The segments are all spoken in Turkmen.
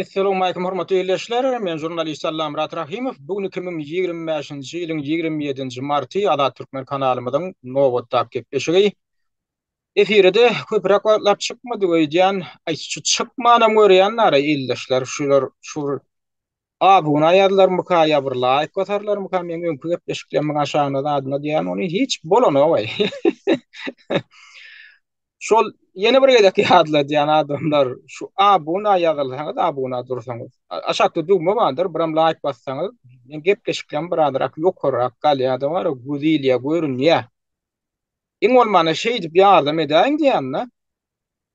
Essalawmalikim hormatly ildeşler! Men žurnalist Allamyrat Rahymow. Bu gün 2025-nji ýylyň 27-nji marty Azat Türkmen kanalymyzyň nobatdaky gepleşigi. Efire-de köpräk wagtlap çykmady öýdýän. Aý şu çykmanam görýänler ildeşler şular şu abuna ýazylarmyka ýa bir laýk basarlarmyka meň öňki gepleşiklerimiň aşagyna zadyna diýýän ony hiç bolanok-aý. Şol ýene bir gezek ýatladýan adamlar şu abuna ýazylsaňyz abuna dursaňyz aşakda düwme bardyr biram laýk bassaňyz meň gepleşiklerim birazrak ýokarrak galýar-da bar göz ilýär görünýär. Iň bolmanda şeýdip ýardam edäýiň diýýän-de.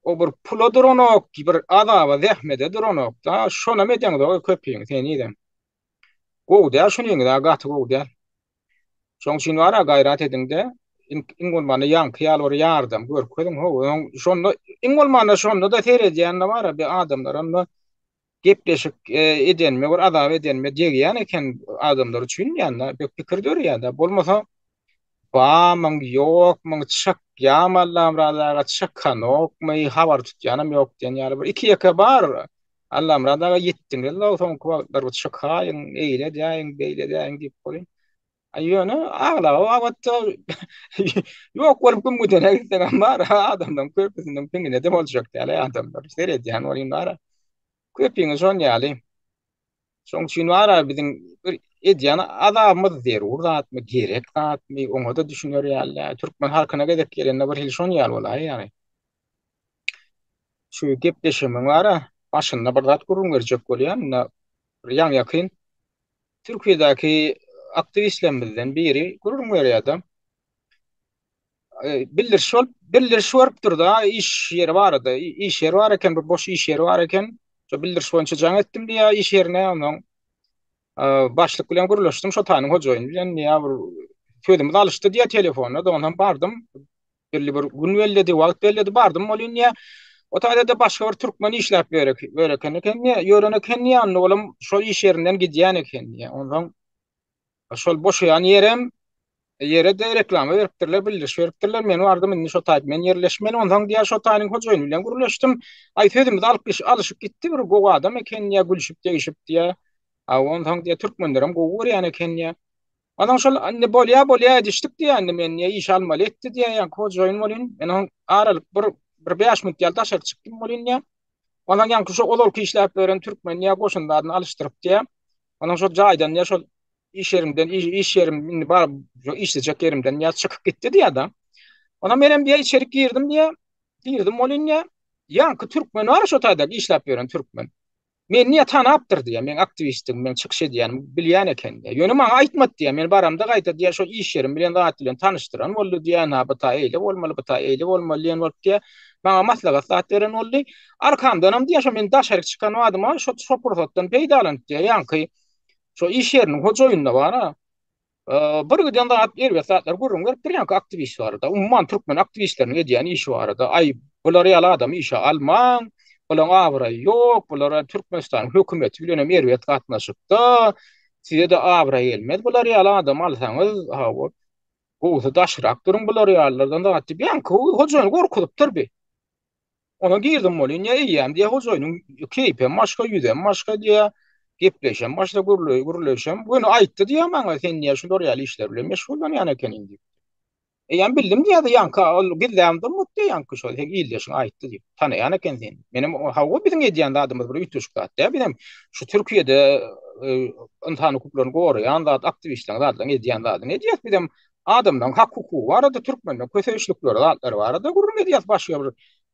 O bir pula duranok, bir azaba, zähmede duranok-da. Şonam edeňzok köpüňiz henizem. Gowy däl şunyňyz-a, gaty gowy däl. Şoň üçin bar-a gaýrat ediň-de, iň bolmanda ýaňky ýaly bir ýardam görkeziň, how, şonda iň bolmanda şonda-da seredýän-de bar-a bir adamlaram-da gepleşik edenime bir azap edenime degýän eken adamlar üçin diýende bir pikir dörýär-de. Bolmasa bamyň, ýokmyň, çykýamy Allamyrat aga, çykanokmy, habar tutýanam ýok diýen ýaly bir iki-ýeke bar. Allamyrat aga ýetdiňiz-law soňky wagtlar bir çykaýyň, eýle edäýiň, beýle edäýiň diýip welin. Aý ýöne aglaga babatda ýok bolup güm güdene gitseňem bar, adamlaryň köpüsiniň piňine-de boljak däl adamlar. Seredýän welin bar. Köpiňiz şon ýaly. Şoň üçin bar biziň bir edýän azabymyz zerur zatmy, gerek zatmy, oňa-da düşüner ýaly däl. Türkmen halkyna gezek gelende bir hili şon ýaly bolaýýar. Şu gepleşigimiň bar başynda bir zat gürrüň berjek bolýan. Indi bir ýaňy-ýakyn Türkiýedäki aktiwistlerimizden biri gürrüň berýär-de. Bildiriş bolup, bildiriş görüpdir-de, iş ýeri barada, iş ýeri bar eken, bir boş iş ýeri bar eken. Şo bildiriş boýunça jaň etdim diýýär iş ýerine, onsoň başlyk bilen gürleşdim, şo taýynyň hojaýyny bilen diýýär, bir sözümiz alyşdy diýýär telefonda-da, onsoň bardym, Belli bir gün belledi, wagt belledi, bardym bolýan diýýär. O taýda-da başga bir türkmen işläp ýöreken eken diýýär, ýören eken diýýär, onda olam şol iş ýerinden gidýän eken diýýär. Onsoň şol boşaýan ýerem ýere-de reklama beripdirler, bildiriş beripdirler. Men bardym, indi şo taýda men ýerleşmeli. Onsoň diýýär, şo taýynyň hojaýyny bilen gürleşdim. Aý, sözümiz alyp alyşyp gitdi, bir gowy adam eken diýýär, gülşüp-degişip diýýär. A onsoň diýýär, türkmenlerem gowy görýän eken diýýär. Onsoň şol indi bolýa bolýa edişdik diýýär indi meni diýýär işe almaly etdi diýýär ýaňky hojaýyn welin men oň aralyk bir bir bäş minut ýaly daşary çykdym welin diýýär. Onsoň ýaňky şo ozalky işläp ýören türkmen diýýär goşun zadyny alyşdyryp diýýär. Onsoň şol jaýdan diýýär şol iş ýerimden iş ýerim indi bar şo işlejek ýerimden diýýär çykyp gitdi diýýär-de. Onsoň menem diýýär içerik girdim diýýär. Girdim welin diýýär. Ýaňky türkmen bar şo taýda işläp ýören türkmen. Meni niýe tanapdyr diýýär, meň aktiwistdigimi, meň çykyş edýänimi bilýän eken diýýär. Ýöne maňa aýtmady diýýär, men baramda gaýta diýýär, şol iş ýerim bilen zat bilen tanyşdyran boldy diýýär, na bu taý eýle bolmaly, bu taý eýle bolmaly diýen bolup diýýär, maňa maslahat zat beren boldy. Arkamdanam diýýär, şo men daşaryk çykan badyma şo şo pursatdan peýdalanyp diýýär, ýaňky şo iş ýeriniň hojaýynyna bar-a, Bir giden zat, erbet zatlar gürrüň berip durýanky aktiwist barada, umuman türkmen aktiwistleriniň edýän işi barada, aý, bular ýaly adamy işe almaň, bulaň abraýy ýok, bular Türkmenistanyň hökümeti bilen hem erbet gatnaşykda, size-de abraý gelmez bular ýaly adamy alsaňyz, hawa, gowusy daşrak duruň bular ýalylardan zat diýip, ýaňky hojaýyny gorkuzypdyr bi. Ona girdim welin, ýa eýýäm diýýär, hojaýynyň keýpem başga, ýüzem başga diýýär, gepleýşem başga, gürleýşem. Göni aýtdy diýýär maňa, sen diýýär, şular ýaly işler bilen meşgullanýan ekeniň diýip. Eýýäm bildim diýýär-de, ýaňky ol gizläbem durmady diýýär, ýaňky şol seň ildeşiň aýtdy diýip. Tanaýan eken seni. Menem hawa biziň edýän zadymyz bir üýtgeşik zat däl, bizem şu Türkiýede ynsan hukuklaryny goraýan zat, aktiwistleriň zatlaryň edýän zadyny edýäs. Bizem Adamlaryň hak-hukugy barada, türkmenleň köseýişlikleri zatlary barada gürrüň edýäs, başga bir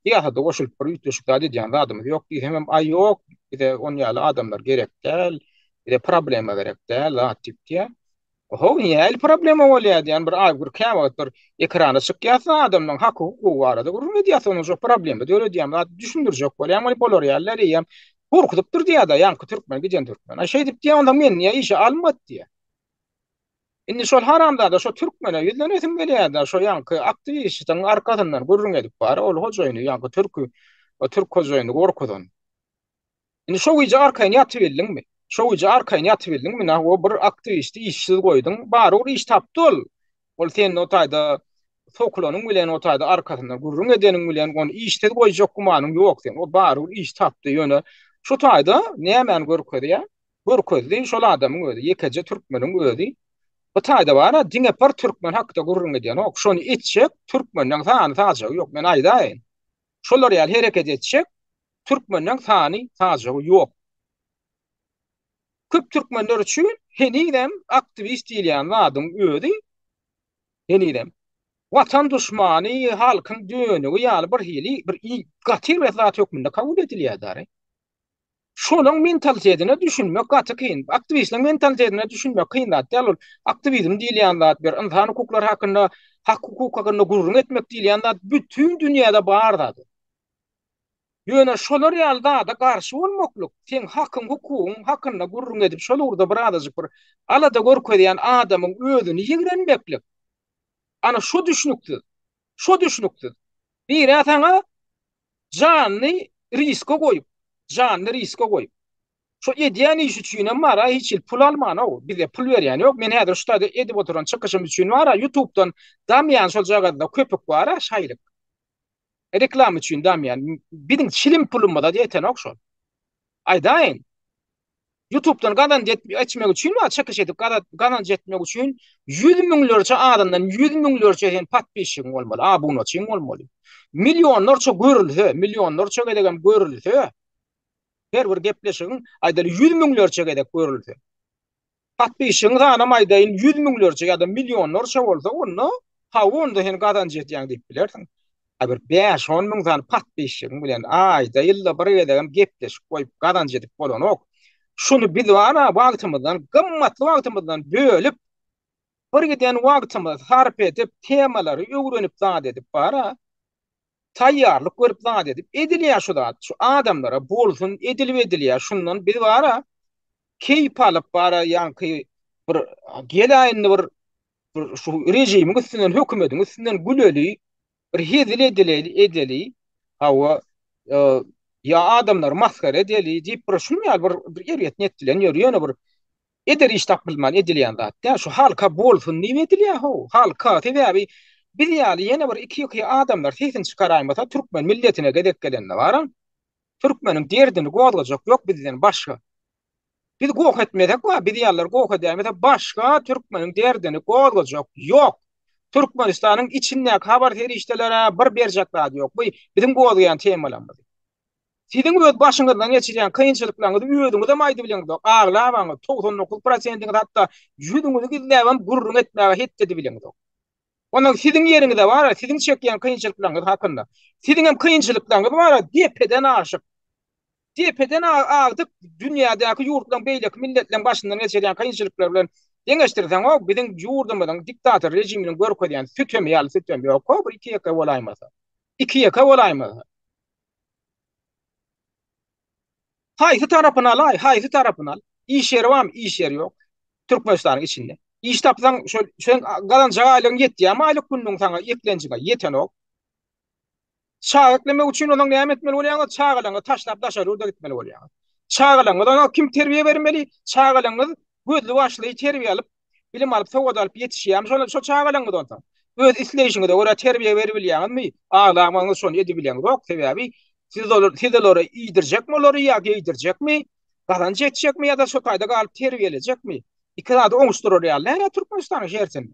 syýasata goşulyp bir üýtgeşik zat edýän zadymyz ýok diýsemem, aý ýok, bize on ýaly adamlar gerek däl, bize problema gerek däl zat diýip diýýär. How, nähili problema bolýar diýýän bir aý bir käwagt bir ekrana çykýas-da adamlaryň haky-hukugy barada gürrüň edýäs, onuň şo problema döredýän zat düşündirjek bolýan weli bolar ýaly däl eýýäm gorkuzypdyr diýýär-de ýaňky türkmen giden türkmen. Aý şeýdip diýýär onsoň meni niýe işe almady diýýär. Indi şol haramzada şo türkmene ýüzlenesim gelýärde şo ýaňky aktiwistiň arkasyndan gürrüň edip bar ol hojaýyny ýaňky türki o türk hojaýyny gorkuzan. Indi şo gije arkaýyn ýatybildiňmi? Şo gije arkaýyn ýatybildiňmi? Na o bir aktiwisti işsiz goýduň. Barybir iş tapdy ol. Ol sen o taýda sokulanyň bilen o taýda arkasyndan gürrüň edeniň bilen ony işsiz goýjak gümanyň ýok seň. O barybir iş tapdy ýöne. Şu taýda nämäni görkezýär? Görkezdi şol adamyň özi, ýekeje türkmeniň özi. Bu taýda bar-a, diňe bir türkmen hakda gürrüň edýänok. Şony etjek türkmenden sany sajagy ýok, men aýdaýyn. Şolar ýaly hereket etjek türkmenden sany sajagy ýok. Köp türkmenler üçin henizem aktiwist diýilýän zadyň özi henizem watan duşmany, halkyň dönügi ýaly bir hili bir gaty erbet zat hökmünde kabul edilýär dary. Şolaň mentalitetine düşünmek gaty kyn. Aktiwistleriň mentalitetine düşünmek kyn zat däl ol. Aktiwizm diýilýän zat bir ynsan hukuklary hakynda, hak-hukuk hakynda gürrüň etmek diýilýän zat bütin dünýäde bar zat. Ýöne şolar ýaly zada garşy bolmaklyk, seň hakyň, hukugyň hakynda gürrüň edip şol ugurda bir azajyk bir alada görkezýän adamyň özüni ýigrenmeklik, ana şo düşnüksiz. Şo düşnüksiz. Birä saňa janyny riske goýup, janyny riske goýup, şo edýän işi üçinem bar-a hiç hili pul alman-ow, bize pul berýän ýok. Men häzir şu taýda edip oturan çykyşym üçin bar-a ýutubdan damýan şol jagazda köpük bar-a şaýlyk. Reklama üçin damýan. Biziň çilim pulumyza ýetenok şol. Aýdaýyn. Ýutubdan gazanç etmek üçin we çykyş edip gazanç etmek üçin ýüz müňlerçe adamdan ýüz müňlerçe sen podpisçigiň bolmaly, abunaçyň bolmaly. Millionlarça görülse, millionlarça gezegem görülse, her bir gepleşigiň aýdaly ýüz müňlerçe gezek görülse. Podpisçigiň sanam aýdaýyn ýüz müňlerçe ýa-da millionlarça bolsa onda hawa onda sen gazanç edýäň diýip bilersiň. A bir bäş-on müň sany podpisçigiň bilen aýda ýylda bir gezegem gepleşik goýup gazanç edip bolanok. Şuny biz bar-a wagtymyzdan gymmatly wagtymyzdan bölüp bir giden wagtymyzy sarp edip temalary öwrenip zat edip bar-a taýýarlyk görüp zat edip edilýär şu zat şu adamlara bolsun edilip edilýär şundan biz bar-a keýp alyp bara ýaňky bir gel indi bir bir şu režimiň üstünden hökümediň üstünden güleli bir hezil edileli edeli hawa e, ýa adamlary masgara edeli diýip bir şunuň ýaly bir bir erbet niýet bilen ýör ýöne bir eder iş tapylman edilýän zat däl şu halka bolsun diýip edilýär how halka sebäbi biz ýaly ýene bir iki-iki adamlar sesini çykaraýmasa türkmen milletine gezek gelende baran Türkmeniň derdini gozgajak ýok bizden başga. Biz goh etmesek we biz ýalylar goh edäýmese başga türkmeniň derdini gozgajak ýok. Türkmenistanyň içindäki habar serişdelere bir berjek zady ýok. Bu biziň gozgaýan temalarymyz. Siziň öz başyňyzdan geçirýän kynçylyklaryňyzy özüňizem aýdybileňizok. Aglabaňyz 99 prosentiňiz hatda ýüzüňizi gizläbem gürrüň etmäge hetdi edibileňizok. Ondan siziň ýeriňize bar, siziň çekýän kynçylyklaryňyz hakynda. Siziň hem kynçylyklaryňyz bar, depeden aşyk. Depeden agdyk dünýädäki ýurtlaryň beýleki milletleriň başyndan geçirýän kynçylyklary bilen deňeşdirseň, o biziň ýurdumyzyň diktator režiminiň görkezýän sütemi ýaly sütem ýok, o bir iki-ýeke bolaýmasa. Iki-ýeke bolaýmasa. Haýsy tarapyny alaý, haýsy tarapyny al. Iş ýeri barmy? Iş ýeri ýok. Türkmenistanyň içinde. Iş tapsaň, şol sen gazanjak aýlygyň ýetýärmi aýlyk günlügiň saňa eklenjiňe? Ýetenok. Çaga eklemek üçin onuň näme etmeli bolýaňyz? Çagalaryňyzy taşlap daşary ýurda gitmeli bolýaňyz. Çagalaryňyz oňa kim terbiýe bermeli? Çagalaryňyz gözli başly terbiýe alyp, bilim alyp, sowat alyp ýetişýärmi şol şo çagalaryňyz onsoň? Öz isleýşiňize görä terbiýe beribilýäňizmi? Aglamaňyz şony edibileňzok, sebäbi siz olar siz olary iýdirjekmi olary ýa geýdirjekmi, gazanç etjekmi ýa-da şo taýda galyp terbiýelejekmi? Iki zady oňuşdyrar ýaly däl-ä Türkmenistanyň şertinde.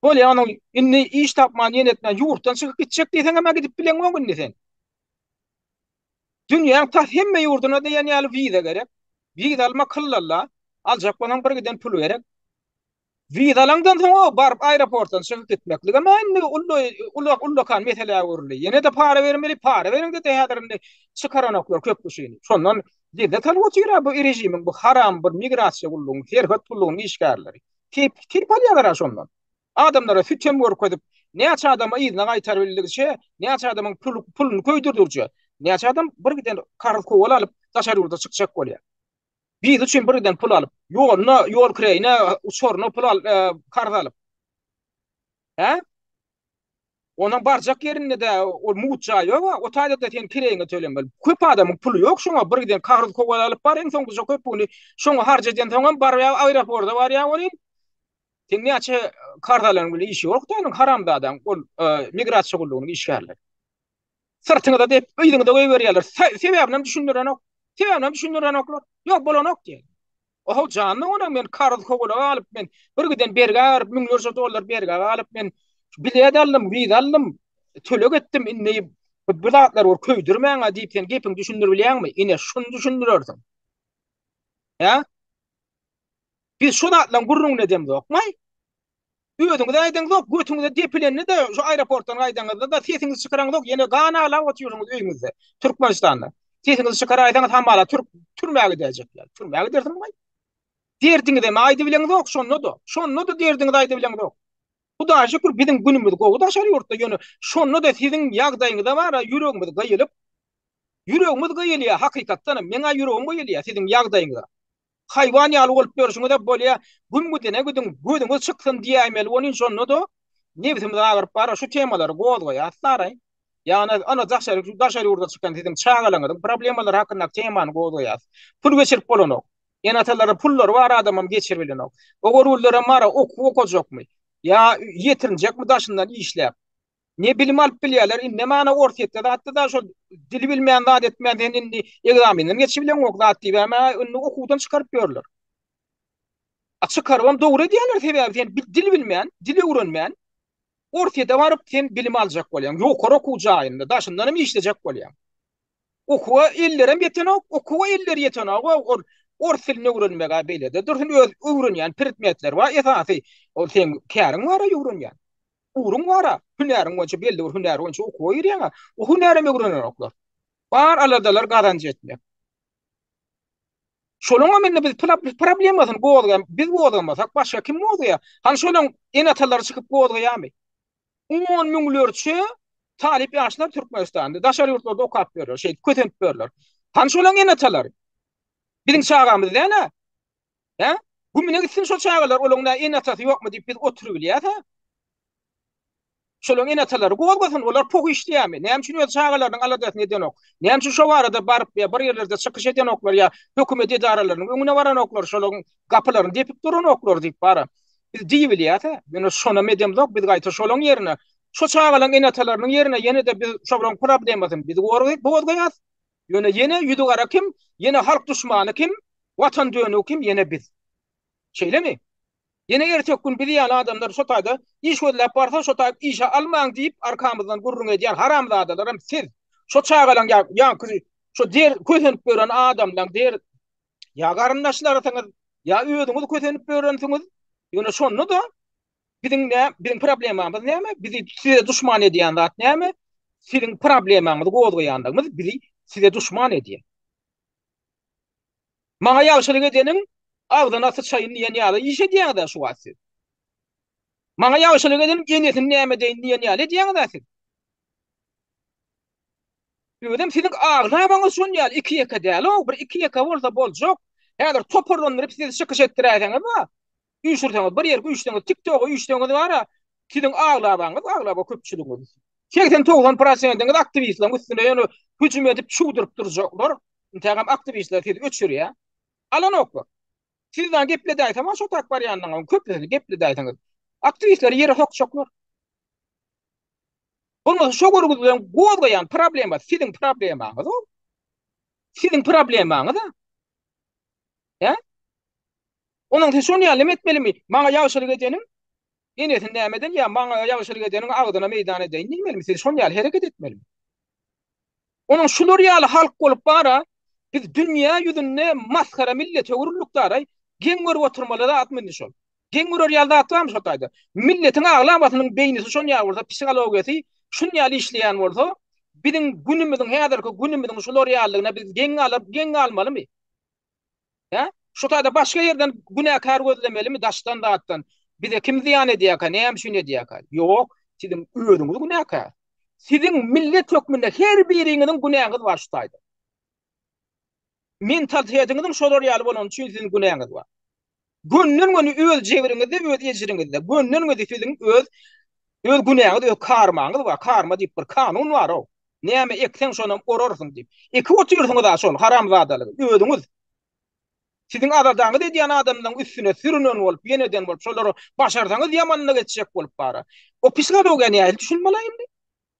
Bolýa onuň indi iş tapman ýene etmän ýurtdan çykyp gitjek diýseňem-ä gidip bileňok indi sen. Dünýäň tas hemme ýurduna diýen ýaly wiza gerek. Wiza almak hyllalla. Aljak bolsaň bir giden pul gerek. Wiza alaňdan soň o baryp aeroportdan çykyp gitmekligem indi uly ullakan meselä öwrüldi. Ýene-de para bermeli, para bereňde-de häzir indi çykaranoklar köp kişini. Şondan lezzet alyp otyr-a bu režimiň bu haram bir migrasiýa gullugyň, serhet gullugynyň işgärleri. Keýp keýp alýarlar-a şondan. Adamlara sütem görkezip, näçe adamy yzyna gaýtarybildigiçe, näçe adamyň puluny köýdürdikçe, näçe adam bir giden kagyz kowal alyp, daşary ýurda çykjak bolýar. Wiza üçin bir giden pul alyp, ýoluna, ýol kireýine, uçaryna pul al, karz alyp. Hä? Onuň barjak ýerinde-de ol mugt jaý ýok-a, o taýda-da sen kireýiňi tölemeli. Köp adamyň puly ýok şoňa bir giden kagyz kowal alyp bar, iň soňkuja köpügini şoňa harç edensoňam barýar aeroporta barýar welin, seň näçe karz alanyň bilen işi ýok-da onuň haramzadaň ol migrasiýa gullugynyň işgärleri. Syrtyňyza dep, yzyňyza goýberýärler. Sebäbini hem düşündirenok. Sebäbini hem düşündirenoklar. Ýok, bolanok diýýär. Oho, janly onuň men karz kowalaga alyp men bir giden bergä garyp müňlerçe dollar bergä galyp men bilet aldym, wiza aldym, töleg etdim indi bu zatlar bir köýdürmäň-a diýip sen gepiňi düşündirip bilýäňmi? Ine şuny düşündirersiň. Hä? Biz şu zatlaryň gürrüňini edemzokmaý? Özüňiz aýdaňzok, götüňize depilende-de şu aeroportdan gaýdaňyzda-da sesiňizi çykaraňzok, ýene gan aglap otyrsyňyz öýüňizde, Türkmenistanda. Sesiňizi çykaraýsaňyz hamala türk türmä gidäýjekler. Türmä gidersiňmi? Derdiňizem aýdybileňzok şonda-da. Şonda-da derdiňizi aýdybileňzok. Hudaýa şükür biziň günümiz gowy daşary ýurtda, ýöne şonda-da siziň ýagdaýyňyza bara ýüregimiz gyýylyp, ýüregimiz gyýylýar hakykatdanam, meň-ä ýüregim gyýylýar siziň ýagdaýyňyza. Haýwan ýaly bolup ýörşüňize bolýa, güm gidene gidiň, gözüňiz çyksyn diýäýmeli welin şonda-da nebsimiz agyryp bara şu temalary gozgaýas daraý. Ýagny ana daşary daşary ýurda çykan siziň çagalaňyzyň problemalary hakyndaky temany gozgaýas. Pul geçirip bolanok. Ene-atalara pullary bar adamam geçirip bilenok. O görgülilerem bara okuw okajakmy? Ýa ýetirinjekmi daşyndan işläp? Ne bilim alyp bilýärler, indem ana Orsýetde zatda-da şol dili bilmän zat etmän sen indi ekzamenden geçibileňok zat diýibem-ä indi okuwdan çykaryp ýörler. A çykarybam dogry edýärler sebäbi sen dil bilmän, dil öwrenmän Orsýete baryp sen bilim aljak bolýaň, ýokary okuw jaýynda daşyndanam işlejek bolýaň. Okuwa ellerem ýetenok, okuwa elleri ýetenok, ol ors dilini öwrenmek-ä beýle-de dursun öz öwrenýän predmetleri bar esasy ol seň käriň bar-a öwrenýän. Ugruň bar-a, hünäriň boýunça belli bir hünär boýunça okuwa girýäň-ä, o hünärem öwrenenoklar. Bar aladalar gazanç etmek. Şolaňam indi biz problemasyny gozgaýan, biz gozgamasak başga kim gozgaýar? Hany şolaň ene-atalary çykyp gozgaýarmy? On müňlerçe talyp ýaşlar Türkmenistanda, daşary ýurtlarda okap ýörler, şeýdip kösenip ýörler. Hany şolaň ene-atalary? Biziň çagamyz däl-ä. Hä? Gümüne gitsin şo çagalar, olaň nä ene-atasy ýokmy diýip biz oturybilýäs-ä. Şolaň ene-atalary gozgasyn, olar poh işleýärmi? Näme üçin öz çagalarynyň aladasyny edenok? Näme üçin şo barada baryp ýa bir ýerlerde çykyş edenoklar ýa hökümet edaralarynyň öňüne baranoklar, şolaryň gapylaryny depip duranoklar diýip bara. Biz diýibilýäs-ä. Ýöne şonam edemzok, biz gaýta şolaň ýerine, şo çagalaryň ene-atalarynyň ýerine ýene-de biz şolaryň problemasyny biz gozgaýas. Ýöne ýene ýüzi gara kim? Ýene halk duşmany kim? Watan dönügi kim? Ýene biz. Şeýlemi? Ýene erteki gün biz ýaly adamlar şo taýda iş gözläp barsa şo taýda işe almaň diýip arkamyzdan gürrüň edýän haramzadalaram siz. Şo çagalaň ýa ýaňky şo der kösenip ýören adamlaň der ýa garyndaşlarysyňyz ýa özüňiz kösenip ýörensiňiz. Ýöne şonda-da Biziň nä, biziň problemamyz näme? Bizi size duşman edýän zat näme? Siziň problemaňyzy gozgaýanlygymyz bizi size duşman edýär. Maňa ýagşylyk edeniň agzyna syçaýyn diýen ýaly iş edýäňiz-ä şu wagt siz. Maňa ýagşylyk edeniň enesini näme edeýin diýen ýaly edýäňiz-ä siz. Özem siziň aglabaňyz şon ýaly iki-ýeke däl-ow, bir iki-ýeke bolsa boljak. Häzir toparlandyryp sizi çykyş etdiräýseňiz-ä, Üýşürseňiz, bir ýerki üýşseňiz, TikToka üýşseňiz bar-a, siziň aglabaňyz, aglaba köpçüligiňiz. 80-90 prosentiňiz aktiwistleriň üstüne ýöne hüjüm edip çüwdürip durjaklar. Intägem aktiwistler sizi öçürýär. Alanoklar. Siz dagy gepledäýseň, şo tak barýanlaryň köpüsini gepledäýseňiz, aktiwistleri ýere sokjaklar. Bolmasa şo görgüzleň gozgaýan problema siziň problemaňyz ol. Siziň problemaňyz-a. Hä? Onuň siz şony ýaly etmelimi? Maňa ýagşylyk edeniň enesini näme eden ýa maňa ýagşylyk edeniň agzyna meýdan edeýin diýmelimi? Siz şony ýaly hereket etmelimi? Onuň şular ýaly halk bolup bara biz dünýä ýüzünde masgara millete öwrüldik daraý. Geň görüp oturmaly zatmy indi şol? Geň görer ýaly zat barmy şo taýda? Milletiň aglabasynyň beýnisi şon ýaly bolsa, psihologiýasy şun ýaly işleýän bolsa, biziň günümiziň häzirki günümiziň şular ýalydygyna biz geň galyp, geň galmalymy? Hä? Şu taýda başga ýerden günäkär gözlemelimi daşdan zatdan? Bize kim zyýan edýärkä, näme üçin edýärkä? Ýok, siziň özüňiz günäkär. Siziň millet hökmünde her biriňiziň günäňiz bar şu taýda. Mentalitetiňiziň şolar ýaly bolany üçin siziň günäňiz bar. Gönden-göni öz jebriňizde, öz ejiriňizde, gönden-göni siziň öz öz günäňiz, öz karmaňyz bar. Karma diýip bir kanun bar-ow. Näme ekseň şonam orarsyň diýip. Ekip otyrsyňyz-a şol haramzadalygy özüňiz. Siziň aladaňyzy edýän adamlaryň üstüne sürünen bolup, ýene eden bolup, şolara başarsaňyz ýamanlyk etjek bolup bara. O psihologiýa nähili düşünmeli indi?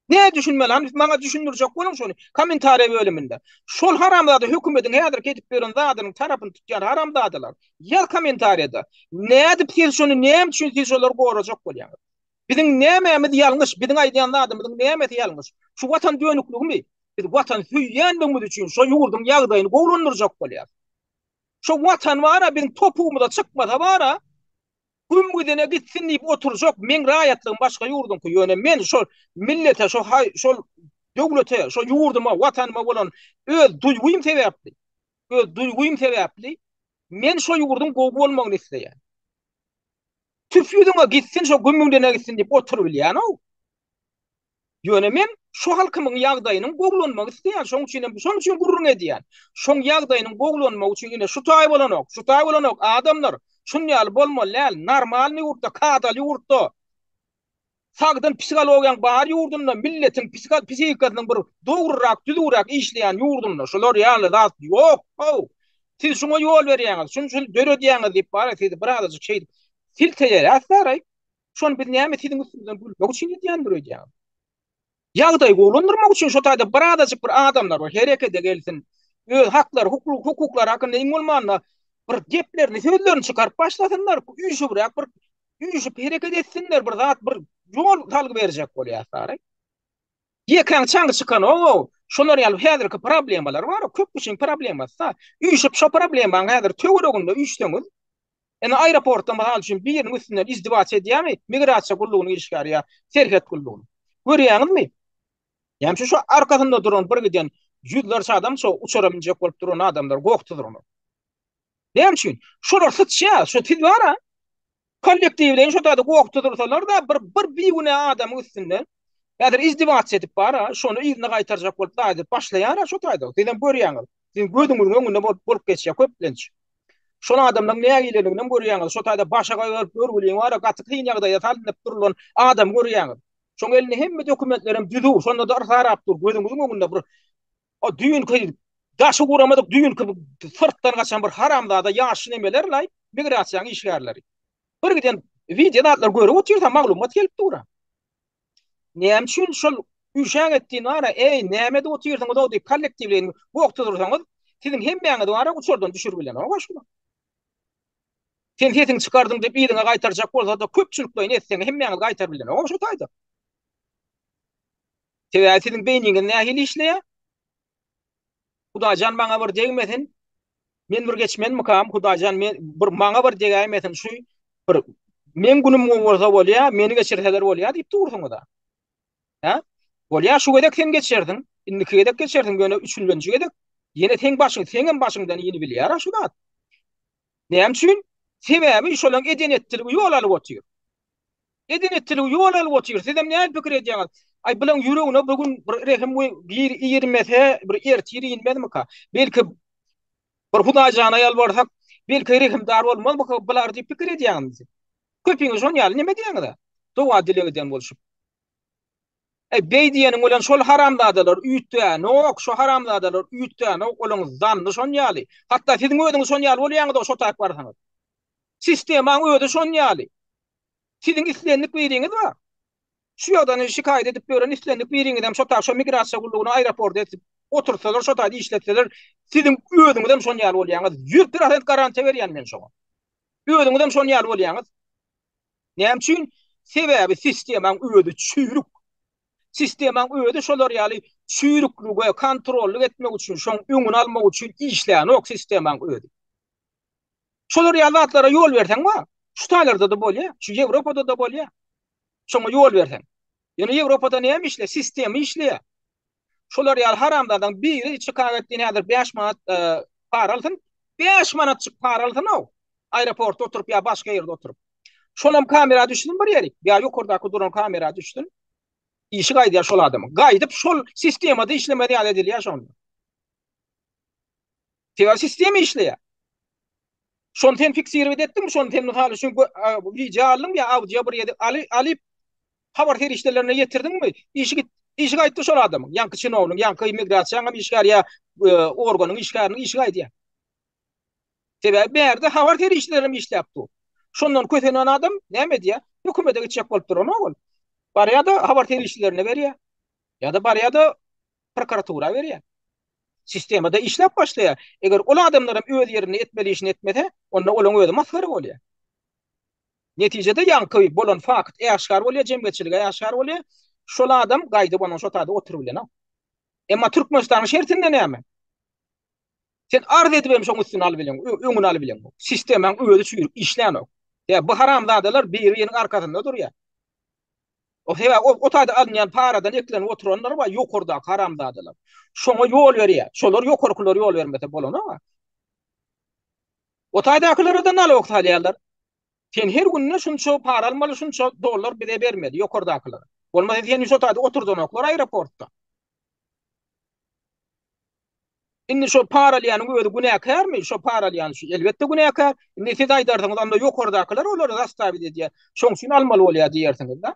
Nä düşünmeli? Hany maňa düşündirjek boluň şony kommentariýa bölüminde. Şol haramzada hökümediň häzirki edip ýören zadynyň tarapyny tutýan haramzadalar. Ýaz kommentariýada. Nädip siz şony näme üçin siz şolary gorajak bolýaňyz? Biziň nämämiz ýalňyş? Biziň aýdýan zadymyzyň nämesi ýalňyş? Şu watan dönükligimi? Biz watan söýýänligimiz üçin şo ýurduň ýagdaýyny gowulandyrjak bolýas. Şo watan bara biziň topugymyza çykmasa bara Güm gidene gitsin diýip oturjak meň raýatlygym başga ýurduňky ýöne men şol millete şo şol döwlete şo ýurduma watanyma bolan öz duýgym sebäpli öz duýgym sebäpli men şo ýurduň gowy bolmagyny isleýän. Tüf ýüzüňe gitsin şo güm gidene gitsin diýip oturybilýänow. Ýöne men şu halkymyň ýagdaýynyň gowulanmagy isleýän, şoň üçin hem şoň üçin gürrüň edýän. Şoň ýagdaýynyň gowulanmagy üçin ine şu taý bolanok, şu taý bolanok, adamlar, şun ýaly bolmaly däl, normalnyý ýurtda, kadaly ýurtda, sagdyn psihologiýaň bar ýurdunda, milletiň psihikasynyň bir dogrurak, düzüwräk işleýän ýurdunda şular ýaly zat ýok, how! Siz şuňa ýol berýäňiz, şuny şuny döredýäňiz diýip bar-a sizi birazajyk şeýdip silteýäs bäraý. Şony biz näme siziň üstüňizden gülmek üçin edýändir öýdýäňiz? Ýagdaýy gowulandyrmak üçin şo taýda birazajyk bir adamlar bir herekede gelsin, öz haklary, hukuklary hakynda iň bolmanda bir geplerini, sözlerini çykaryp başlasynlar, üýşübräk bir üýşüp hereket etsinler, bir zat, bir ýol salgy berjek bolýas dary. Ýekäň çaňy çykanok-ow. Şolar ýaly häzirki problemalar bar, köp kişiň problemasy-da. Üýşüp şo problemaň häzir töwereginde üýşseňiz, Ine aeroportda mysal üçin biriniň üstünden izdiwaç edýärmi migrasiýa gullugynyň işgäri ýa serhet gullugynyň. Görýäňizmi? Näme üçin şu arkasynda duran bir giden ýüzlerçe adam şo uçara münjek bolup duran adamlar goh tuzuryna. Näme üçin? Şolar syçýar, şo siz bar-a. Kollektiwleýin şo taýda goh tuzursalar-da bir bir bigünä adamyň üstünden häzir izdiwaç edip bar-a, şony yzyna gaýtarjak bolup zat edip başlaýar-a şo taýda. Sizem görýäňiz. Siziň gözüňiziň öňünde bolup bolup geçýär köplenç. Şol adamlaryň nägileliginem görýäňiz. Şo taýda başagaý bolup görgüliň bar-a, gaty kyn ýagdaýda salnyp durulan adamy görýäňiz. Şoň elinde hemme dokumentlerem düzüw, şonda-da yrsarap dur. Gözüňiziň öňünde bir o düýnki daşy guramadyk düýnki syrtdan gaçan bir haramzada ýaşly nemeler-laý, migrasiýanyň işgärleri. Bir giden wideo zatlar görüp otyrsa maglumat gelip dur-a. Näme üçin şol üşäň etdiğin bar-a, eý, näme edip otyrsyňyz-ow diýip kollektiwleýin gokdursaňyz, siziň hemmäňizi bar-a uçardan düşürip bilenok-a şular. Sen sesiňi çykardyň diýip yzyňa gaýtarjak bolsa-da köpçülikleýin etseň hemmäňizi gaýtaryp bilenok-a şo taýda. Sebäbi siziň beýniňiz nähili işleýär? Hudaýjan maňa bir degmesin. Men bir geçmenmikam, Hudaýjan men bir maňa bir degäýmesin şu bir meň günüm gowy bolsa bolýa, meni geçirseler bolýa diýip dursuňyz-a. Hä? Bolýa şu gezek sen geçersiň, indiki gezek geçersiň, ýöne üçünji gezek ýene seň başyň, seňem başyňdan ýene bilýär-a şu zat. Näme üçin? Sebäbi şolaň eden etdiligi ýol alyp otyr. Eden etdiligi ýol alyp otyr. Sizem näme pikir edýäňiz? Aý bulaň ýüregine bu gün bir rehim gir irmese, bir ertir inmezmika? Belki bir Hudaýjana ýalbarsak, belki rehimdar bolmazmyka bular diýip pikir edýäňizmi? Köpüňiz şon ýaly neme diýýäňiz-ä? Doga dileg eden bolşup. Äý beý diýeniň bilen şol haramzadalar üýtgänok, şo haramzadalar üýtgänok, olaň zanny şon ýaly. Hatda siziň özüňiz şon ýaly bolýaňyz-ow şo taýyp barsaňyz. Sistemaň özi şon ýaly. Siziň islendik biriňiz bar. Şu ýagdaýyny şikaýat edip ýören islendik biriňizem şo taý şo migrasiýa gullugyna aeroporta eltip oturtsalar, şo taýda işletseler, siziň özüňizem şon ýaly bolýaňyz. 100% garantiýa berýän men şoňa. Özüňizem şon ýaly bolýaňyz. Näme üçin? Sebäbi sistemaň özi çüýrük. Sistemaň özi şolar ýaly çüýrüklige kontrollyk etmek üçin, şoň öňüni almak üçin işlänok sistemaň özi. Şolar ýaly zatlara ýol berseň bar. Şu taýlarda-da bolýar, şu Ýewropada-da bolýar. Şoňa ýol berseň. Ýöne Ýewropada näme işleýär? Sistema işleýär. Şolar ýaly haramzadaň biri çykaget diýen häzir 5 manat e, para alsyn. 5 manatjyk para alsyn-ow. Aeroportda oturyp ýa başga ýerde oturyp. Şolam kamera düşsün bir ýeri. Ýa ýokardaky duran kamera düşsün. Işi gaýdýar şol adamyň. Gaýdyp şol sistemada işlemez ýaly edilýär şonda. Sebäbi sistema işleýär. Şony sen fiksirowat etdiňmi? Şony sen mysal üçin wideo aldyňmy ýa audio bir ýerde alyp habar serişdelerine ýetirdiňmi? Işi git, işi gaýtdy şol adamyň. Ýaňky çinownyň, ýaňky immigrasiýanyň hem işgäri ýa e, organyň işgäriniň işi gaýdýar. Sebäbi bärde habar serişdeleri hem işläp dur. Şondan kösenen adam näme edýär? Hökümete gitjek bolup duranok ol. Barýar-da habar serişdelerine berýär. Ýa-da barýar-da prokuratura berýär. Sistemada işläp başlaýar. Eger ol adamlar hem öz ýerinde etmeli işini etmese, onda olaň özi masgara bolýar. Netijede ýaňky bolan fakt äşgär bolýar, jemgyýetçilige äşgär bolýar. Şol adam gaýdyp onuň şo taýda oturyp bilenok. Emma Türkmenistanyň şertinde näme? Sen arz edip hem şoň üstüni alyp bileň, öňüni alyp bileňok. Sistemaň özi çüýrük işlänok. Ýa bu haramzadalar biri-biriniň arkasynda durýar. O sebäp o, o taýda alynýan paradan eklenip oturanlar bar, ýokardaky haramzadalar. Şoňa ýol berýär. Şolar ýokarkylar ýol bermese bolanok. O taýdakylara-da nalog salýarlar. Sen her günde şunça para almaly, şunça dollar bize bermeli ýokardakylara. Bolmasa seni şo taýda oturdanoklar aeroportda. Indi şo para alýanyň özi günäkärmi? Şo para alýan şu elbetde günäkär. Indi siz aýdarsyňyz, onda ýokardakylar olary zastawit edýär. Şoň üçin almaly bolýar diýersiňiz-de.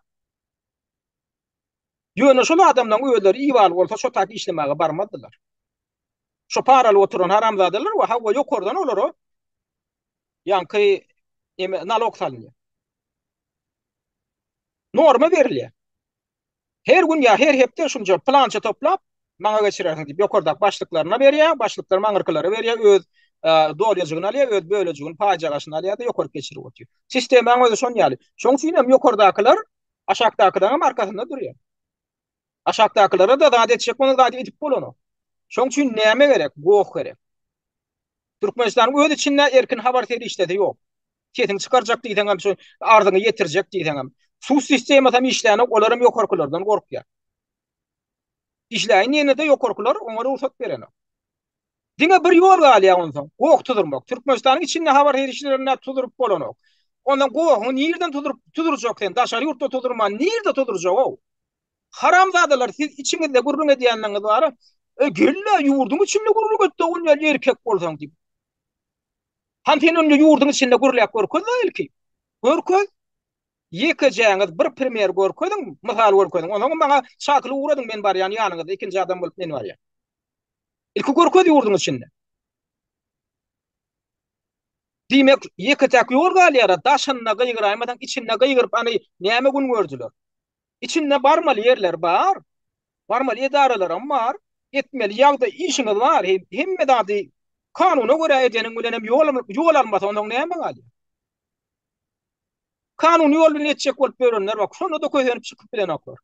Ýöne şol adamlaryň özleri ibaly bolsa şo taýda işlemäge barmazdylar. Şo para alyp oturan haramzadalar we hawa ýokardan olara ýaňky eme nalog salynýar. Norma berilýär. Her gün ýa her hepde şunça pylança toplap maňa geçirersiň diýip ýokardaky başlyklaryna berýär, başlyklar maňyrkylara berýär, öz dolýajygyny alýar, öz bölejigini, paýjagaşyny alýar-da ýokaryk geçirip otyr. Sistemaň özi şon ýaly. Şoň üçin hem ýokardakylar aşakdakylaryň hem arkasynda durýar. Aşakdakylara-da zat etjek bolsa zat edip bolanok. Şoň üçin näme gerek? Goh gerek. Türkmenistanyň öz içinde erkin habar serişdesi ýok. Sesiňi çykarjak diýseňem, şu arzyňy ýetirjek diýseňem. Sud sistemasy hem işlänok, olar hem ýokarkylardan gorkýar. Işläýin diýende-de ýokarkylar oňa rugsat berenok. Diňe bir ýol galýar onsoň, goh tuzurmak. Türkmenistanyň içinde habar serişdelerinde tuzuryp bolanok. Ondan gohuňy nirden tuzuryp, tuzurjak sen? Daşary ýurtda tuzurman, nirde tuzurjak-ow? Haramzadalar siz içiňizde gürrüň edýänleriňiz bara, E gel-le ýurduň içinde gürrüň et-de ol ýaly erkek bolsaň diýip. Hany sen onda ýurduň içinde gürläp görkez-le ilki. Görkez. Ýekejäňiz bir primer görkeziň, mysal görkeziň. Onsoň maňa çakylyk ugradyň men barýan ýanyňyzda ikinji adam bolup men barýan. Ilki görkez ýurduň içinde. Diýmek, ýeke-täk ýol galýar-a, daşynda gygyraýmasaň, içinde gygyryp hany näme gün gördüler. Içinde barmaly ýerler bar. Barmaly edaralaram bar. Etmeli ýagdaý işiňiz bar. Hemme zady kanuna görä edeniň bilen hem ýol ýol almasa onsoň näme galýar? Kanuny ýol bilen etjek bolup ýörenler bar. Şonda-da kösenip çykyp bilenoklar.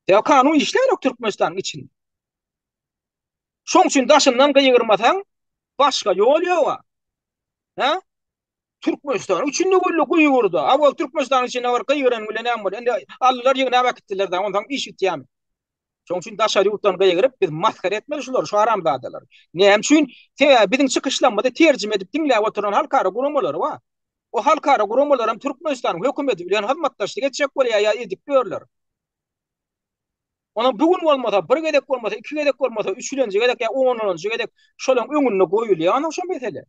Ýa kanun işlänok Türkmenistanyň içinde. Şoň üçin daşyndan gygyrmasaň başga ýol ýoga. Hä? Türkmenistanyň içinde gülli gygyrdy. A ol Türkmenistanyň içinde bir gygyran bilen näme bolýar? Indi aldylar ýygnap äkitdiler da, onsoň iş bitýärmi? Şonuň üçin daşary ýurtdan gygyryp biz masgara etmeli şulary, şu haramzadalary. Näme üçin? Sebäbi biziň çykyşlarymyzy terjime edip diňläp oturan halkara guramalary bar. O halkara guramalar hem Türkmenistanyň hökümeti bilen hyzmatdaşlyk etjek bolýar ýa edip ýörler. Onuň bu gün bolmasa, bir gezek bolmasa, iki gezek bolmasa, üçülenji gezek ýa onunjy gezek şolaryň öňünde goýulýar onuň şo mesele.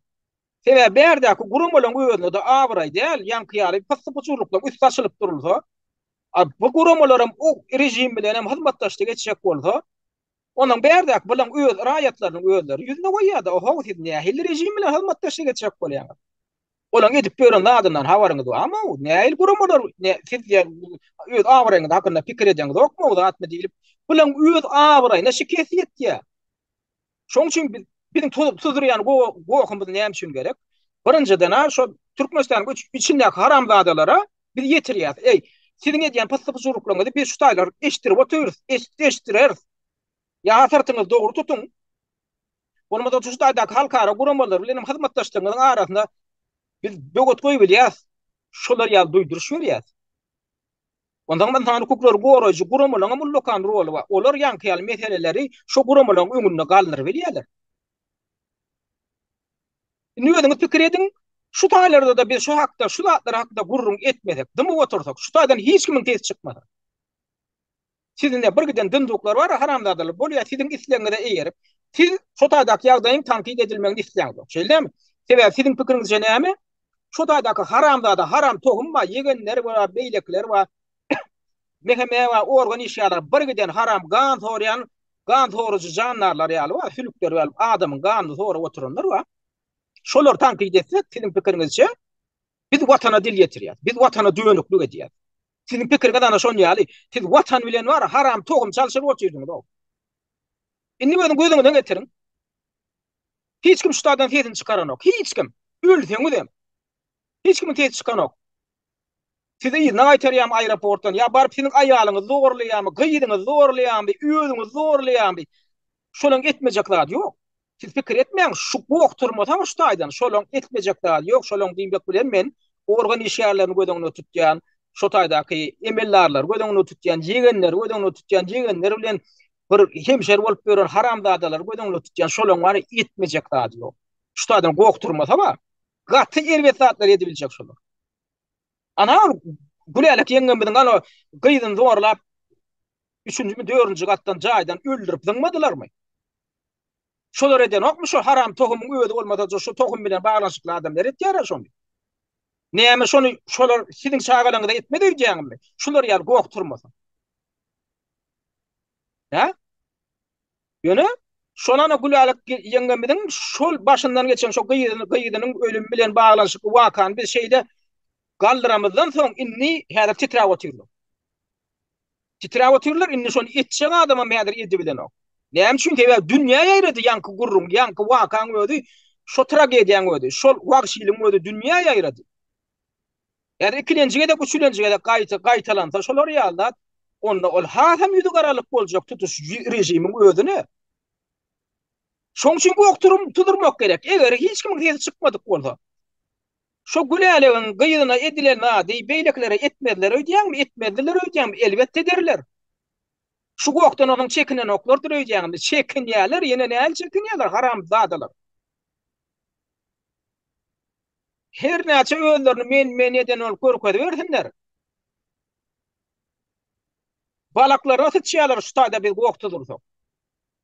Sebäbi bärdäki guramalaryň özüne-de abraý däl, ýaňky ýaly pyssy-pyjurlyklaryň üsti açylyp durulsa, a bu guramalaram o režim bilen hem hyzmatdaşlyk etjek bolsa, onuň bärdäki bularyň öz raýatlarynyň özleri ýüzüne goýýar-da, ohow siz nähili režim bilen hyzmatdaşlyk etjek bolýaňyz? Olaryň edip ýören zadyndan habaryňyz barmy? Nähili guramalar, siz öz abraýyňyz hakynda pikir edeňizokmy o zatmy diýlip, bularyň öz abraýyna şikes ýetýär. Şonuň üçin biz biziň tuzurýan gohumyz näme üçin gerek? Birinjiden-ä şo Türkmenistanyň içindäki haramzadalara biz ýetirýäris. Eý, siziň edýän pyssy-pyjurlyklaryňyzy biz şu taýlar eşitdirip otyrys, eşitdireris. Ýa syrtyňyzy dogry tutuň. Bolmasa şu taýdaky halkara guramalar bilen hem hyzmatdaşlygyňyzyň arasynda biz böwet goýup bilýäris. Şolar ýaly duýduryş berýäris. Onsoň ynsan hukuklary goraýjy guramalaryň hem ullakan roly bar. Olar ýaňky ýaly meseleleri şo guramalaryň öňünde galdyryp bilýärler. Indi özüňiz pikir ediň, şu taýlarda-da biz şu hakda, şu zatlar hakda gürrüň etmesek, dymyp otursak, şu taýdan hiç kimiň sesi çykmasa. Siz indi bir giden dynduklar bar, haramzadalar, bolýar siziň islegiňize eýerip, siz şo taýdaky ýagdaýyň tankyt edilmegini isläňzok. Şeýle dälmi? Sebäbi siziň pikiriňizçe näme? Şo taýdaky haramzada, haram tohum bar, ýegenler bar, beýlekiler bar. MHM bar, organ işgärleri bir giden haram gan sorýan, gan sorujy jandarlar ýaly bar, sülükler ýaly adamyň ganyny sorup oturanlar bar. Şolary tankyt etsek, siziň pikiriňizçe, biz watana dil ýetirýäs. Biz watana dönüklik edýäs. Siziň pikiriňiz ana şon ýaly. Siz watan bilen bar, haram tohum çalşyryp otyrdyňyz-ow. Indi özüň gözüňize getiriň. Hiç kim şu taýdan sesini çykaranok. Hiç kim. Ölseňizem. Hiç kimiň sesi çykanok. Sizi yzyna gaýtarýarmy aeroportdan ýa baryp siziň aýalyňyzy zorlaýarmy, gyzyňyzy zorlaýarmy, özüňizi zorlaýarmy? Şolaň etmejek zady ýok. Siz pikir etmäň, şu goh turmasa şu taýdan, şolaň etmejek zady ýok, şolaň diýmek bilen men organ işgärlerini göz öňünde tutýan, şo taýdaky emeldarlary göz öňünde tutýan, ýegenleri göz öňünde tutýan, ýegenler bilen bir hemşeri bolup ýören haramzadalary göz öňünde tutýan, şolaň bary etmejek zady ýok. Şu taýdan goh turmasa bar, gaty erbet zatlar edibiljek şolar. Ana ol Gülälek ýeňňemiziň ana gyzyny zorlap üçünjimi dördünji gatdan jaýdan öldürip zyňmadylarmy? Şolar edenokmy şo haram tohumyň özi bolmasa şu tohum bilen baglanyşykly adamlar etýär şony. Näme şony şolar siziň çagalaryňyza etmez öýdýäňizmi? Şular ýaly goh turmasa. Hä? Ýöne şol ana Gülälek ýeňňemiziň şol başyndan geçen şo gyzyny gyzynyň ölümi bilen baglanyşykly wakany biz şeýle galdyramyzdan soň indi häzir titräp otyrlar. Titräp otyrlar, indi şony etjek adamam häzir edibilenok. Näme üçin? Sebäbi dünýä ýaýrady ýaňky gürrüň, ýaňky wakaň özi, şo tragediýaň özi, şol wagşylygyň özi dünýä ýaýrady. Häzir ikilenji gezek, üçülenji gezek gaýta gaýtalansa şolar ýaly zat, onda ol hasam ýüzi garalyk boljak tutuş režimiň özüne. Şoň üçin gok tudurmak gerek. Eger hiç kimiň sesi çykmadyk bolsa, şo Gülälegiň gyzyna edilen zady beýlekilere etmezler öýdýäňmi? Etmezdiler öýdýäňmi? Elbetde ederler. Şu gokdan onuň çekinenoklardyr öýdýäňmi? Çekinýärler, ýene näl çekinýärler, haramzadalar. Her näçe özlerini men-men eden bolup görkezibersinler. Balaklaryna syçýarlar şu taýda biz goh tuzursak.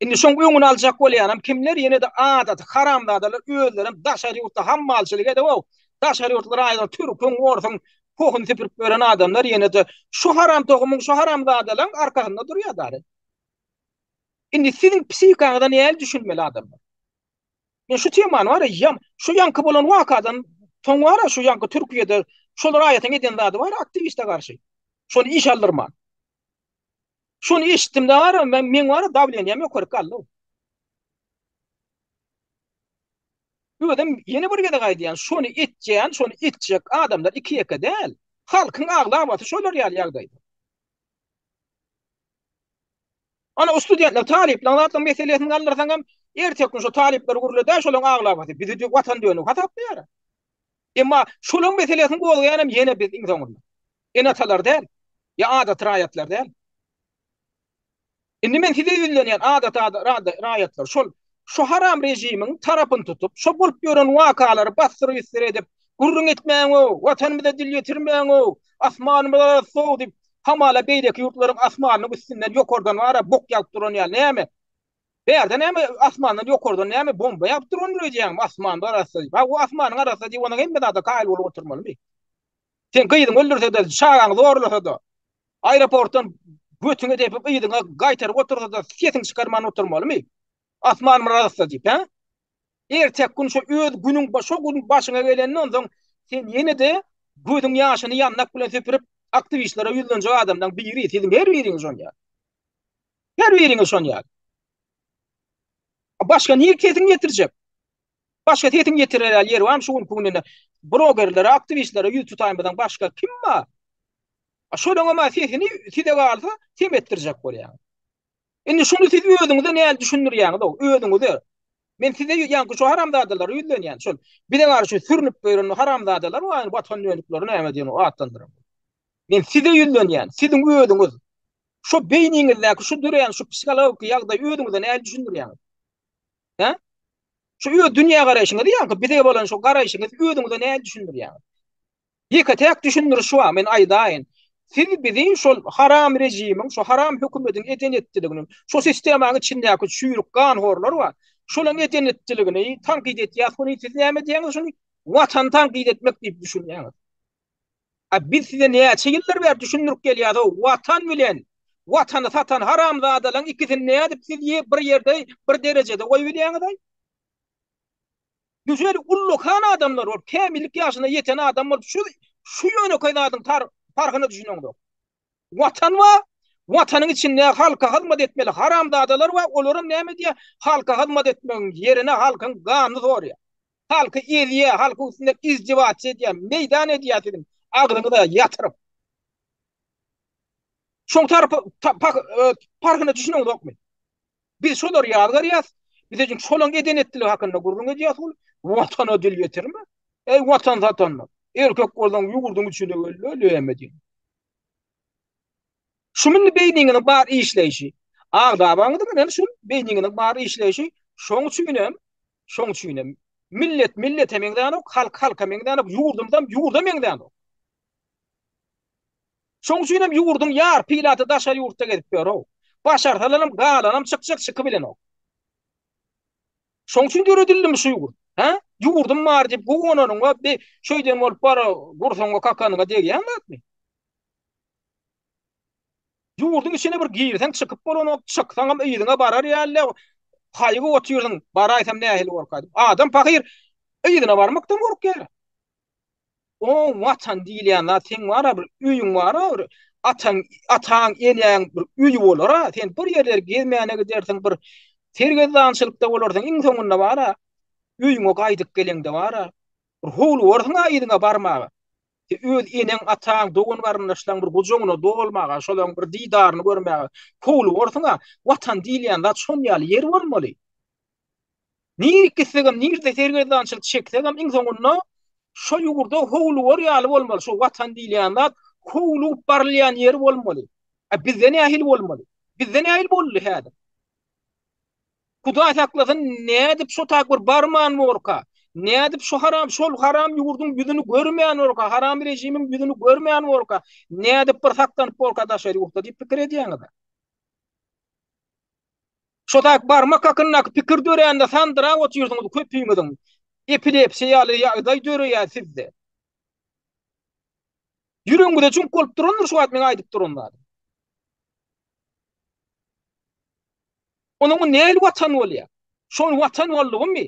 Indi şoň öňüni aljak bolýanam kimler ýene-de adaty haramzadalar özlerem daşary ýurtda hammalçylyk edip-ow, daşary ýurtly raýatlar türküň, orsuň pohuny süpürip ýören adamlar ýene-de şu haram tohumyň şu haramzadalaryň arkasynda durýar dary. Indi siziň psihikaňyza nähili düşünmeli adamlar? Men şu temany bar ýa, şu ýaňky bolan wakadan soň bar şu ýaňky Türkiýede şol raýatyň eden zady bar aktiwiste garşy. Şony iş aldyrman. Şony eşitdim de bar, men meň bar dawleniýam ýokaryk galdy. Özüm ýene bir gezek aýdýan, şony etýän, şony etjek adamlar iki-ýeke däl. Halkyň aglabasy şolar ýaly ýagdaýda. Ana o studentler, talyplaryň zatlaryň meselesini galdyrsaň hem, erteki gün şo talyplar gürledä şolaryň aglabasy bizi watan dönügi hasaplaýar. Emma şolaryň meselesini gozgaýan hem ýene biz iň soňunda. Ene-atalar däl, ýa adaty raýatlar däl. Indi men size ýüzlenýän adaty raýatlar, şol şu haram režimiň tarapyny tutup, şo bolup ýören wakalary bassyr-üssür edip, gürrüň etmäň-ow, watanymyza dil ýetirmäň-ow, asmanymyz arassa-ow diýip, hamala beýleki ýurtlaryň asmanynyň üstünden ýokardan bar-a bok ýagyp duran ýaly näme? Bärde näme asmandan ýokardan näme bomba ýagyp durandyr öýdýäňmi, asmanymyz arassa diýip. Ha, o asmanyň arassa diýip onuň hemme zada kaýyl bolup oturmalymy? Sen gyzyňy öldürse-de, çagaňy zorlasa-da, aeroportdan götüňe depip yzyňa gaýtaryp otursa-da sesiňi çykarman oturmalymy? Asmanymyz arassa diýip, hä? Erteki gün şo öz günüň şo gün başyňa gelende onsoň sen ýene-de gözüň ýaşyny ýandak bilen süpürip aktiwistlere ýüzlenjek adamlaň biri siziň her biriňiz şon ýaly. Her biriňiz şon ýaly. Başga nirä sesiňi ýetirjek? Başga sesiňi ýetirer ýaly ýer barmy şu günki günde? Blogerlere, aktiwistlere ýüz tutaýmasaň başga kim bar? Şolaňam sesini size galsa sem etdirjek bolýaňyz. Indi şuny siz özüňize näl düşündirýäňiz-ow, özüňize. Men size ýaňky şu haramzadalara ýüzlenýän, şol bize garşy sürnüp ýören haramzadalar bar, watan dönükleri näme diýen atlandyran. Men size ýüzlenýän, siziň özüňiz. Şu beýniňizdäki şu döreýän şu psihologik ýagdaýy özüňize näl düşündirýäňiz? Hä? Şu öz dünýägaraýşyňyzy ýaňky bize bolan şu garaýşyňyzy özüňize näl düşündirýäňiz? Ýeke-täk düşündiriş bar, men aýdaýyn. Siz bizi şol haram režimiň, şo haram hökümediň eden-etdiligini, şo sistemanyň içindäki çüýrük ganhorlar bar, şolaň eden-etdiligini tankyt etýäs, muny siz näme diýýäňiz şuny? Watany tankyt etmek diýip düşünýäňiz. A biz size näçe ýyllar bäri düşündirip gelýäs-ow, Watan bilen Watany satan haramzadalaryň ikisini nädip siz bir ýerde, bir derejede goýubilýäňiz-aý? Güzel ullakan adamlar bolup, kämillik ýaşyna ýeten adam bolup şu şu ýönekeý zadyň tar parhyna düşüneňzok. Watan bar, Watanyň içinde halka hyzmat etmeli haramzadalar bar, olaram näme edýär? Halka hyzmat etmegiň ýerine halkyň ganyny sorýar. Halky ezýär, halkyň üstünde izdiwasiýa edýär, meýdan edýär siziň agzyňyza ýatyryp. Şoň tarapy parhyna düşüneňzokmy? Biz şolary ýazgarýas. Biz üçin şolaň eden etdiligi hakynda gürrüň edýäs ol. Watana dil ýetirme. Eý watan satanlar. Erkek bolsaň ýurduň içine gel-de näme diýen. Şu indi beýniňiziň bar işleýşi. Agdabaňyzyň indi şu beýniňiziň bar işleýşi. Şoň üçinem, şoň üçinem millet millete meňzänok, halk halka meňzänok, ýurdumyzam ýurda meňzänok. Şoň üçin hem ýurduň ýarpy ilaty daşary ýurtda gezip ýör-ow. Başarsalaram galanam çykjak çykybilenok. Şoň üçin döredildimi şu ýurt? Hä? Ýurdum bar diýip guwananyňa, be, şeýden bolup bara gursagyňa kakanyňa degýän zatmy? Ýurduň içine bir girseň çykyp bolanok, çyksaňam yzyňa barar ýaly däl. Haýygyp otyrsyň, baraýsam nähili borka diýip. Adam pahyr yzyna barmakdan gorkýar. O watan diýilýän zat seň bara bir öýüň bara bir ataň ataň eneň bir öýi bolara sen bir ýerler gezmäne gidersiň bir sergezdançylykda bolarsyň iň soňunda bara öýüňe gaýdyp geleňde bara bir howlugarsyň-a yzyňa barmaga. Öz eneň ataň dogan garyndaşlaň bir gujagyna dolmaga şolaň bir didaryny görmäge howlugarsyň-a watan diýilýän zat şon ýaly ýer bolmaly. Nirik gitsegem, nirde sergezdançylyk çeksegem, iň soňunda şo ýurda howlugar ýaly bolmaly. Şo Watan diýilýän zat howlugyp barylýan ýer bolmaly. A bizde nähili bolmaly? Bizde nähili boldy häzir? Hudaý saklasyn, nädip şo tak bir barman borka? Nädip şo haram, şol haram ýurduň ýüzüni görmän borka, haram režimiň ýüzüni görmän borka, nädip bir saklanyp borka daşary ýurtda diýip pikir edýäňiz-ä? Şo tak barmak hakyndaky pikir dörände sandyrap otyrsyňyz köpüňiziň. Epilepsiýa ýaly ýagdaý döreýär sizde. Ýüregiňize jüňk bolup durandyr şu wagt meň aýdyp duran zadym. Onuň bu nähili watan bolýar? Şol watan boldugymy?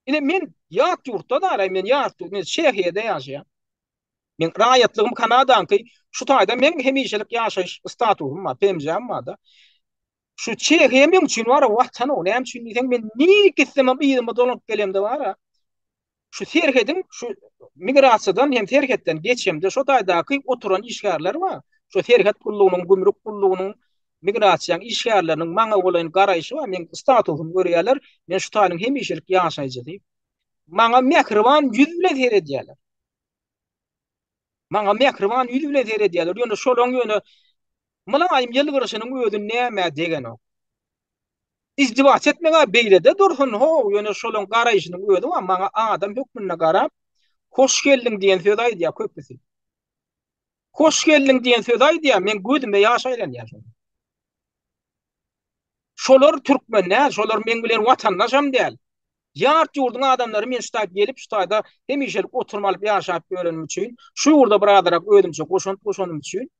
Ine men ýat ýurtda daraý, men ýat ýurt, men Çehiýada ýaşaýan. Men raýatlygym Kanadaňky, şu taýda meň hemişelik ýaşaýyş statusym bar, PMJ-m bar-da. Şu Çehiýa meň üçin bar-a watan-ow, näme üçin diýseň, men nirä gitsemem yzyma dolanyp gelemde bar-a, şu serhediň, şu migrasiýadan hem serhetden geçemde şo taýdaky oturan işgärler bar, şu serhet gullugynyň, gümrük gullugynyň, migrasiýaň işgärleriniň maňa bolan garaýşy bar, meň statusymy görýärler, men şu taýynyň hemişelik ýaşaýjysy. Maňa mähriban ýüz bilen seredýärler. Maňa mähriban ýüz bilen seredýärler. Ýöne şolaň ýöne mylaýym ýylgyryşynyň özi nämä degenok. Izdiwaç etmek-ä beýle-de dursun, how, ýöne şolaň garaýşynyň özi bar, maňa adam hökmünde garap, Hoş geldiň diýen sözi aýdýar köpüsi. Hoş geldiň diýen sözi aýdýar, meň gözüme ýaş aýlanýar şonda. Şolar türkmen däl, şolar meň bilen watandaşam däl. Ýart ýurduň adamlary men şu taýda gelip, şu taýda hemişelik oturum alyp ýaşap ýörenim üçin, şu ýurda birazrak özümçe goşant goşanym üçin,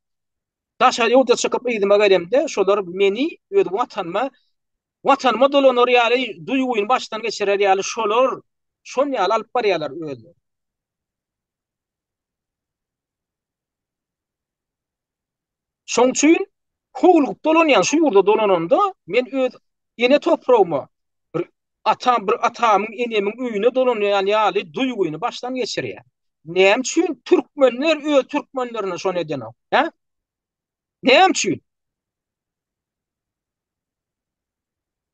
daşary ýurda çykyp yzyma gelemde, şolar meni öz watanyma, watanyma dolanar ýaly duýgyny başdan geçirer ýaly şolar şon ýaly alyp barýarlar özleri. Şoň üçin howlugyp dolanýan şu ýurda dolanamda men öz ene topragyma bir atam bir atamyň enemiň öýüne dolanýan ýaly duýgyny başdan geçirýän. Näme üçin türkmenler öz türkmenlerine şony edenok? Hä? Näme üçin?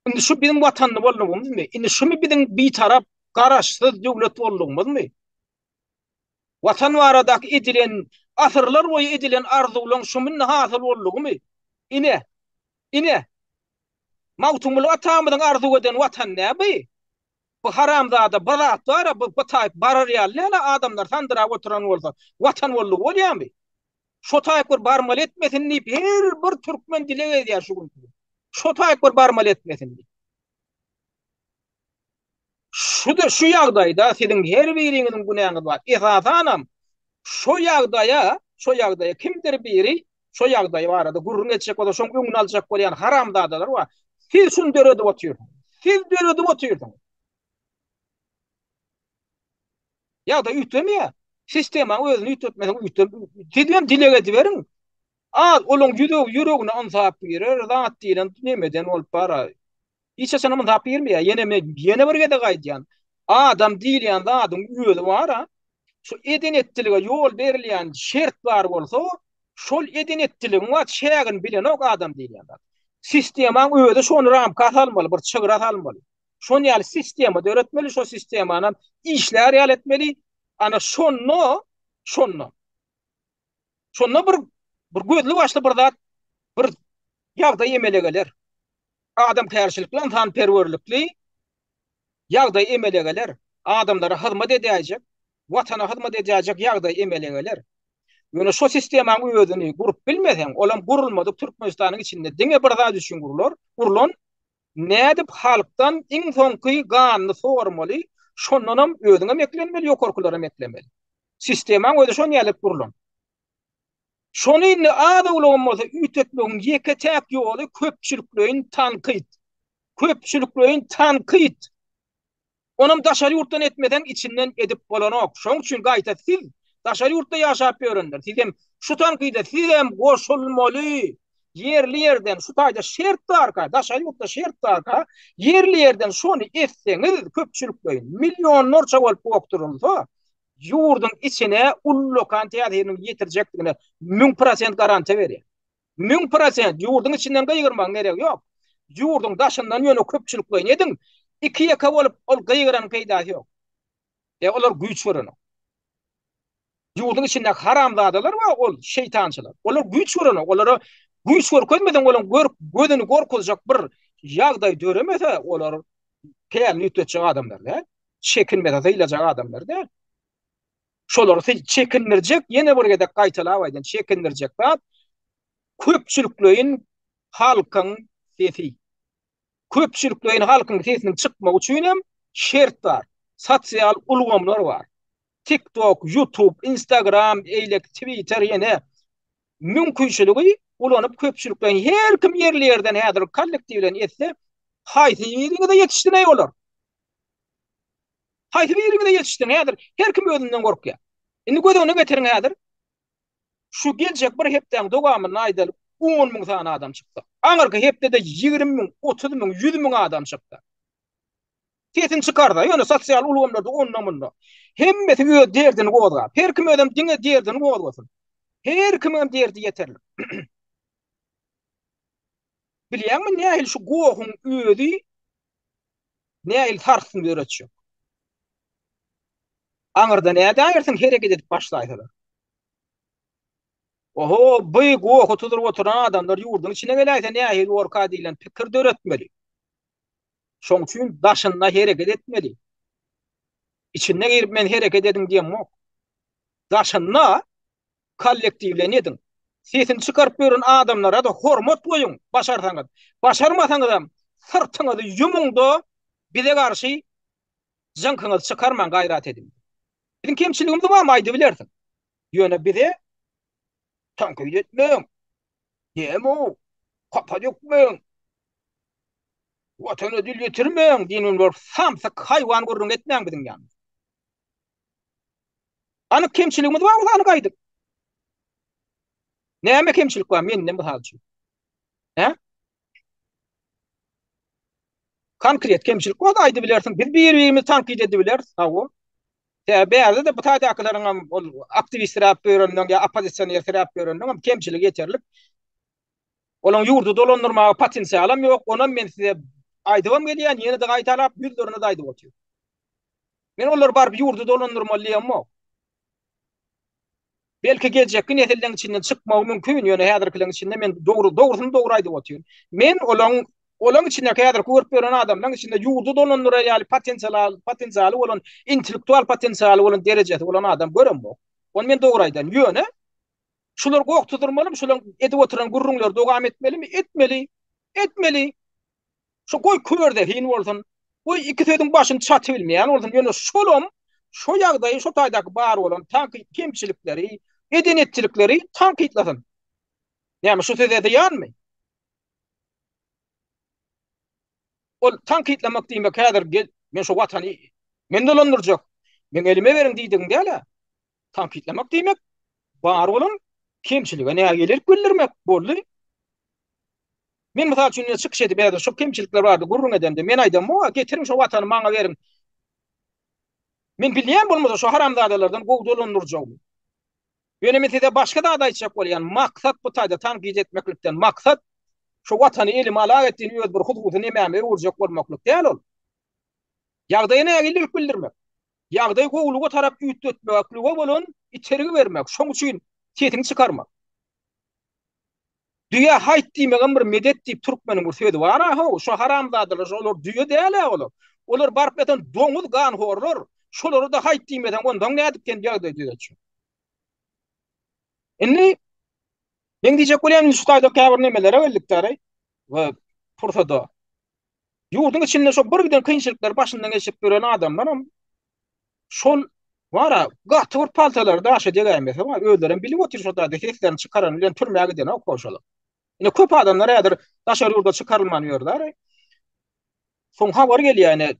Indi şu biziň watanly boldugymyzmy? Indi şumy biziň bitarap, garaşsyz döwlet boldugymyzmy? Watan baradaky edilen, asyrlar boýy edilen arzuwlaň şumunda hasyl boldugymy? Ine, ine, Magtymguly atamyzyň arzuw eden Watany nä by? Bu haramzada bir zat bar-a, bu bu taýyp barar ýaly däl-ä, adamlar sandyrap oturan bolsa, Watan boldugy bolýamy? Şo taýyp bir barmaly etmesin diýip, her bir türkmen dileg edýär şu günki gün. Şo taýyp bir barmaly etmesin diýip. Şu-da şu ýagdaýda siziň her biriňiziň günäňiz bar. Esasanam şo ýagdaýa, şo ýagdaýa kimdir biri şo ýagdaý barada gürrüň etjek bolsa, şoň öňüni aljak bolýan haramzadalar bar. Siz şuny döredip otyrsyňyz. Siz döredip otyrsyňyz. Ýagdaý üýtgemeýär. Sistemaň özüni üýtgetmeseň üýtge. Siz hem dileg ediberiň. Az olaň ýüregi ýüregine ynsap girer, zat diýlen nemeden bolup bara. Hiç haçanam ynsap girmeýär. Ýene men ýene bir gezek aýdýan. Adam diýilýän zadyň özi bara. Şu eden-etdilige ýol berilýän şert bar bolsa, şol eden-etdiligiň bar çägini bilenok adam diýilýän zat. Sistemaň özi şony ramka salmaly, bir çygra salmaly. Şon ýaly sistema döretmeli, şo sistemanam işlär ýaly etmeli. Ana şonda, şonda. Şonda bir bir gözli başly bir zat, bir ýagdaý emele geler. Adamkärçilikli, ynsanperwerlikli ýagdaý emele geler. Adamlara hyzmat edäýjek, Watana hyzmat edäýjek ýagdaý emele geler. Ýöne şo sistemaň özüni gurup bilmeseň, olam gurulmadyk Türkmenistanyň içinde diňe bir zat üçin gurlar, gurlan, nädip halkdan iň soňky ganyny sormaly, şondanam özüňem eklenmeli, ýokarkylaram eklemeli. Sistemaň özi şon ýaly gurlan. Şony indi az-owlagam bolsa üýtgetmegiň ýeke-täk ýoly köpçülikleýin tankyt. Köpçülikleýin tankyt. Onam daşary ýurtdan etmeseň içinden edip bolanok. Şoň üçin gaýta siz daşary ýurtda ýaşap ýörenler sizem şu tankyda sizem goşulmaly. Ýerli ýerden şu taýda şert barka, daşary ýurtda şert barka, ýerli ýerden şony etseňiz köpçülikleýin millionlarça bolup gokdurylsa, ýurduň içine ullakan täsiriniň ýetirjekdigine 1000% garantiýa berýär. 1000% ýurduň içinden gygyrmagyň geregi ýok. Ýurduň daşyndan ýöne köpçülikleýin ediň, iki-ýeke bolup ol gygyranyň peýdasy ýok. E olar güýç görenok. Ýurduň içinde haramzadalar bar, ol şeýtançylar. Olar güýç görenok. Olara güýç görkezmeseň, olaryň görk gözüni gorkuzjak bir ýagdaý döremese, olar pälini üýtgetjek adamlar däl. Çekinmese sylajak adamlar däl. Şolary çekindirjek, ýene bir gezek gaýtalap aýdýan, çekindirjek zat köpçülikleýin halkyň sesi. Köpçülikleýin halkyň sesiniň çykmagy üçin hem şert bar. Sosial ulgamlar bar. TikTok, YouTube, Instagram, eýleki Twitter ýene mümkinçiligi ulanyp köpçülikleýin her kim ýerli ýerden häzir kollektiw bilen etse haýsy biriňize ýetişsin-eý olar? Haýsy biriňize ýetişsin häzir her kim özünden gorkýar. Indi göz öňüne getiriň häzir şu geljek bir hepdäň dowamynda aýdaly 10 müň sany adam çyksa. Aňyrky hepdede 20 müň, 30 müň, 100 müň adam çyksa. Sesini çykarsa, ýöne sosial ulgamlarda onda-munda. Hemmesi öz derdini gozgap. Her kim özem diňe derdini gozgasyn. Her kimiňem derdi ýeterlik. Bilýäňmi nähili şu gohuň özi nähili sarsgyn döretjek. Aňyrda nädäýersiň hereket edip başlaýsalar. Oho, bu gohy tuzuryp oturan adamlar ýurduň içine geläýse nähili borka diýlen pikir döretmeli. Şoň üçin daşynda hereket etmeli. Içinde girip men hereket ediň diýemok. Daşynda kollektiwleýin ediň. Sesini çykaryp ýören adamlara-da hormat goýuň, başarsaňyz. Başarmasaňyzam syrtyňyzy ýumuň-da bize garşy jyňkyňyzy çykarmaň, gaýrat ediň. Biziň kemçiligimiz barmy aýdybilersiň. Ýöne bize tankyt etmäň. Näme-ow? Hapa dökmäň. Watana dil ýetirmäň diýen bolup samsyk haýwan gürrüň etmäň biziň ýanymyzda. Anyk kemçiligimiz bar bolsa anyk aýdyň. Näme kemçilik bar mende mysal üçin? Hä? Konkret kemçilik bolsa aýdybilersiň. Biz bir-birimizi tankyt edibileris. Hawa. Sebäbi bärde-de bu taýdakylaryň hem ol aktiwisträp ýörenleň ýa oppozisionersiräp ýörenleň hem kemçiligi ýeterlik. Olaň ýurdy dolandyrmaga potensialam ýok, onam men size aýdybam gelýän, ýene-de gaýtalap, ýüzlerine-de aýdyp otyryn. Men olar baryp ýurdy dolandyrmaly diýemok. Belki geljekki nesilleň içinden çykmagy mümkin, ýöne häzirkileň içinde men dogry, dogrusyny dogry aýdyp otyryn. Men olaň olaň içindäki häzirki görüp ýören adamlaň içinde ýurdy dolandyrar ýaly potensial, potensialy bolan, intellektual potensialy bolan derejesi bolan adam göremok. Ony men dogry aýdan. Ýöne Şular goh tuzdurmalymy, şularyň edip oturan gürrüňleri dowam etmelimi? Etmeli. Etmeli. Şu goý kör zehin bolsun, goý iki sözüň başyny çatybilmeýän bolsun, ýöne şolam şo ýagdaýy, şo taýdaky bar bolan tankyt kemçilikleri, eden-etdilikleri tankytlasyn. Näme şu söze zyýanmy? Ol tankytlamak diýmek häzir gel, men şu watany men dolandyrjak, meň elime beriň diýdigiň däl-ä. Tankytlamak diýmek bar bolan. Kemçilige nägilelik bildirmek boldy. Men mysal üçin indi çykyş edip häzir şu kemçilikler barada gürrüň edemde men aýdamok, getiriň şu watany maňa beriň. Men bilýän bolmasa şu haramzadalardan gowy dolandyrjagymy. Ýöne men size başga zat aýtjak bolýan, maksat bu taýda tankyt etmeklikden maksat şu watany elime alagetdin öz bir hususy nemäme öwürjek bolmaklyk däl ol. Ýagdaýa nägilelik bildirmek. Ýagdaýy gowulyga tarap üýtgetmeklige bolan itergi bermek, şoň üçin sesiňi çykarmak. Düýä haýt diýmegem bir medet diýip türkmeniň bir sözi bar-a how, şo haramzadalar şo olar düýe däl-ä olar. Olar baryp ýatan doňuz ganhorlar. Şolara-da haýt diýmeseň onsoň nädip sen ýagdaýy düzetjek. Indi meň diýjek bolýanym şu taýda käbir nemelere geldik däri we pursada. Ýurduň içinde şo bir giden kynçylyklary başyndan geçirip ýören adamlaram şol bara gaty bir paltalary daşa degäýmese bar, özlerem bilip otyr şo taýda seslerini çykaran bilen türmä gidenok ho şolar. Ine köp adamlar häzir daşary ýurda çykarylman ýörler. Soň habar gelýär ine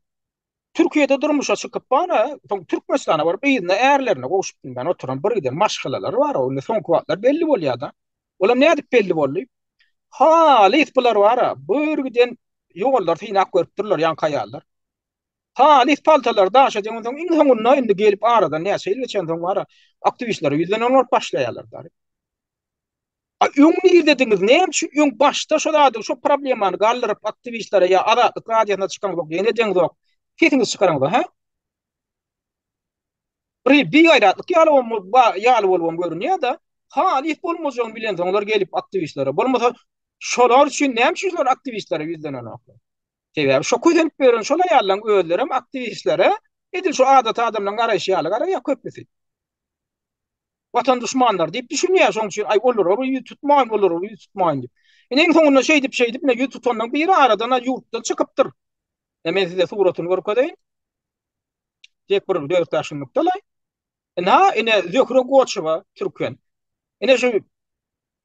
Türkiýede durmuşa çykyp bara, soň Türkmenistana baryp yzyna ärlerine gowşup bilmän oturan bir giden maşgalalar bar, o indi soňky wagtlar belli bolýar-da. Olam nädip belli boldy? Halys bular bar-a, bir giden ýollar synap görüpdirler ýaňky aýallar. Halys paltalary daşa deňensoň iň soňunda indi gelip aradan näçe ýyl geçensoň bar-a, aktiwistlere ýüzlenen bolup başlaýarlar. A öň nirdediňiz? Näme üçin öň başda şo zady, şo problemany galdyryp aktiwistlere ýa Azatlyk radiosyna çykaňzok, ýene edeňzok, sesiňizi çykaraňzok, hä? Bir bigaýratlyk ýaly ýaly bolubam görünýär-de, halys bolmajagyny bilensoňlar gelip aktiwistlere, bolmasa şolar üçin näme üçin şolar aktiwistlere ýüzlenenoklar? Sebäbi şo kösenip ýören şol aýallaryň özlerem aktiwistlere edil şo adaty adamlaryň garaýşy ýaly garaýar köpüsi. Watan duşmanlary diýip düşünýär, şonuň üçin aý olara bir ýüz tutmaýyn, olara bir ýüz tutmaýyn diýip. Ine iň soňunda şeýdip şeýdip ine ýüz tutanlaryň biri aradan ýurtdan çykypdyr. E men size suratyny görkezeýin. Tek bir dört-bäş günlükde laý. Ina ine Zöhre Goçowa türkmen. Ine şu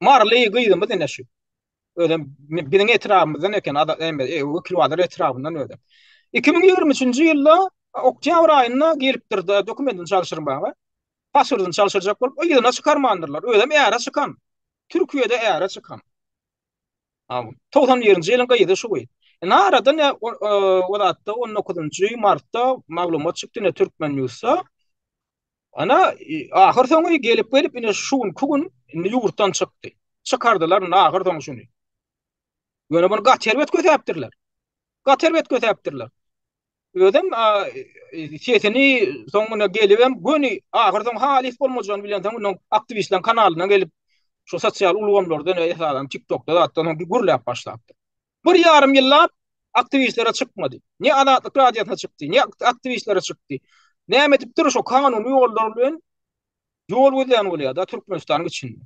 Maryly gyzymyz ine şu. Özem biziň etrabymyzdan eken, Wekilbazar etrabyndan özem. 2023-nji ýylda oktýabr aýynda gelipdir-de dokumentini çalşyrmaga. Pasportyny çalşyrjak bolup, yzyna çykarmandyrlar. Özem äre çykan. Türkiýede äre çykan. 91-nji ýylyň gyzy şu gyz. Ine arada ne o zatda 19-njy martda maglumat çykdy ne Türkmen Newsda. Ana ahyr soňy gelip gelip ine şu günki gün indi ýurtdan çykdy. Çykardylar indi ahyr soňy şuny. Ýöne muny gaty erbet kösäpdirler. Gaty erbet kösäpdirler. Özem sesini soňuna gelibem göni ahyr soň halys bolmajagyny bilensoň onuň aktiwistleriň kanalyna gelip şu sosial ulgamlardan esasan TikTokda zatdan soň gürläp başlapdyr. Bir ýarym ýyllap aktiwistlere çykmady. Ne Azatlyk radiosyna çykdy, ne aktiwistlere çykdy. Näme edipdir şo kanuny ýollar bilen ýol gözleýän bolýar-da Türkmenistanyň içinde.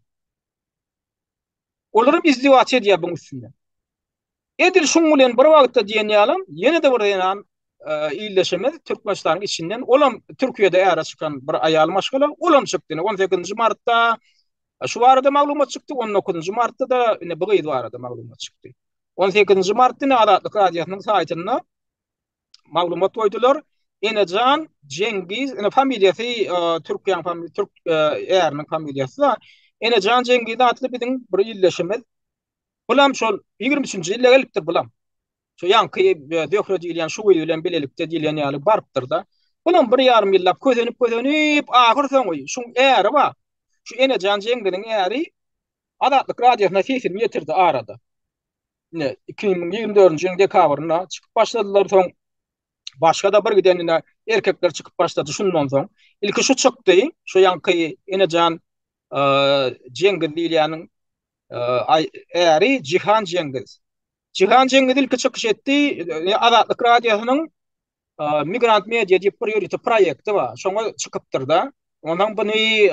Olaram izdiwaç edýär buň üstünden. Edil şuň bilen bir wagtda diýen ýalam ýene-de bir zenan e, ildeşimiz Türkmenistanyň içinden olam Türkiýede äre çykan bir aýal maşgala olam çykdy. 18 martda şu barada maglumat çykdy, 19 martda da ine bu gyz barada maglumat çykdy. 18 martda ine Azatlyk radiosynyň saýtynda maglumat goýdular. Enejan Cengiz, ine familiýasy e, Türkiýäň familiýasy, türk e, äriniň familiýasy da. Enejan Cengiz atly biziň bir ildeşimiz. Bulam şol 23-nji ýylda gelipdir bulam. Şu ýaňky e, Zöhre diýilýän şu gyz bilen bilelikde diýilýän ýaly barypdyr-da. Bulam bir ýarym ýyllap kösenip kösenip ahyr soňy şuň äri bar. Şu Enejan Cengiziň äri Azatlyk radiosyna sesini ýetirdi arada. Ine 2024-nji ýylyň dekabrynda çykyp başladylar soň başga-da bir giden ine erkekler çykyp başlady şundan soň. Ilki şu çykdy, şu ýaňky Enejan e, Cengiz diýilýäniň äri Jihan Cengiz. Jihan Cengiz ilki çykyş etdi, Azatlyk radiosynyň Migrant Media diýip bir ýörite proýekti bar. Şoňa çykypdyr-da. Ondan buny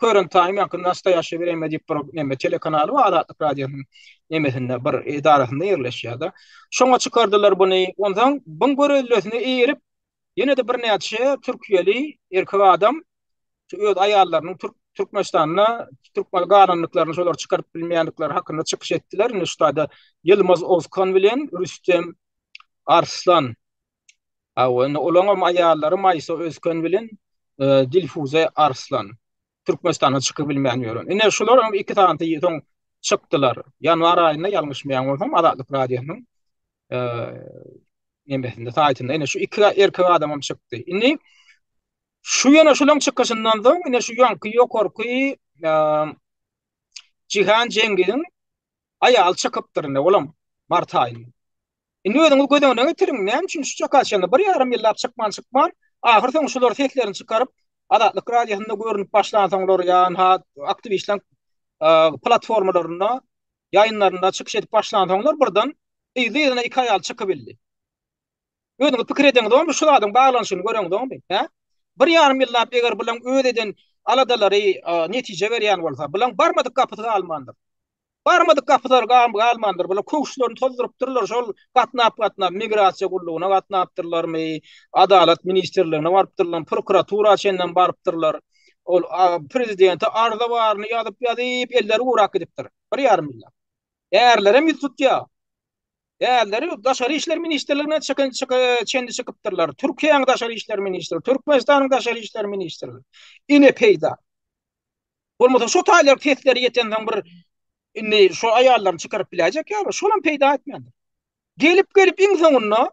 Current Time ýa-da Nastoýaşe Vremya diýip bir neme telekanaly bar Azatlyk radiosynyň nemesinde bir edarasynda ýerleşýär-de. Şoňa çykardylar buny. Ondan buň göreldesine eýerip ýene-de birnäçe türkiýeli erkek adam şu öz aýallarynyň türk Türkmenistanda türkmen galandyklaryny şolar çykaryp bilmeýändikleri hakynda çykyş etdiler. Indi şu taýda Ýylmaz Ozkan bilen Rüstem Arslan. Awa, indi olaň hem aýallary Maýsa Özkan bilen e, Dilfuze Arslan. Türkmenistandan çykybilmän ýören. Ine şular hem iki sany soň çykdylar. Ýanwar aýynda ýalňyşmaýan bolsam Azatlyk Radiosynyň nemesinde saýtynda ine şu iki erkek adamam çykdy. Indi şu ýene şulaň çykyşyndan soň ine şu ýaňky ýokarky Jihan Jengiziň aýaly çykypdyr indi olam mart aýynda. Indi özüňiz göz öňüne getiriň, näme üçin şu çaka çenli bir ýarym ýyllap çykman çykman, ahyr soňy şular seslerini çykaryp, Azatlyk Radiosynda görnüp başlansoňlar ýa ynha aktiwistleriň platformalarynda, ýaýynlarynda çykyş edip başlansoňlar birden yzly-yzyna iki aýal çykybildi. Özüňiz pikir edeňizokmy, şu zadyň baglanyşygyny göreňizokmy, hä? Bir ýarym ýyllap eger bulaň öz eden aladalary netije berýän bolsa, bulaň barmadyk gapysy galmandyr. Barmadyk gapylary galmandyr. Bular köwüşlerini tozdurypdyrlar. Şol gatnap-gatnap migrasiýa gullugyna gatnapdyrlarmy, Adalat ministrligine barypdyrlar, prokuratura çenlem barypdyrlar. Ol prezidente arza baryny ýazyp-ýazyp elleri gurak gidipdir. Bir ýarym ýyllap. Ärlerem ýüz tutýar. Ärleri Daşary işler ministrligine çykan çenli çykypdyrlar. Türkiýäniň Daşary işler ministri, Türkmenistanyň Daşary işler ministri. Ine peýda. Bolmasa şo taýlar sesleri ýetensoň bir indi şo aýallaryny çykaryp biläýjek ýaly, şolam peýda etmändir. Gelip-gelip iň soňunda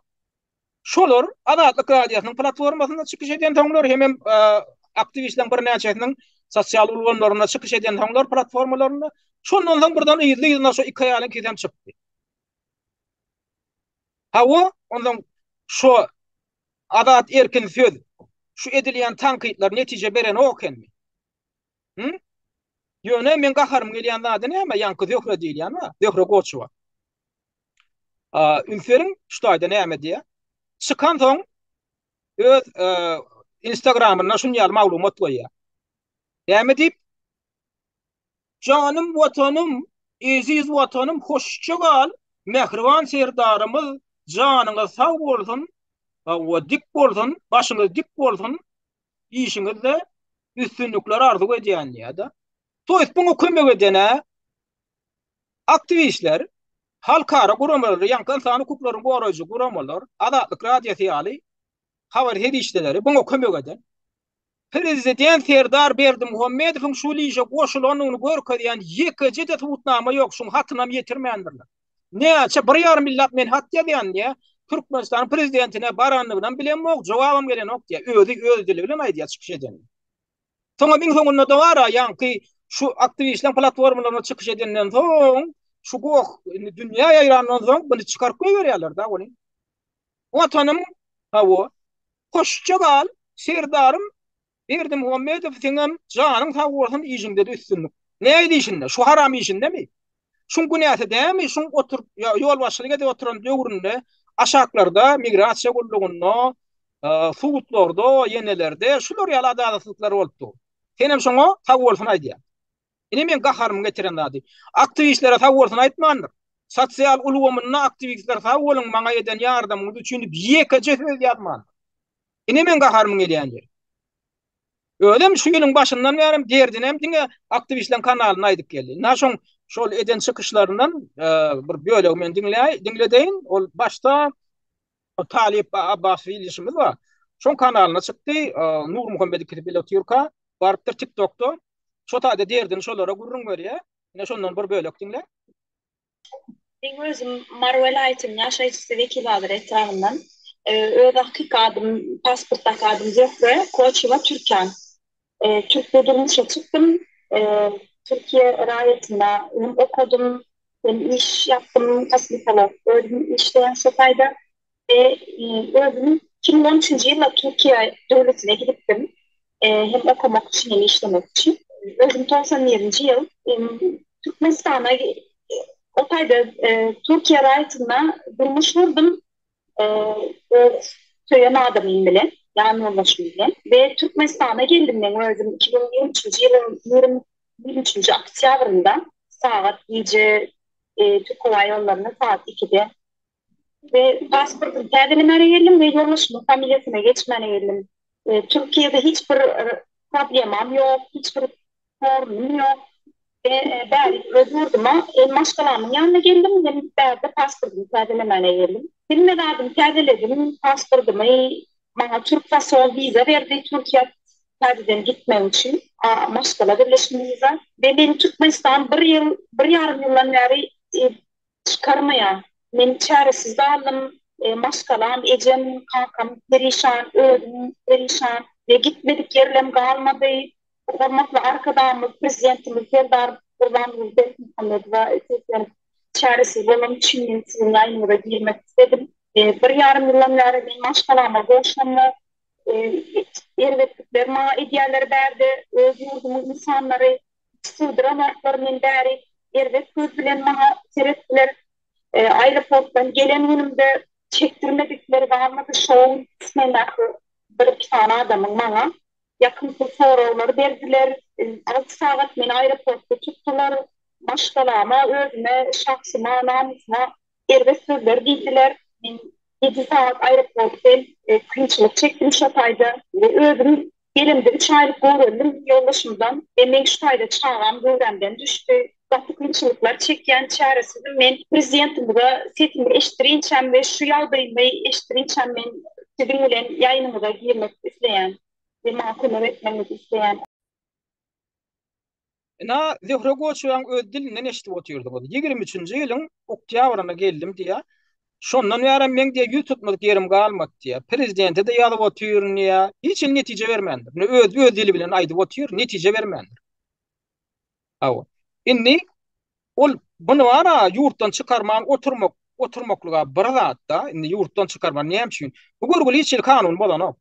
şolar Azatlyk Radiosynyň platformasynda çykyş edensoňlar hemem aktiwistleriň birnäçesiniň sosial ulgamlarynda çykyş edensoňlar platformalarynda şondan soň birden yzly-yzyna şo iki aýalyň ikisem çykdy. Hawa, onsoň şo azat erkin söz, şu edilýän tankytlar netije berenok ekenmi? Hü? Ýöne meň gaharym gelýän zady näme? Ýaňky Zöhre diýilýän bar, Zöhre Goçowa. A, üns beriň, şu taýda näme diýýär? Çykansoň öz Instagramynda şuny ýaly maglumat goýýar. Näme diýip? Janym Watanym, eziz Watanym hoşça gal, mähriban Serdarymyz janyňyz sag bolsun, hawa dik bolsun, başyňyz dik bolsun, işiňizde üstünlikler arzuw edýän diýýär-de. To ýest buňa kömek eden-ä aktiwistler, halkara guramalary, ýaňky ynsan hukuklaryny goraýjy guramalar, Azatlyk Radiosy ýaly habar serişdeleri buňa kömek eden. Prezident Serdar Berdimuhamedowyň şul işe goşulandygyny görkezýän ýekeje-de subutnama ýok, şuň hatynam ýetirmändirler. Näçe bir ýarym ýyllap men hat ýazýan diýýär, Türkmenistanyň prezidentine barandygynam bilemok, jogabam gelenok diýýär. Özi öz dili bilen aýdýar çykyş edende. Soňam iň soňunda-da bar-a ýaňky şu aktiwistleriň platformalarynda çykyş edenden soň, şu goh indi dünýä ýaýrandan soň muny çykaryp goýberýärler-de ony. Watanym, hawa, hoşça gal, Serdarym Berdimuhamedow seňem janyň sag bolsun işiňdede üstünlik. Nähili işinde? Şu haram işindemi? Şuň günäsi dämi? Şuň oturyp ýolbaşçylyk edip oturan döwründe aşaklarda migrasiýa gullugynda, sudlarda, ýenelerde şular ýaly adalatsyzlyklar bolup dur. Senem şoňa sag bolsun aýdýaň. Ine meň gaharymy getiren zady. Aktiwistlere sag bolsun aýtmandyr. Sosial ulgamynda aktiwistler sag boluň maňa eden ýardamyňyz üçin diýip ýekeje söz ýazmandyr. Ine meň gaharymyň gelýän ýeri. Özem şu ýylyň başyndan bärem derdinem diňe aktiwistleriň kanalynda aýdyp geldi. Ynha şoň şol eden çykyşlaryndan bir bölegi men diňläý, diňledeýin. Ol başda Talyp Abbasow ildeşimiz bar. Şoň kanalyna çykdy. Nurmuhammet ikisi bile otyrka barypdyr TikTokda. Şo taýda derdini şolara gürrüň berýär. Ine şondan bir bölek diňle. Meň özüm Mary welaýatynyň ýaşaýjysy Wekilbazar etrabyndan. Öz hakyky adym, pasportdaky adym Zöhre Koçewa Türkan. Türkde durmuşa çykdym. Türkiýe raýatynda hem okadym, hem iş ýapdym, kosmetolog özüm işleýän şo taýda. We özüm 2013-nji ýylda Türkiýe döwletine gidipdim. Hem okamak üçin, hem işlemek üçin. Özüm 91-nji ýyl Türkmenistana o taýda Türkiýe raýatynda durmuş gurdum. Öz söýen adamym bilen, ýan ýoldaşym bilen we Türkmenistana geldim meň özüm 2023-nji ýylyň 23-nji oktýabrynda sagat gije Türkhowaýollarynda sagat ikide we pasportymy täzelemäne geldim we ýoldaşymyň familiýasyna geçmäne geldim. Türkiýede hiç bir problemam ýok, hiç bir Sorunum ýok. We bärik öz ýurduma hem maşgalamyň ýanyna geldim, hem bärde pasportymy täzelemäne geldim. Hemme zadymy täzeledim, pasportymy maňa türk fasol wiza berdi Türkiýe. Täzeden gitmek üçin maşgala birleşmemize we meni Türkmenistan bir ýyl, bir ýarym ýyldan bäri çykarmaýar. Men çäresiz galdym, maşgalam, ejem, kakam perişan, özüm perişan we gitmedik ýerlem galmady. Hormatly Arkadagymyz Prezidentimiz Serdar Gurbanguly Berdimuhamedowa seslenip, çäresiz bolanym üçin men siziň ýaýynyňyza girmek isledim. Bir ýarym ýyldan bäri men maşgalama gowşamok. Erbetlikler maňa edýärler bärde, öz ýurdumyň ynsanlary sygdyranoklar men bäri erbet göz bilen maňa seretdiler. Aeroportdan gelen günümde çekdirmedikleri galmady, şo gün smendaky bir iki sany adamyň maňa ýakymsyz soraglary berdiler. Alty sagat meni aeroportda tutdular, maşgalama, özüme, şahsyma, namysyma erbet sözler diýdiler. Men ýedi sagat aeroportda kynçylyk çekdim şo taýda. Özüm gelemde üç aýlyk göwrelidim ýoldaşymdan we meň şu taýda çagam göwrämden düşdi. Gaty kynçylyklar çekýän çäresizim men. Prezidentimize sesimi eşitdirinçäm we şu ýagdaýymy eşitdirinçäm men siziň bilen ýaýynyňyza girmek isleýän we maňa kömek etmegiňizi isleýän. Ynha, Zöhre Goçowaň öz dilinden eşidip otyrdyňyz. 23-nji ýylyň oktýabrynda geldim diýýär. Şondan bärem meň diýýär ýüz tutmadyk ýerim galmady diýýär. Prezidente-de ýazyp otyryn diýýär. Hiç hili netije bermändir. Indi öz öz dili bilen aýdyp otyr, netije bermändir. Hawa. Indi ol buny bar-a ýurtdan çykarman oturmak, oturmaklyga bir zat-da. Indi ýurtdan çykarman näme üçin? Bu görgüli hiç hili kanun bozanok.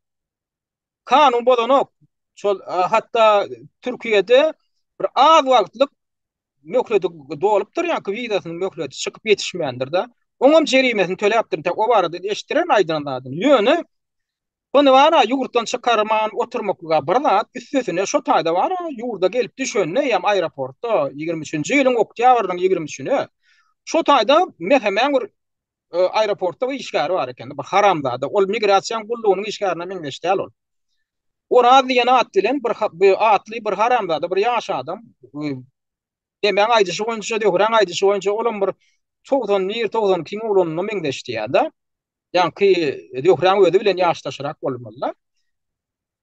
Kanun bozanok. Şol hatda Türkiýede bir az wagtlyk möhleti dolupdyr, ýa-ki wizasynyň möhleti çykyp ýetişmändir-de. Oňam jerimesini töläpdir. Entek o barada eşitdiren aýdan zadyny. Ýöne buny bar-a ýurtdan çykarman oturmaklyga bir zat, üstesine şo taýda bar-a ýurda gelip düşende ýa aeroportda 23-nji ýylyň oktýabrynyň 23-üne şo taýda MHM-iň bir aeroportda bir işgäri bar eken, bir haramzada. Ol migrasiýanyň gullugynyň işgärine meňzeş däl ol. Oraz diýen at bilen bir atly bir haramzada, bir ýaş adam. Demäň aýdyşy boýunça, Zöhräň aýdyşy boýunça olam bir 91, 92-iň oglanyna meňzeş diýýär-de. Ýaňky Zöhräň özi bilen ýaşdaşrak bolmaly-da.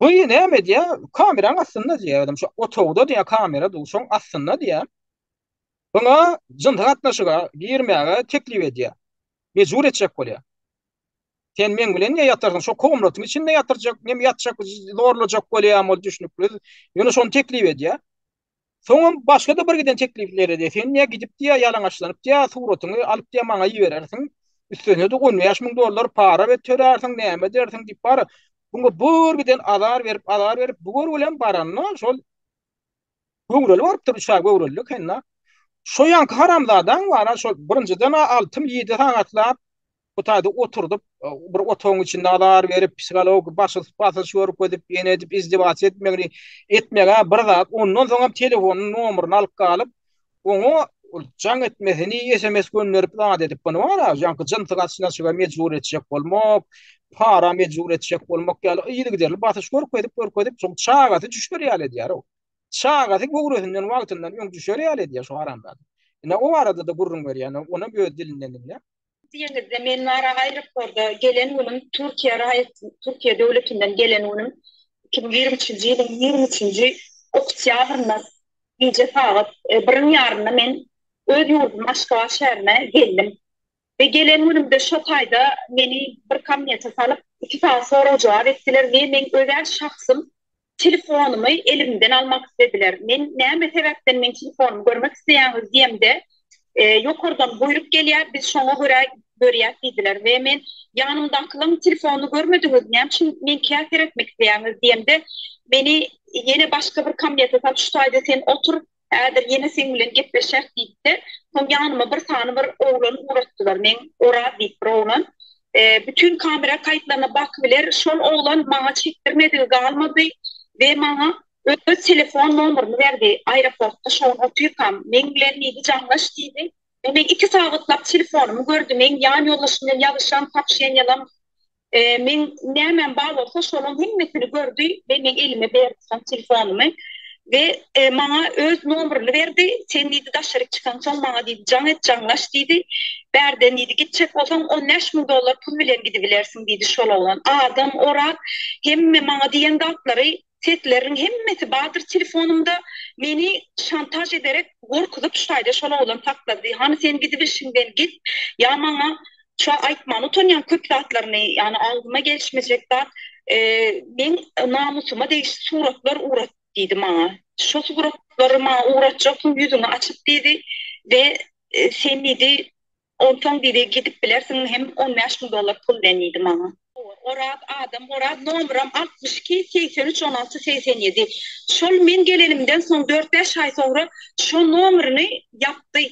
Bu näme diýýär? Kameraň astynda diýýär, adam şu otagda diýýär, kamera dur, şoň astynda diýýär. Buňa jynsy gatnaşyga girmäge teklip edýär. Mejbur etjek bolýar. Sen meň bilen niýe ýatarsyň? Şo komnatyň içinde ýatyrjak, nem ýatjak, zorlajak bolýar, ol düşnükli. Ýöne şony teklip edýär. Soňam başga-da bir giden teklipler edýär. Sen niýe gidip diýýär, ýalaňaçlanyp diýýär, suratyňy alyp diýýär, maňa iberersiň. Üstesine-de 15 müň dollar para we törärsiň, näme edersiň diýip bar. Buňa bir giden azar berip, azar berip, bu görgülem baranda şol Göwreli barypdyr, üç aý göwreli eken-de. Şo ýaňky haramzadaň bar-a, şol birinjiden-ä altymy ýedi sagatlap bu taýda oturdyp, bir otagyň içinde azar berip, psihologik basyş, basyş görkezip, ýene edip, izdewasiýa etmegini etmeg-ä bir zat, ondan soňam telefonyň nomerini alyp galyp, oňa jaň etmesini, sms gönderip zat edip, muny bar-a, ýaňky jynsy gatnaşyga mejbur etjek bolmak, para mejbur etjek bolmak ýaly yzygiderli basyş görkezip, görkezip, soň çagasy düşer ýaly edýär-ow. Çagasy göwresinden wagtyndan öň düşer ýaly edýär şu haramzada. Ine o barada-da gürrüň berýän, onam öz dilinden diňle. Diýeňizde men wara aeroporda gelen günüm Türkiýe raýat Türkiýe döwletinden gelen günüm 2023-nji ýylyň 23-nji oktýabrynda gije sagat biriň ýarynda men öz ýurdum Aşgabat şäherine geldim. We gelen günümde şo taýda meni bir kabinete salyp iki sagat sorag-jogap etdiler we meň özäl şahsym telefonymy elimden almak islediler. Men näme sebäpden meň telefonymy görmek isleýäňiz diýemde, ýokardan buýruk gelýär, biz şoňa görä görýäs diýdiler we men ýanymdakylaň telefonyny görmediňiz, näme üçin meňkä seretmek isleýäňiz diýemde, meni ýene başga bir kabinete salyp şu taýda sen otur, Häzir ýene seň bilen gepleşeris diýipdi. Soň ýanyma bir sany bir oglan ugratdylar. Meň Oraz diýip bir oglan. Bütin kamera kaýtlaryna bakybiler. Şol oglan maňa çekdirmedigi galmady we maňa öz telefon nomeryny berdi. Aeroportda şo gün otyrkam, meň bilen diýdi jaňlaş diýdi. We meň iki sagatlap telefonymy gördi. Meň ýan ýoldaşym bilen ýazyşan sopşeniýalam Meň nämäm bar bolsa şolaň hemmesini gördi we meň elime berdi soň telefonymy we maňa öz nomeryny berdi, sen diýdi daşaryk çykaňsoň maňa diýdi jaň et jaňlaş diýdi, bärden diýdi gitjek bolsaň 15 müň dollar pul bilen gidibilersiň diýdi şol oglan adam Oraz hemme maňa diýen zatlary. Sesleriniň hemmesi bardyr telefonymda. Meni şantaž ederek gorkuzyp şu taýda şol oglan saklady. Hany sen gidibilşiňden git. Ýa maňa şu aýtmana utanýan köp zatlaryny, ýagny agzyma gelişmejek zat, meň namusyma degişli suratlar ugrat diýdi maňa. Şo suratlary maňa ugratjaksyň ýüzüňi açyp diýdi we sen diýdi Onsoň diýdi, gidip bilersiň hem 15 müň dollar pul bilen diýdi maňa. Oraz adam Oraz nomeram 62 83 16 87. Şol men gelenimden soň dört-bäş aý soňra şo nomerini ýapdy.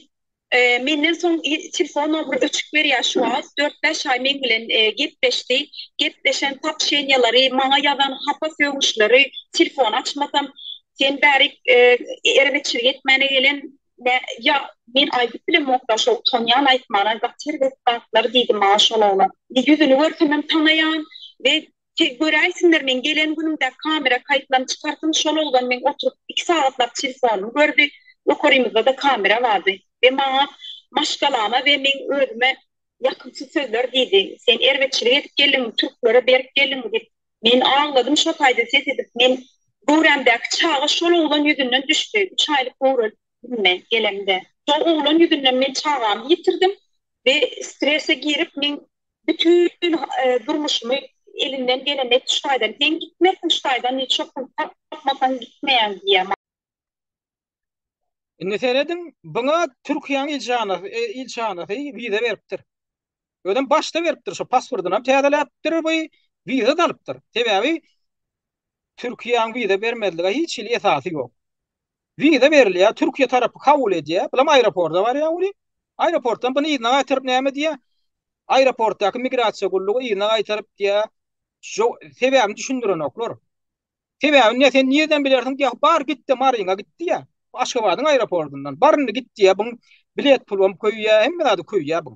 Menden soň telefon nomeri öçük berýär şu wagt. Dört-bäş aý meň bilen gepleşdi. Gepleşen sopşeniýalary, maňa ýazan hapa sögünçleri telefony açmasam, sen bärik erbetçilik etmäne gelen Ýa men aýdyp bilemokda şo utanýan aýtmana gaty erbet zatlar diýdi maňa şol oglan. Ýüzüni görsemem tanaýan we göräýsinler meň gelen günümde kamera kaýtlaryny çykarsyn şol oglan meň oturyp iki sagatlap telefonymy gördi ýokarymyzda-da kamera bardy we maňa maşgalama we meň özüme ýakymsyz sözler diýdi sen erbetçilik edip geldiňmi türklere berip geldiňmi diýip Men agladym şo taýda ses edip men göwrämdäki çaga şol oglan ýüzünden düşdi üç aýlyk göwrelidim men gelemde şo oglan ýüzünden men çagamy ýitirdim we strese girip men bütin durmuşymy elinden geleni etdi şu taýdan sen gitmersiň şu taýdan diýdi şo puly tapmasaň gitmeýäň diýýär maňa. Indi serediň buňa Türkiýäň ilçihanasy ilçihanasy wiza beripdir. Özem başda beripdir, şo pasportynam täzeläpdir, bu wiza-da alypdyr. Sebäbi Türkiýäň wiza bermezlige hiç hili esasy ýok. Wiza berilýär, Türkiýe tarapy kabul edýär, bulam aeroporta barýar weli. Aeroportdan buny yzyna gaýtaryp näme diýýär? Aeroportdaky migrasiýa gullugy yzyna gaýtaryp diýýär, sebäbini düşündirenoklar. Sebäbini ne sen nirden bilersiň diýýär, bar git-de Maryňa git diýýär. Aşgabadyň aeroportyndan. Bar indi git diýýär, buň bilet pulum köýýär, hemme zady köýýär buň.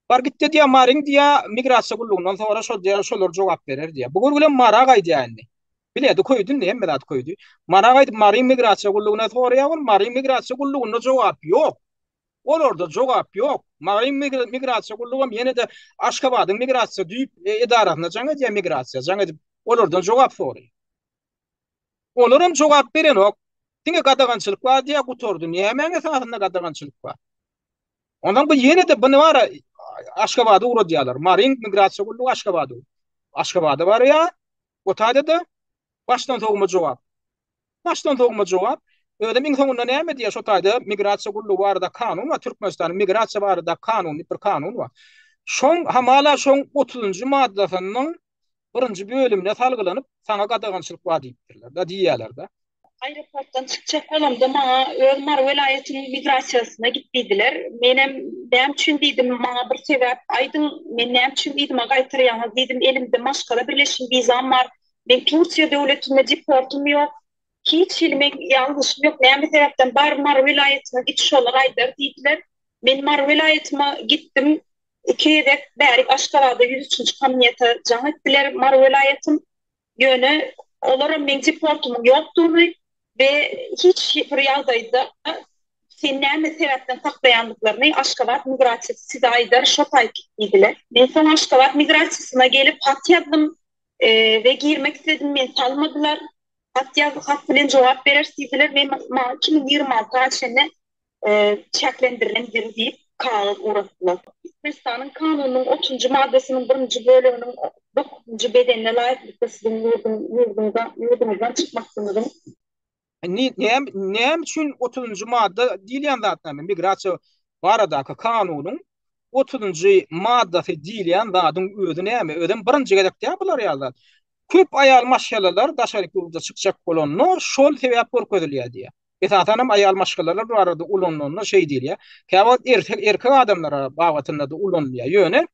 Bar git-de diýýär, Maryň diýýär, migrasiýa gullugyndan sora, şol diýýär, şolar jogap berer diýýär. Bu gün bilen Mara gaýdýar indi. Bileti köýdi indi, hemme zady köýdi. Mara gaýdyp Maryň migrasiýa gullugyna soraýar, ol Maryň migrasiýa gullugynda jogap ýok. Olarda jogap ýok. Maryň migrasiýa gullugam ýene-de Aşgabadyň migrasiýa düýp edarasyna jaň edýär migrasiýa jaň edip olardan jogap soraýar. Olaram jogap berenok. Diňe gadagançylyk bar diýýär, gutardy. Nämäň esasynda gadagançylyk bar? Ondan bu ýene-de buny bar Aşgabada ugradýarlar. Maryň migrasiýa gullugy Aşgabada. Aşgabada barýar. O taýda-da başdan sowma jogap. Başdan sowma jogap. Özem iň soňunda näme diýýär şo taýda migrasiýa gullugy barada kanun bar Türkmenistanyň migrasiýa barada kanun diýip bir kanun bar. Şoň hamala şoň otuzynjy maddasynyň birinji bölümine salgylanyp saňa gadagançylyk bar diýipdirler da diýýärler da. Aeroportdan çykjak bolamda maňa öz Mary welaýatynyň migrasiýasyna git diýdiler. Menem näme üçin diýdim maňa bir sebäp aýdyň men näme üçin yzyma gaýtarýaňyz diýdim elimde maşgala birleşim wizam bar Men Tursiýa döwletinde deportym ýok. Hiç hili meň ýalňyşym ýok. Näme sebäpden bar Mary welaýatyna git şolar aýdar diýdiler. Men Mary welaýatyma gitdim. Iki gezek bärik Aşgabada 103-nji kabinete jaň etdiler Mary welaýatym. Ýöne olaram meň deportymyň ýokdugyny we hiç bir ýagdaýda sen näme sebäpden saklaýandyklaryny Aşgabat migrasiýasy size aýdar şo taýt diýdiler. Men soň Aşgabat migrasiýasyna gelip hat ýazdym. We girmek isledim, meni salmadylar. Hat ýaz, hat bilen jogap bereris diýdiler. Men maňa 2026 a çenli çäklendirilendir diýip kagyz ugratdylar. Türkmenistanyň Kanunynyň otuzynjy maddasynyň birinji böleginiň dokuzynjy bedenine laýyklykda siziň ýurduň ýurduňyzdan ýurduňyzdan çykmaklygyňyzyň Indi näme näme üçin 30-njy madda diýilýän zat näme? Migrasiýa baradaky kanunyň 30-njy maddasy diýilýän zadyň özi näme? Özem birinji gezek däl bular ýaly zat. Köp aýal maşgalalar daşary ýurda çykjak bolanda şol sebäp görkezilýär diýýär. Esasan hem aýal maşgalalar barada ulanylanda şeý diýilýär. Käwagt erkek erkek adamlara babatynda-da ulanylýar. Ýöne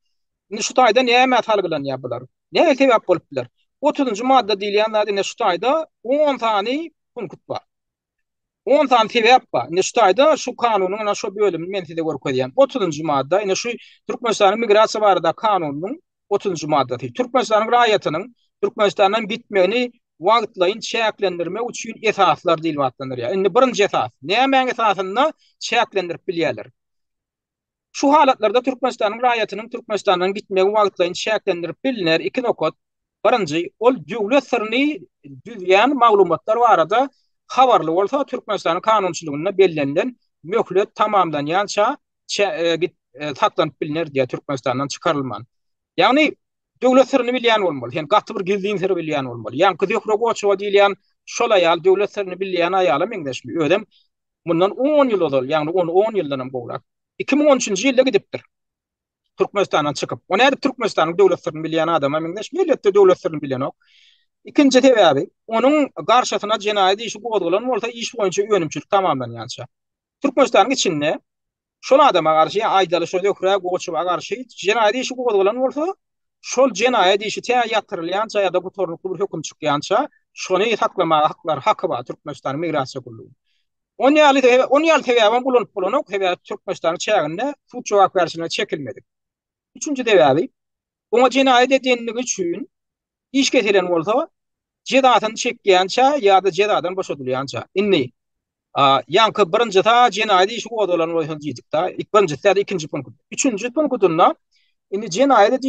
indi şu taýda nämä salgylanýar bular? Näme sebäp bolup biler? Otuzynjy madda diýilýän zat ine şu taýda on sany punkt bar. On sany sebäp bar. Ine şu taýda şu kanunyň ine şu bölümini men size görkezýän. Otuzynjy madda ine şu Türkmenistanyň migrasiýa barada kanunynyň otuzynjy maddasy. Türkmenistanyň raýatynyň Türkmenistandan gitmegini wagtlaýyn çäklendirmek üçin esaslar diýlip atlandyrýar. Indi birinji esas. Nämäň esasynda çäklendirip bilýärler? Şu halatlarda Türkmenistanyň raýatynyň Türkmenistandan gitmegi wagtlaýyn çäklendirip bilner, iki nokat. Birinji, ol döwlet syryny düzýän maglumatlar barada habarly bolsa, Türkmenistanyň kanunçylygynda bellenilen möhlet tamamlanýança saklanyp bilner diýýär, Türkmenistandan çykarylman. Ýagny döwlet syryny bilýän bolmaly. Sen gaty bir gizlin syry bilýän bolmaly. Ýaňky Zöhre Goçowa diýilýän şol aýal döwlet syryny bilýän aýala meňzeşmi? Özem mundan on ýyl ozal, ýagny ony on ýyldan hem gowrak. 2013-nji ýylda gidipdir. Türkmenistandan çykyp. O nädip Türkmenistanyň döwlet syryny bilýän adama meňzeş? Elbetde döwlet syryny bilenok. Ikinji sebäbi, onuň garşysyna jenaýat işi gozgalan bolsa, iş boýunça önümçilik tamamlanýança. Türkmenistanyň içinde şol adama garşy, ýa aýdaly şo Zöhre Goçowa garşy jenaýat işi gozgalan bolsa, şol jenaýat işi tä ýatyrylýança ýa-da gutarnykly bir höküm çykýança şony saklamaga haklary, haky bar Türkmenistanyň migrasiýa gullugynyň. On ýaly on ýaly sebäbem ulanyp bolanok, sebäbi Türkmenistanyň çäginde sud jogapkärçiligine çekilmedik. Üçünji sebäbi, oňa jenaýat edenligi üçin iş kesilen bolsa, jezasyny çekýänçä ýa-da jezadan boşadylýança. Indi Ýaňky birinjisi jenaýat işi gozgalan bolsa diýdik-de, ilk birinjisi ýa-da ikinji punkt. Üçünji punktynda indi jenaýat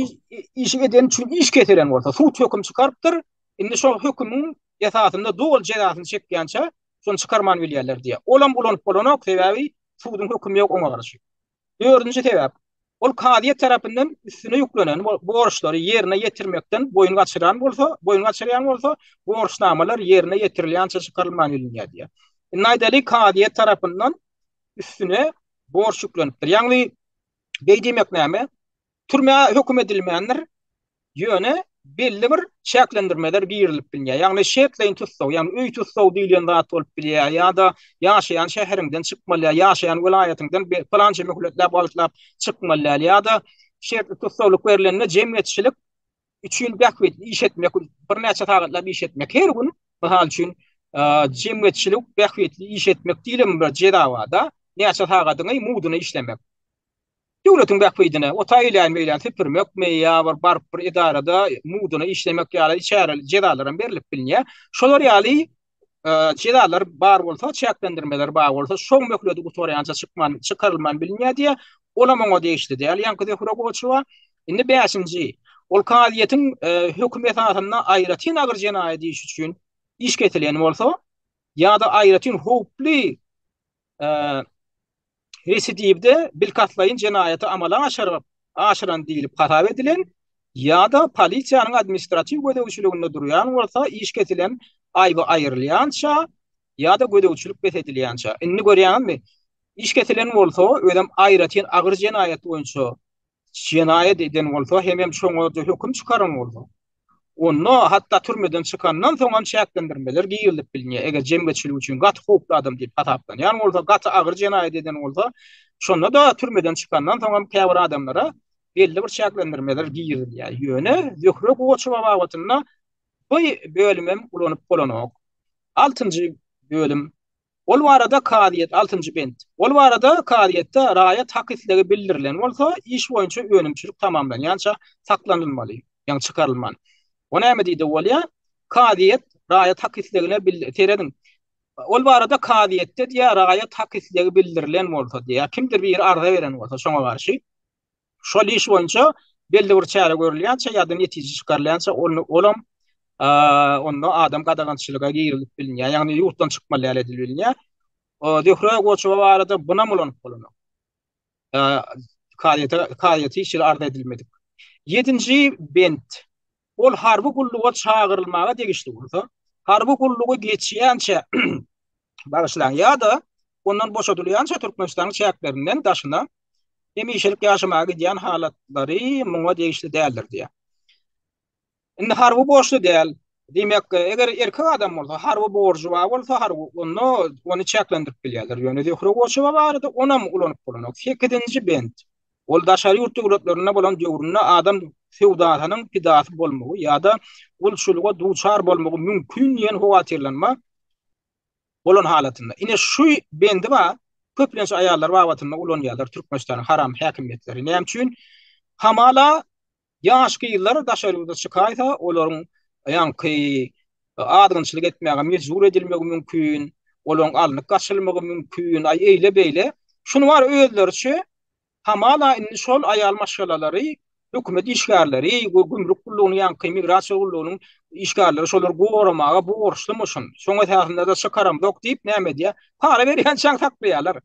işi eden üçin iş kesilen bolsa, sud höküm çykarypdyr, indi şol hökümiň esasynda doly jezasyny çekýänçä şony çykarman bilýärler diýýär. Olam ulanyp bolanok, sebäbi suduň hökümi ýok oňa garşy. Dördünji sebäp, ol kazyýet tarapyndan üstüne ýüklenen borçlary ýerine ýetirmekden boýun gaçyran bolsa, boýun gaçyrýan bolsa, borçnamalar ýerine ýetirilýänçä çykarylman bilinýär diýýär. Indi aýdaly, kazyýet tarapyndan üstüne borç ýüklenipdir. Ýagny, beý diýmek näme? Türmä höküm edilmändir, ýöne belli bir çäklendirmeler girizilip bilinýär. Ýagny şertleýin tussag, ýagny öý tussagy diýilýän zat bolup bilýär ýa-da ýaşaýan şäheriňden çykmaly däl, ýaşaýan welaýatyňdan pylança möhletläp wagtlap çykmaly däl ýa-da şertli tussaglyk berlende jemgyýetçilik üçin bähbitli iş etmek, birnäçe sagatlap iş etmek her gün, mysal üçin, jemgyýetçilik bähbitli iş etmek diýlen bir jeza bar-da, näçe sagadyňy mugduna işlemek. Döwletiň bähbidine ota eýlän-beýlän süpürmekmi ýa bir baryp bir edarada mugduna işlemek ýaly çäre jezalaram berlip bilinýär. Şolar ýaly jezalar bar bolsa, çäklendirmeler bar bolsa, şoň möhleti gutarýança çykman, çykarylman bilinýär diýýär. Olam oňa degişli däl, ýaňky Zöhre Goçowa. Indi bäşinji, ol kazyýetiň hökümi esasynda aýratyn agyr jenaýat işi üçin iş kesilen bolsa ýa-da aýratyn howply residiwde bilkastlaýyn jenaýaty amala aşyryp, aşyran diýlip hasap edilen ýa-da polisiýanyň administratiw gözegçiliginde durýan bolsa, iş kesilen aýby aýrylýança ýa-da gözegçilik bes edilýänçä. Indi görýäňizmi, iş kesilen bolsa, özem aýratyn agyr jenaýat boýunça jenaýat eden bolsa hemem şoňa höküm çykaran bolsa, onda hatda türmeden çykandan soň hem çäklendirmeler girizilip bilinýär. Eger jemgyýetçilik üçin gaty howply adam diýip hasaplanýan bolsa, gaty agyr jenaýat eden bolsa, şonda-da türmeden çykandan soň hem käbir adamlara belli bir çäklendirmeler girizilýär. Ýöne Zöhre Goçowa babatynda bu bölümem ulanyp bolanok. Altynjy bölüm Ol barada kazyýet, altynjy bent. Ol barada kazyýetde raýat hak islegi bildirilen bolsa, iş boýunça önümçilik tamamlanýança saklanylmaly, ýagny çykarylman. O näme diýdi bolýar? Kazyýet raýat hak islegine serediň. Ol barada kazyýetde diýýär, raýat hak islegi bildirilen bolsa diýýär, kimdir biri arza beren bolsa şoňa garşy Şol iş boýunça belli bir çäre görülýänçä ýa-da netije çykarylýança olam onda adam gadagançylyga girizilip bilinýär. Ýagny ýurtdan çykmaly däl edilip bilinýär. Zöhre Goçowa barada bunam ulanyp bolanok. Kazyýete kazyýete hiç hili arz edilmedik. Ýedinji bent. Ol harby gulluga çagyrylmaga degişli bolsa, harby gullugy geçýänçä bagyşlaň ýa-da ondan boşadylýança Türkmenistanyň çäklerinden daşyna hemişelik ýaşamaga gidýän halatlary muňa degişli däldir diýýär. Indi harby borçly däl. Diýmek, eger erkek adam bolsa, harby borjy bar bolsa, harby onda ony çäklendirip bilýärler. Ýöne Zöhre Goçowa barada onam ulanyp bolanok. Sekizinji bent. Ol daşary ýurt döwletlerinde bolan döwründe adam söwdasynyň pidasy bolmagy ýa-da gulçulyga duçar bolmagy mümkin diýen howatyrlanma bolan halatynda. Ine şu bendi bar, köplenç aýallar babatynda ulanýarlar Türkmenistanyň haram häkimiýetleri. Näme üçin? Hamala ýaş gyzlar daşary ýurda çykaýsa, olaryň ýaňky azgynçylyk etmäge mejbur edilmegi mümkin, olaryň alnyp gaçylmagy mümkin, aý eýle-beýle. Şuny bar özleriçe hamala indi şol aýal maşgalalary. Hökümet işgärleri we gümrük gullugynyň ýaňky migrasiýa gullugynyň işgärleri şolary goramaga borçlumyşyn. Şoň esasynda-da çykaramzok diýip näme edýär? Para berýänçäň saklaýarlar.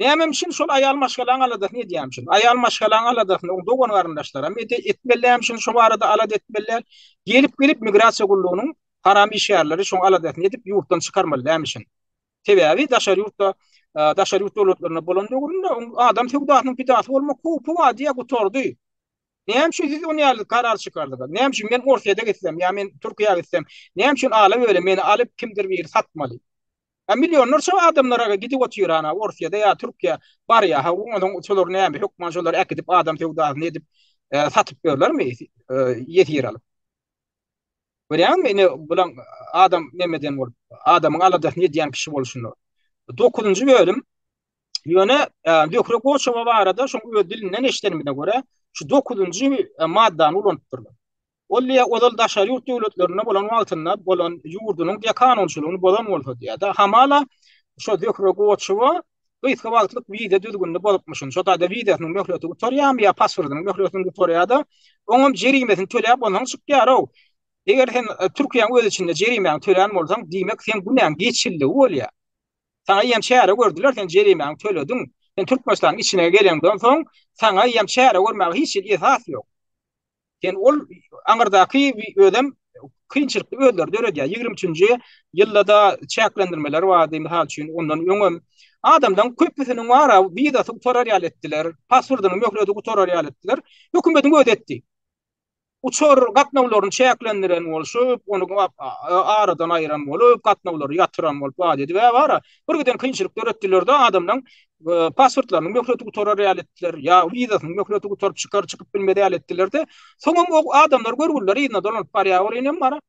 Näme üçin şol aýal maşgalaň aladasyny edýärmişin? Aýal maşgalaň aladasyny oň dogan-garyndaşlaram etmeli dälmişin, şo barada alada etmeli däl. Gelip-gelip migrasiýa gullugynyň haram işgärleri şoň aladasyny edip ýurtdan çykarmaly dälmişin. Sebäbi daşary ýurtda daşary ýurt döwletlerinde bolan döwründe oň adam söwdasynyň pidasy bolmak howpy bar diýýär, gutardy. Näme üçin siz ony ýaly karar çykardyňyz? Näme üçin men Orsýete gitsem ýa men Türkiýä gitsem, näme üçin ala-böle meni alyp kimdir biri satmaly? A millionlarça adamlar aga gidip otyr ana Orsýede ýa Türkiýä barýar. Ha onuň şolar näme hökman şolary äkidip adam söwdasyny edip e, satyp berlermi e, ýesir alyp? Görýäňmi ine bulan adam nemeden bolup adamyň aladasyny edýän kişi bolşuny. 9-njy bölüm Ýöne e, Zöhre Goçowa barada şoň öz dilinden eşidenimize görä şu 9-njy e, maddany ulanypdyrlar. Ol diýýär, ozal daşary ýurt döwletlerinde bolan wagtynda bolan ýurdunyň diýýär kanunçylygyny bozan bolsa diýýär-de, hamala şo Zöhre Goçowa gysga wagtlyk wiza düzgünini bozupmyşyn. Şo taýda wizasynyň möhleti gutarýarmy ýa pasportynyň möhletini gutarýar-da, oňam jerimesini töläp onsoň çykýar-ow. Eger sen e, Türkiýäniň öz içinde jerimäňi tölän bolsaň, diýmek seň günäň geçildigi bolýar. Saňa eýýäm çäre gördüler, sen jerimäňi tölediň. Sen Türkmenistanyň içine geleňden soň, saňa eýýäm çäre görmäge hiç hili esas ýok. Sen ol aňyrdaky özem kynçylykly özleri döredýär. 23-nji ýylda-da çäklendirmeler bardy, mysal üçin, ondan öňem adamlaryň köpüsiniň bar wizasy gutarar ýaly etdiler, pasportynyň möhleti gutarar ýaly etdiler. Hökümetiň özi etdi. Uçar gatnawlaryny çäklendiren bolşup, ony aradan aýyran bolup, gatnawlary ýatyran bolup, zat edip, bara bir giden kynçylyk döretdiler-de, adamlaryň pasportlarynyň möhleti gutarar ýaly etdiler, ýa wizasynyň möhleti gutaryp çykar, çykyp bilmez ýaly etdiler-de, soňam o adamlar görgüliler yzyna dolanyp barýar, ol inem bara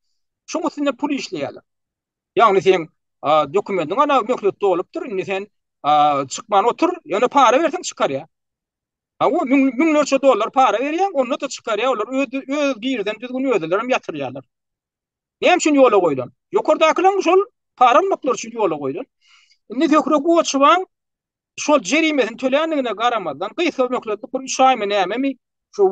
şoň üstünde pul işleýärler. Ýagny seň dokumentiň ana möhlet dolupdyr, indi sen çykman otur, ýöne para berseň çykarýar. Hawa, müňlerçe dollar para berýäň, onda-da çykarýar, olar öz öz girizen düzgüni özlerem ýatyrýarlar. Näme üçin ýola goýlan? Ýokardakylaryň şol para almaklary üçin ýola goýlan. Indi Zöhre Goçowaň şol jerimesini töländigine garamazdan, gysga möhletli bir 3 aýmy nämemi şu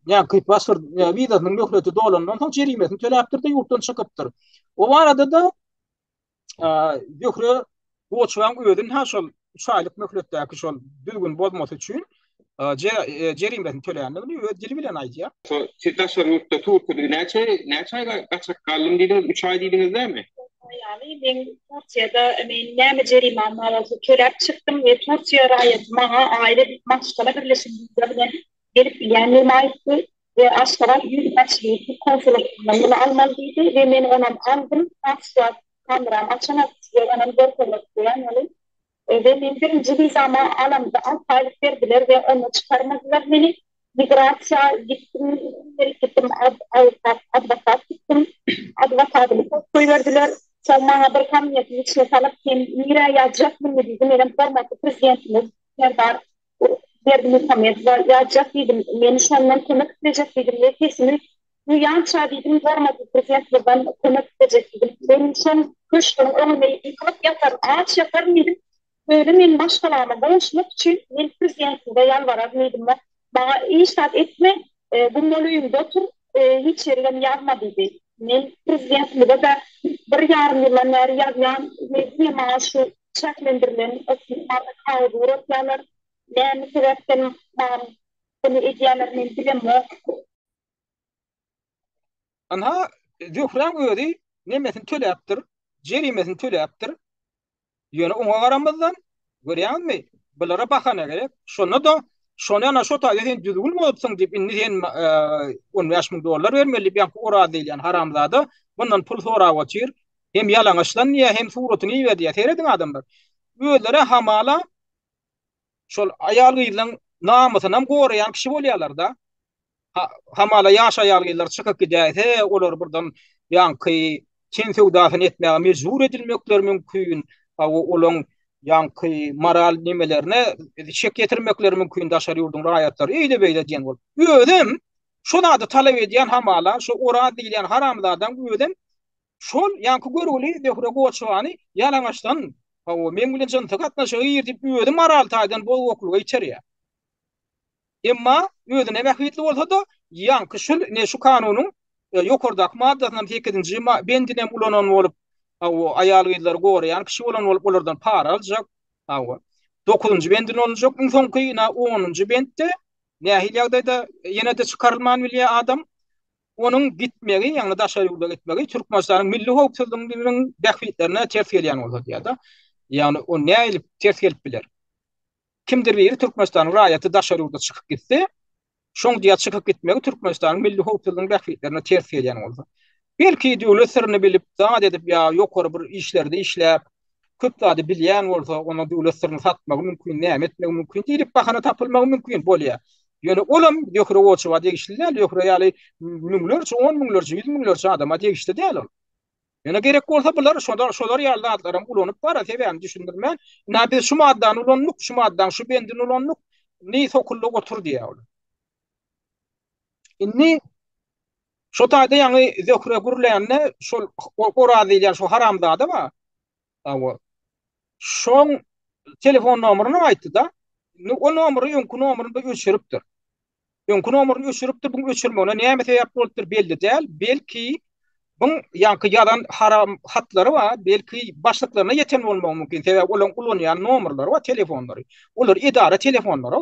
ýa-ki pasport wizasynyň möhleti dolandan soň jerimesini töläpdir-de ýurtdan çykypdyr. O barada-da Zöhre Goçowaň özüni ha şol 3 aýlyk möhletdäki şol düzgün bozmasy üçin jerimesini töländigini öz dili bilen aýdýar. Siz daşary ýurtda Türkiýede näçe näçe aý gaçak galdym diýdiňiz? 3 aý diýdiňiz dämi? Aýaly men Türkiýede men näme jerimam bar bolsa töläp çykdym we Türkiýe raýaty maňa aýly maşgala birleşim wiza bilen gelip bilýändigini aýtdy we Aşgabat Ýüzbaşylyk konsullygyndan muny almaly diýdi we men onam aldym. Pasport kameram açanok size onam görkezmek isleýän welin We men birinji wizamy alamda 6 aýlyk berdiler we onda çykarmadylar meni. Migrasiýa gitdim, ileri gitdim, awukat, adwokat gitdim. Adwokadymy kowup goýberdiler. Soň maňa bir kabinetiň içine salyp, sen nirä ýazjak muny diýdi. Menem hormatly prezidentimiz Serdar Berdimuhamedowa ýazjak diýdim. Men şondan kömek islejek diýdim we sesimi duýança diýdim, hormatly prezidentimizden kömek islejek diýdim. Men şoň köşgüniň öňünde ýykylyp ýataryn, aç ýataryn diýdim. Ýöne men maşgalama gowuşmak üçin men prezidentimize ýalbararyn diýdim we maňa hiç zat etme, gummaly öýüňde otur, hiç ýerigem ýazma diýdi. Men prezidentimize-de bir ýarym ýyldan bäri ýazýan we diňe maňa şu çäklendirilen kagyz ugratýarlar. Näme sebäpden maňa muny edýärler men bilemok. Ynha, Zöhräň özi nemesini töläpdir, jerimesini töläpdir. Ýöne oňa garamazdan, görýäňizmi, bulara bahana gerek. Şonda-da, şony ana şo taýda sen düzgün bozupsyň diýip, indi sen 15 müň dollar bermeli diýip, ýaňky Oraz diýilýän haramzada bundan pul sorap otyr. Hem ýalaňaçlan diýýär, hem suratyny iber diýýär. Serediň adamlar. Özleri hamala şol aýal-gyzlaryň namysynam goraýan kişi bolýarlar-da. Hamala ýaş aýal-gyzlar çykyp gidäýse, olar birden ýaňky ten söwdasyny etmäge mejbur edilmekleri mümkin. Olaň ýaňky moral nemelerine şek ýetirmekleri mümkin daşary ýurduň raýatlary eýle-beýle diýen bolup. Özem şo zady talap edýän hamala şo Oraz diýilýän haramzadaň özem şol ýaňky görgüli Zöhre Goçowany ýalaňaçdan hawa meň bilen jynsy gatnaşyga gir diýip özi moral taýdan bozgaklyga iterýär. Emma özüne bähbitli bolsa-da, ýaňky şul ine şu kanunyň ýokardaky maddasynam sekizinji bendinem ulanan bolup, hawa, aýal-gyzlary goraýan kişi bolan bolup, olardan para aljak, hawa. Dokuzynjy bendini ulanjak, iň soňky ine onunjy bentde nähili ýagdaýda ýene-de çykarylman bilýär adam, onuň gitmegi, ýagny daşary ýurda gitmegi Türkmenistanyň milli howpsuzlygynyň bähbitlerine ters gelýän bolsa diýýär-de. Ýagny o nähili ters gelip biler? Kimdir biri Türkmenistanyň raýaty daşary ýurda çykyp gitse, şoň diýýär çykyp gitmegi Türkmenistanyň milli howpsuzlygynyň bähbitlerine ters gelýän bolsa. Belki döwlet syryny bilip, zat edip ýa ýokary bir işlerde işläp, köp zady bilýän bolsa, onda döwlet syryny satmagy mümkin, näme etmegi mümkin diýlip bahana tapylmagy mümkin bolýar. Ýöne olam Zöhre Goçowa degişli däl, Zöhre ýaly müňlerçe, on müňlerçe, ýüz müňlerçe adama degişli däl ol. Ýöne gerek bolsa bular şolar şolar ýaly zatlaram ulanyp bara sebäbini düşündirmän, ynha biz şu maddany ulandyk, şu maddaň şu bendini ulandyk, indi sokulda otur diýýär olar. Indi şo taýda ýaňy Zöhre gürlände şol Oraz diýilýän şo haramzada bar. Hawa. Şoň telefon nomeryny aýtdy-da. Indi o nomery öňki nomeryny bir öçüripdir. Öňki nomeryny öçüripdir, buň öçürmegine näme sebäp bolupdyr belli däl. Belki buň ýaňky ýazan haram hatlary bar, belki başlyklaryna ýeten bolmagy mümkin. Sebäbi olaryň ulanýan nomerlary bar, telefonlary. Olar edara telefonlary.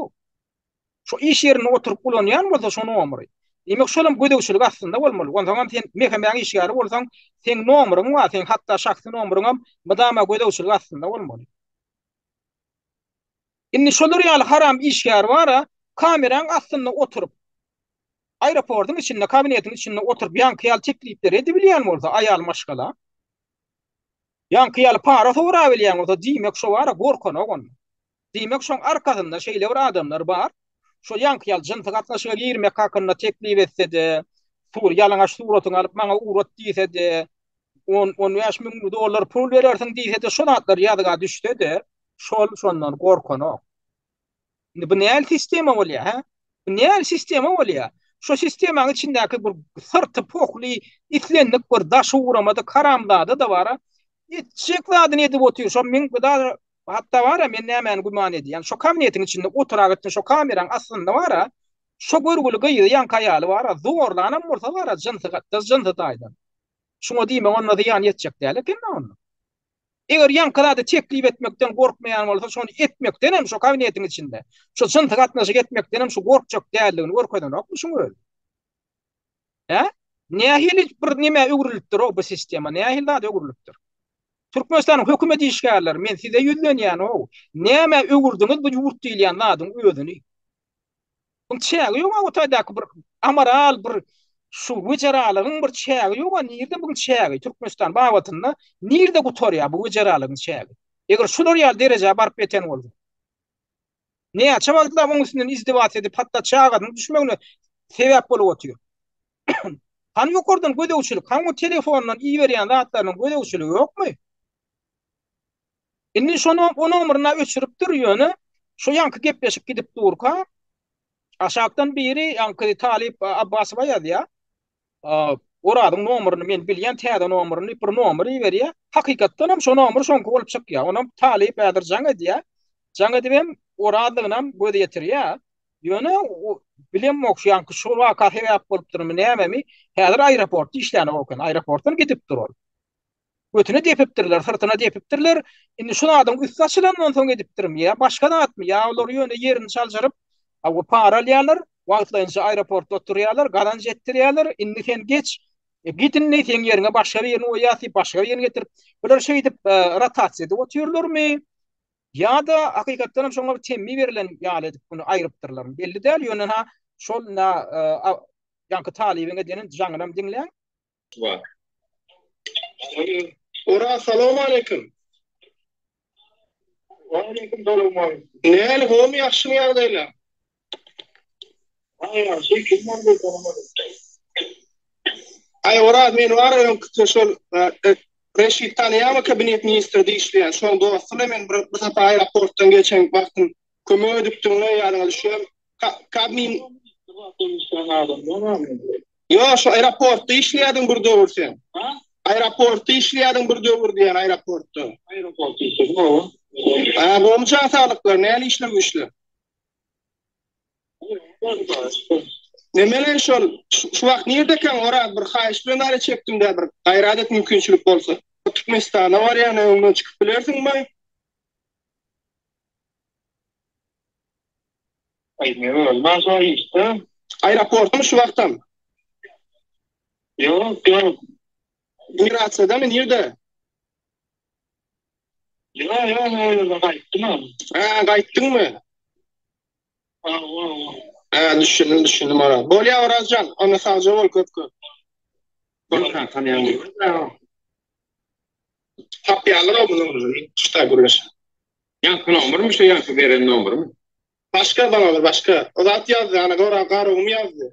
Şo iş ýerinde oturyp ulanýan bolsa şo nomery. Diýmek şolam gözegçilik astynda bolmaly. Onsoňam sen MHM-iň işgäri bolsaň, seň nomeryň bar, seň hatda şahsy nomeryňam mydama gözegçilik astynda bolmaly. Indi şolar ýaly haram işgär bar-a, kameraň astynda oturyp, aeroportyň içinde, kabinetiň içinde oturyp ýaňky ýaly teklipleri edibilýän bolsa aýal maşgala, ýaňky ýaly para sorabilýän bolsa, diýmek şo bar-a gorkanok onda. Diýmek, şoň arkasynda şeýle bir adamlar bar, şo ýaňky ýaly jynsy gatnaşyga girmek hakynda teklip etse-de, sur, ýalaňaç suratyňy alyp maňa ugrat diýse-de, on, 15 müň dollar pul berersiň diýse-de, şo zatlar ýazga düşse-de, şol şondan gorkanok. Indi bu nähili sistema bolýar, hä? Bu nähili sistema bolýar? Şo sistemanyň içindäki bir syrty pohly, islendik bir daşy ugramadyk haramzada-da bar-a, etjek zadyny edip otyr. Şo meň bu Hatda bar-a, men nämäni güman edýän, şo kabinetiň içinde oturagytyn şo kameraň astynda bar-a, şo görgüli gyzy ýaňky aýaly bar-a, zorlanam bolsa bar-a, jynsy gatda, jynsy taýdan. Şuňa diýmek onda zyýan ýetjek däl eken-dä onda. Eger ýaňky zady teklip etmekden gorkmaýan bolsa, şony etmekdenem şo kabinetiň içinde, şo jynsy gatnaşyk etmekdenem şu gorkjak däldigini görkezenokmy şuň özi? Hä? Nähili bir nämä öwrülipdir-ow bu sistema, nähili zada öwrülipdir? Türkmenistanyň hökümet işgärleri, men size ýüzlenýän-ow, nämä öwürdiňiz bu ýurt diýilýän zadyň özüni? Buň çägi ýog-a o taýdaky bir amoral bir şu wejeralygyň bir çägi ýog-a, nirde buň çägi? Türkmenistan babatynda nirde gutarýar bu wejeralygyň çägi? Eger şular ýaly derejä baryp ýeten bolsa. Näçe wagtlap oň üstünden izdiwat edip, hatda çagasynyň düşmegine sebäp bolup otyr. Hany ýokardan gözegçilik, hany o telefondan iberýän zatlarynyň gözegçiligi ýokmy? Indi şony o nomeryny öçüripdir, ýöne şo ýaňky gepleşik gidip durka, aşakdan biri ýaňky Talyp Abbasowa ýazýar. Orazyň nomeryny men bilýän täze nomeryny diýip bir nomer iberýär. Hakykatdan hem şo nomer şoňky bolup çykýar. Onam Talyp häzir jaň edýär. Jaň edip hem Orazlygynam göz ýetirýär. Ýöne bilemok şu ýaňky şu waka sebäp bolupdyrmy nämemi, häzir aeroportda işlänok eken. Aeroportdan gidipdir ol. Götüne depipdirler, syrtyna depipdirler. Indi şu zadyň üsti açylandan soň edipdirmi ýa başga zatmy, ýa olar ýöne ýerini çalşyryp, hawa para alýarlar, wagtlaýynça aeroportda oturýarlar, gazanç etdirýärler. Indi sen geç, e, git indi seň ýeriňe başga birini goýýas diýip, başga birini getirip, bular şeýdip e, rotasiýa edip otyrlarmy? Ýa-da hakykatdan hem şoňa bir temmi berlen ýaly edip muny aýrypdyrlarmy? Belli däl, ýöne ha şol na e, ýaňky talybyň edenin jaňynam diňläň. Bar. Oraz salowmaleýkim. Waleýkim salam. Näli gowmy ýagşymy ýagdaýlar? Aý ýagşy kim boldy tanamadyk. Aý Oraz men bar öňküsi şol e, Reşit tanaýarmy kabinet ministrde işleýän şoň dosty men bir, bir sapar aeroportdan geçen wagtym kömek edipdiňle ýadyňa düşýärmi? Kabmin Ýok, şu aeroportda işleýärdiň bir döwür sen. Ha? Aeroportda işleýärdiň bir döwür diýen aeroportda. Aeroportda işledim, hawa. Ha, gowmy jan saglyklar, näli işler güýçler? Nemele şol şu wagt nirdekäň Oraz bir haýyş bilen ara çekdim-dä bir gaýrat et mümkinçilik bolsa. Türkmenistana barýan öňünden çykyp bilersiňmi? Aý men özüm şo işde. Aeroportdamy şu wagtam? Ýok ýok. Migrasiýadamy nirde? Ýok ýok men o ýerden gaýtdym. Hä gaýtdyňmy? Hawa hawa. Hä düşündim düşündim Oraz. Bolýa Orazjan onda sagja bol köp köp. Tapýarlar o muny şuta gürleşip. Ýaňky nomermi şu ýaňky beren nomermi? Başga bana bir başga. O zat ýazdy ana gora garagum ýazdy.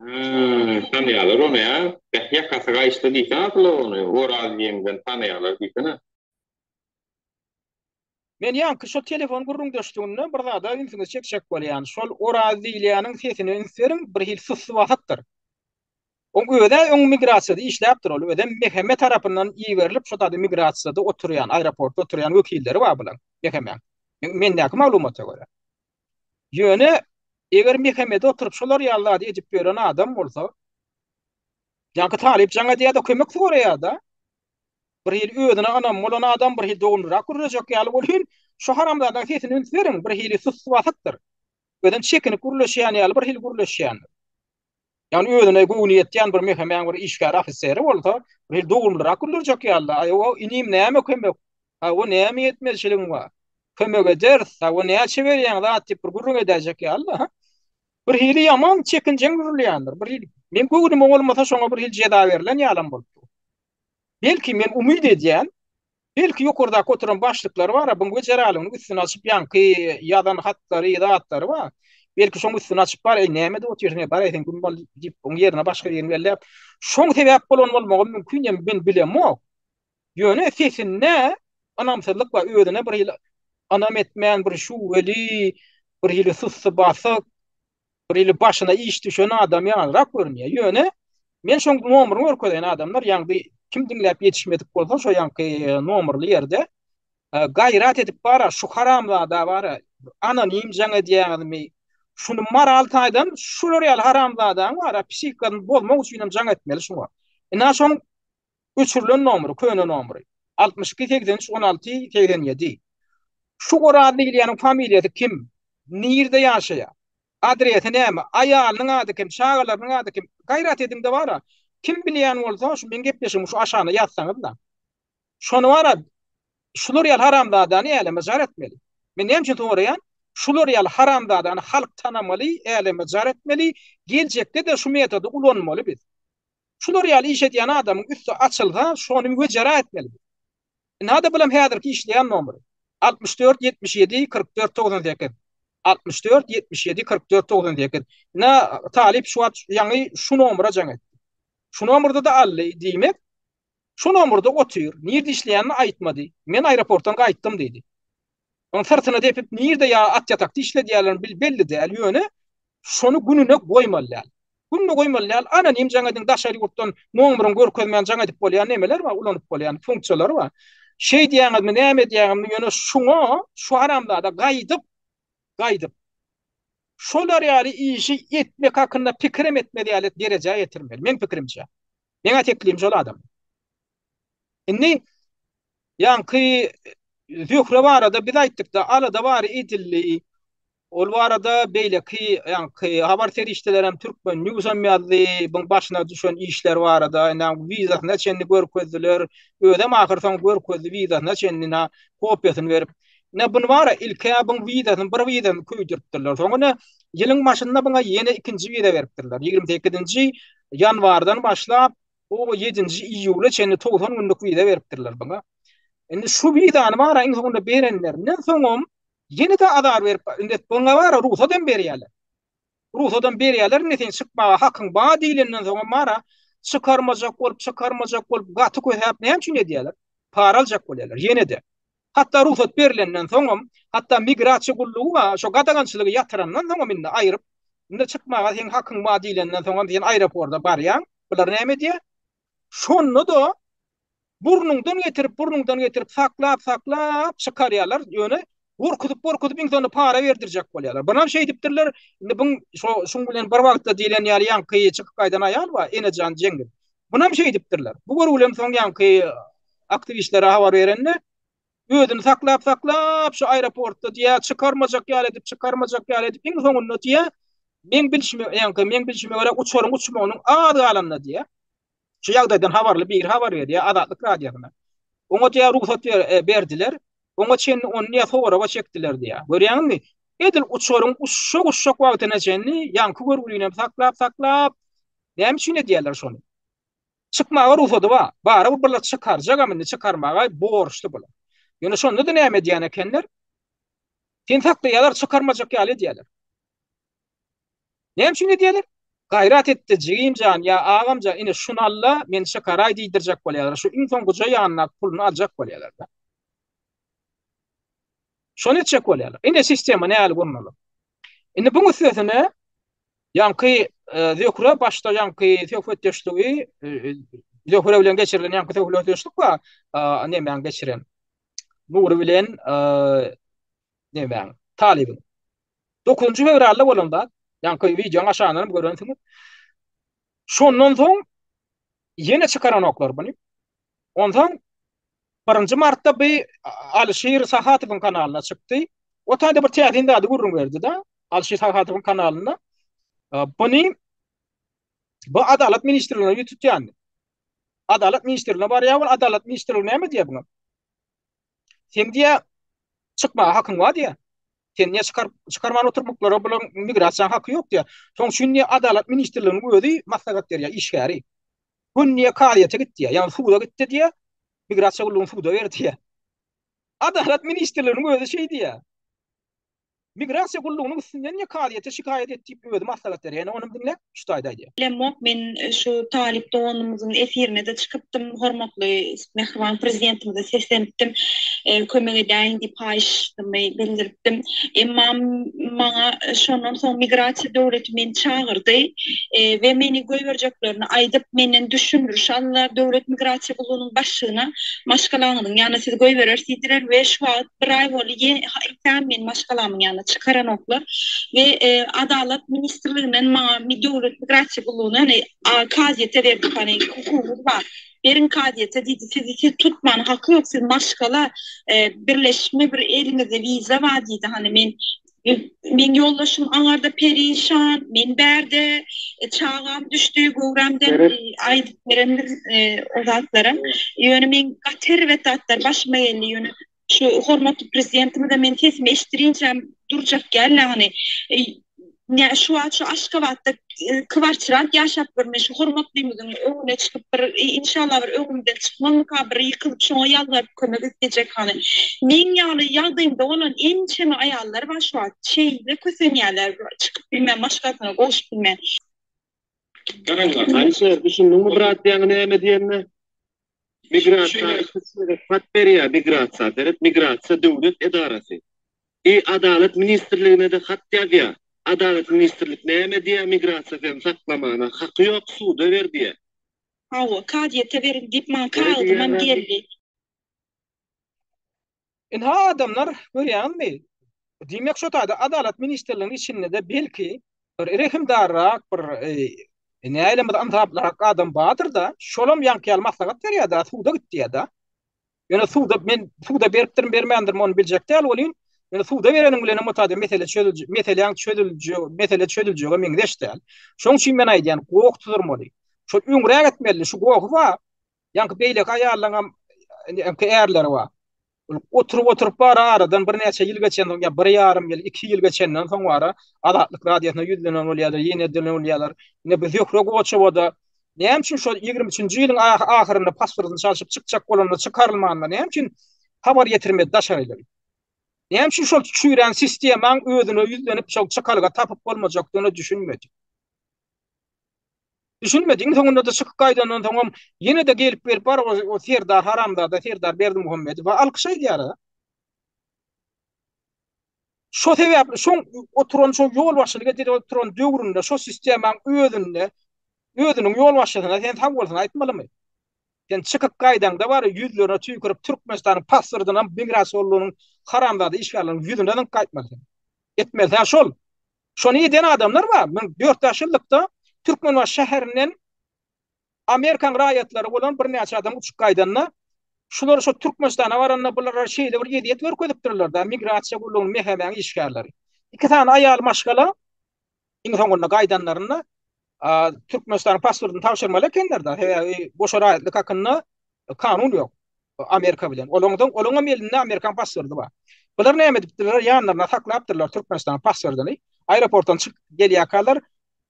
Hä, tanaýarlar ony ýa. Beh ýakasy gaýyşdy diýsene asyl ony. Oraz diýeňden tanaýarlar diýsene. Men ýaňky şol telefon gürrüňdeşliginde bir zada ünsüňizi çekjek bolýan. Şol Oraz diýilýäniň sesine üns beriň, bir hili sussy basypdyr. Oň özä öň migrasiýada işläpdir ol özem MHM tarapyndan iberilip şo taýda migrasiýada oturýan aeroportda oturýan wekilleri bar bulaň MHM-iň mendäki maglumata görä. Ýöne eger MHM-de oturyp şolar ýaly zady edip ýören adam bolsa ýaňky talyp jaň edýär-de kömek soraýar-da. Bir hili özüne ynamy bolan adam bir hili dogumlyrak gürlejek ýaly welin şu haramzadaň sesine üns beriň bir hili sussy basykdyr. Özem çekinip gürleşýän ýaly bir hili gürleşýändir. Ýagny özüne göwni ýetýän bir MHM-iň bir işgäri, ofiseri bolsa, bir hili dogumlyrak güldürjek ýaly-da. Aý, o inim näme kömek? Hawa, näme ýetmezçiligiň bar? Kömek ederis. Hawa, näçe berýäň zat diýip bir gürrüň edäýjek ýaly-da. Bir hili ýaman çekinjeň gürleýändir. Bir hili meň göwnüme bolmasa şoňa bir hili jeza berlen ýalam bolup dur. Belki men umyt edýän, Belki ýokardaky oturan başlyklar bar-a, buň wejeralygynyň üstüni açyp ýaňky ýazan hatlary, zatlary bar. Belki şoň üstüni açyp bar, eý näme edip otyrsyň, eý bar-eý sen güm bol diýip, oň ýerine başga birini belläp, şoň sebäp bolan bolmagam mümkin, ýa men bilemok. Ýöne sesinde ynamsyzlyk bar, özüne bir hili ynam etmän, bir şüweli, bir hili sussy basyk, Bir hili başyna iş düşen adam ýalyrak görünýär. Ýöne men şoň nomerini görkezeýin adamlar, ýaňky kim diňläp ýetişmedik bolsa şo ýaňky nomerli ýerde gaýrat edip bara şu haramzada bara anonim jaň edýäňizmi? Şuny moral taýdan şular ýaly haramzadaň bara psihikasyny bozmak üçin hem jaň etmeli şuňa. Ina şoň öçürilen nomeri, köne nomeri. 62 83 16 87. Şu Oraz diýilýäniň familiýasy kim? Nirde ýaşaýar? Adresi näme? Aýalynyň ady kim? Çagalarynyň ady kim? Gaýrat ediňde bara. Kim bilýän bolsa şu meň gepleşigimi şu aşagyna ýazsaňyzla. Şony bara şular ýaly haramzadany äleme jar etmeli. Men näme üçin soraýan? Şular ýaly haramzadany halk tanamaly, äleme jar etmeli, geljekde-de şu metody ulanmaly biz. Şular ýaly iş edýän adamyň üsti açylsa, şony wejera etmeli. Ynha-da bulam häzirki işleýän nomeri. 64 77 44 98. 64 77 44 98. Ynha talyp şu wagt ýaňy şu nomera jaň etdi. Şu nomerde-de aldy, diýmek, şu nomerde otyr. Nirde işleýänini aýtmady. Men aeroportdan gaýtdym diýdi. Onuň syrtyna depip nirde ýa at ýatakda işledýärler bil belli däl ýöne şony gününe goýmaly däl. Gününe goýmaly däl anonim jaň ediň daşary ýurtdan nomeriňi görkezmän jaň edip bolýan nemeler bar ulanyp bolýan funksiýalar bar. Şeýdýäňizmi näme edýäňizmi ýöne şuňa şu haramzada gaýdyp gaýdyp şolar ýaly işi etmek hakynda pikirem etmez ýaly derejä ýetirmeli meň pikirimçe. Meňä teklibim şol adam. Indi ýaňky Zöhre barada biz aýtdykda alada bary edildi. Ol barada beýleki ýaňky habar serişdeleri hem Türkmen News hem ýazdy. Buň başyna düşen işler barada indi wizasyna çenli görkezdiler. Özem ahyr soň görkezdi wizasyna çenli na kopiýasyny berip. Ine buny bara ilkä buň wizasyny bir wizasyny köýdüripdirler. Soň ine ýylyň başynda buňa ýene ikinji wiza beripdirler. 28-nji ýanwardan başlap O ýedinji iýula çenli 90 günlük wiza beripdirler buňa. Indi şu wizany bara iň soňunda berenlerinden soňam ýene-de azar berip, indi buňa bara rugsat hem berýärler. Rugsat hem berýärler, indi sen çykmaga hakyň bar diýlenden soňam bara çykarmajak bolup, çykarmajak bolup gaty kösäp näme üçin edýärler? Para aljak bolýarlar ýene-de. Hatda rugsat berlenden soňam, hatda migrasiýa gullugy bar, şo gadagançylygy ýatyrandan soňam indi aýryp, indi çykmaga seň hakyň bar diýlenden soňam sen aeroporta barýaň, bular näme edýär? Şonda-da burnuňdan getirip, burnuňdan getirip saklap, saklap çykarýarlar, ýöne. Gorkuzyp, gorkuzyp iň soňunda para berdirjek bolýarlar. Bunam şeýdipdirler. Indi buň şo şuň bilen bir wagtda diýlen ýaly ýaňky çykyp gaýdan aýal bar, Enejan Jeňňiz. Bunam şeýdipdirler. Bu görgülem soň ýaňky aktiwistlere habar berende özüni saklap saklap şu aeroportda diýä çykarmajak ýaly edip çykarmajak ýaly edip iň soňunda diýä meň bilşime ýaňky meň bilşime görä uçaryň uçmagynyň az galanda diýä şu ýagdaýdan habarly biri habar berýär Azatlyk radiosyna. Oňa diýä rugsat e, berdiler. Oňa çenli ony diýä soraga çekdiler diýä. Görýäňizmi? Edil uçaryň uçjak uçjak wagtyna çenli ýaňky görgülinem saklap saklap näme üçin edýärler şony? Çykmaga rugsady bar. Barybir bular çykarjagam indi çykarmaga borçly bular. Ýöne şonda-da näme edýän ekenler? Seni saklaýarlar, çykarmajak ýaly edýärler. Näme üçin edýärler? Gaýrat etdi, jigim jan ýa agam jan, ine şuny al-da, meni çykaraý diýdirjek bolýarlar. Şu iň soňkuja ýanyndaky puluny aljak bolýarlar-da. Şony etjek bolýarlar. Ine sistema nähili gurnalan. Indi buň üstesine ýaňky e, Zöhre başda ýaňky söhbetdeşligi e, Zöhre bilen geçirilen ýaňky söhbetdeşlik bar, e, nemäň geçiren. Nury bilen nemäň Talybyň. 9-njy fewralda bolan zat. Ýaňky wideoň aşagyndan hem görensiňiz. Şondan soň ýene çykaranoklar buny. Onsoň 1-nji martda bu Alişir Sahatowyň kanalyna çykdy. O taýda bir täsin zady gürrüň berdi-de, Alişir Sahatowyň kanalynda. Buny bu Adalat ministrligine ýüz tutýan. Adalat ministrligine barýar, ol Adalat ministrligi näme diýýär buňa? Sen diýýär, çykmaga hakyň bar diýýär. Sen niýe çykar çykarman oturmaklara bularyň migrasiýanyň haky ýok diýýär. Şonuň üçin diýýär, Adalat ministrliginiň özi maslahat berýär işgäri. Gün diýýär, kazyýete git diýýär. Ýagny suda gitdi diýýär. Migrasiýa gullugyny suda ber diýýär. Adalat ministrliginiň özi şeý diýýär. Migrasiýa gullugynyň üstünden diýýär, kazyýete şikaýat et diýip özi maslahat berýär. Ýene onam diňle, şu taýda aýdýar. Bilemok, men şu talyp doganymyzyň efirine-de çykypdym, hormatly mähriban Prezidentimize seslenipdim, kömek edäýiň diýip haýyşymy bildiripdim. Emma maňa şondan soň migrasiýa döwleti meni çagyrdy we meni goýberjeklerini aýdyp, menden düşündiriş aldylar. Döwlet migrasiýa gullugynyň başlygyna maşgalaňyzyň ýanyna sizi goýbereris diýdiler we şu wagt bir aý boldy, ýene meni maşgalamyň ýanyna çykaranoklar we Adalat ministrliginden maňa döwlet migrasiýa gullugyna ýagny kazyýete berdik hany hukugyňyz bar. Beriň kazyýete diýdi, sizi siz tutmana haky ýok, siz maşgala birleşme bir eliňizde wiza bar diýdi, hany men meň ýoldaşym aňarda perişan, men bärde çagam düşdi göwrämden aýdyp berendir o zatlaram. Ýöne meň gaty erbet zatlar başyma geldi, ýöne Şu hormatly prezidentimize men sesimi eşitdirinçäm durjak däl ýagny nä şu wagt şu Aşgabatda kwartirant ýaşap bir men şu hormatlymyzyň öňüne çykyp bir inşallah bir öňümden çykmazmyka bir ýykylyp şoňa ýalbaryp kömek islejek hany meň ýaly ýagdaýymda bolan ençeme aýallar bar şu wagt şeýle kösenýärler çykyp bilmän maşgalasyna gowşup bilmän. Alişer düşündiňmi brat ýaňy näme diýenine? Migrasiýa ikisi gezek hat berýär migrasiýa seret migrasiýa döwlet edarasy i adalat ministrligine-de hat ýazýar adalat ministrlik näme diýýär migrasiýa seni saklamana haky ýok suda ber diýýär. Hawa kazyýete beriň diýip maňa kagyzymam geldi. Ynha adamlar görýäňizmi? Diýmek şo taýda Adalat ministrliginiň içinde-de belki bir rehimdarrak bir nähili bir ynsaplyrak adam bardyr-da, şolam ýaňky ýaly maslahat berýär-de, suda git diýýär-de. Ýöne suda men suda beripdirin, bermändirin ony biljek däl welin, ýöne suda bereniň bilenem o taýda mesele çözüljek, meseläň çözüljegi, mesele çözüljege meňzeş däl. Şoň üçin men aýdýan, goh tuzurmaly. Şol öňräk etmeli, şu gohy bar. Ýaňky beýleki aýallaňam ýaňky ärleri bar. Ol oturyp-oturyp bara aradan birnäçe ýyl geçensoň ýa bir ýarym ýyl, iki ýyl geçenden soň bara Azatlyk radiosyna ýüzlenen bolýarlar, ýene edilen bolýarlar. Ine bu Zöhre Goçowa-da näme üçin şol 23-nji ýylyň ahyrynda pasportyny çalşyp çykjak bolanda çykarylmanda näme üçin habar ýetirmedi daşary ýyla? Näme üçin şol çüýrän sistemaň özüne ýüzlenip şol çykalga tapyp bolmajakdygyna düşünmedi? Düşünmedi. Iň soňunda-da çykyp gaýdandan soňam ýene-de gelip gelip bar o Serdar haramzada Serdar Berdimuhamedowa alkyş aýdýar. Şo sebäpli şoň oturan şo ýolbaşçylyk edip oturan döwründe şo sistemaň özünde özüniň ýolbaşçysyna sen sag bolsun aýtmalymy? Sen çykyp gaýdaňda bar ýüzlerine tüýkürip Türkmenistanyň pasportynam migrasiýa gullugynyň haramzada işgärleriniň ýüzüne zyňyp gaýtmaly sen. Etmeli-hä şol. Şony eden adamlar bar. Men dört-bäş ýyllykda Türkmenbaşy şäherinden Amerikan raýatlary bolan birnäçe adam uçup gaýdanda, şular şo Türkmenistana baranda bulara şeýle bir ezýet görkezipdirler-de, migrasiýa gullugynyň MHM-niň işgärleri. Iki sany aýal maşgala iň soňunda gaýdanlarynda Türkmenistanyň pasportyny tabşyrmaly ekenler-de, sebäbi goşa raýatlyk hakynda kanun ýok Amerika bilen. Olaňdan olaňam elinde Amerikan pasporty bar. Bular näme edipdirler? Ýanlaryna saklapdyrlar Türkmenistanyň pasportyny. Aeroportdan çykyp gelýärkalar,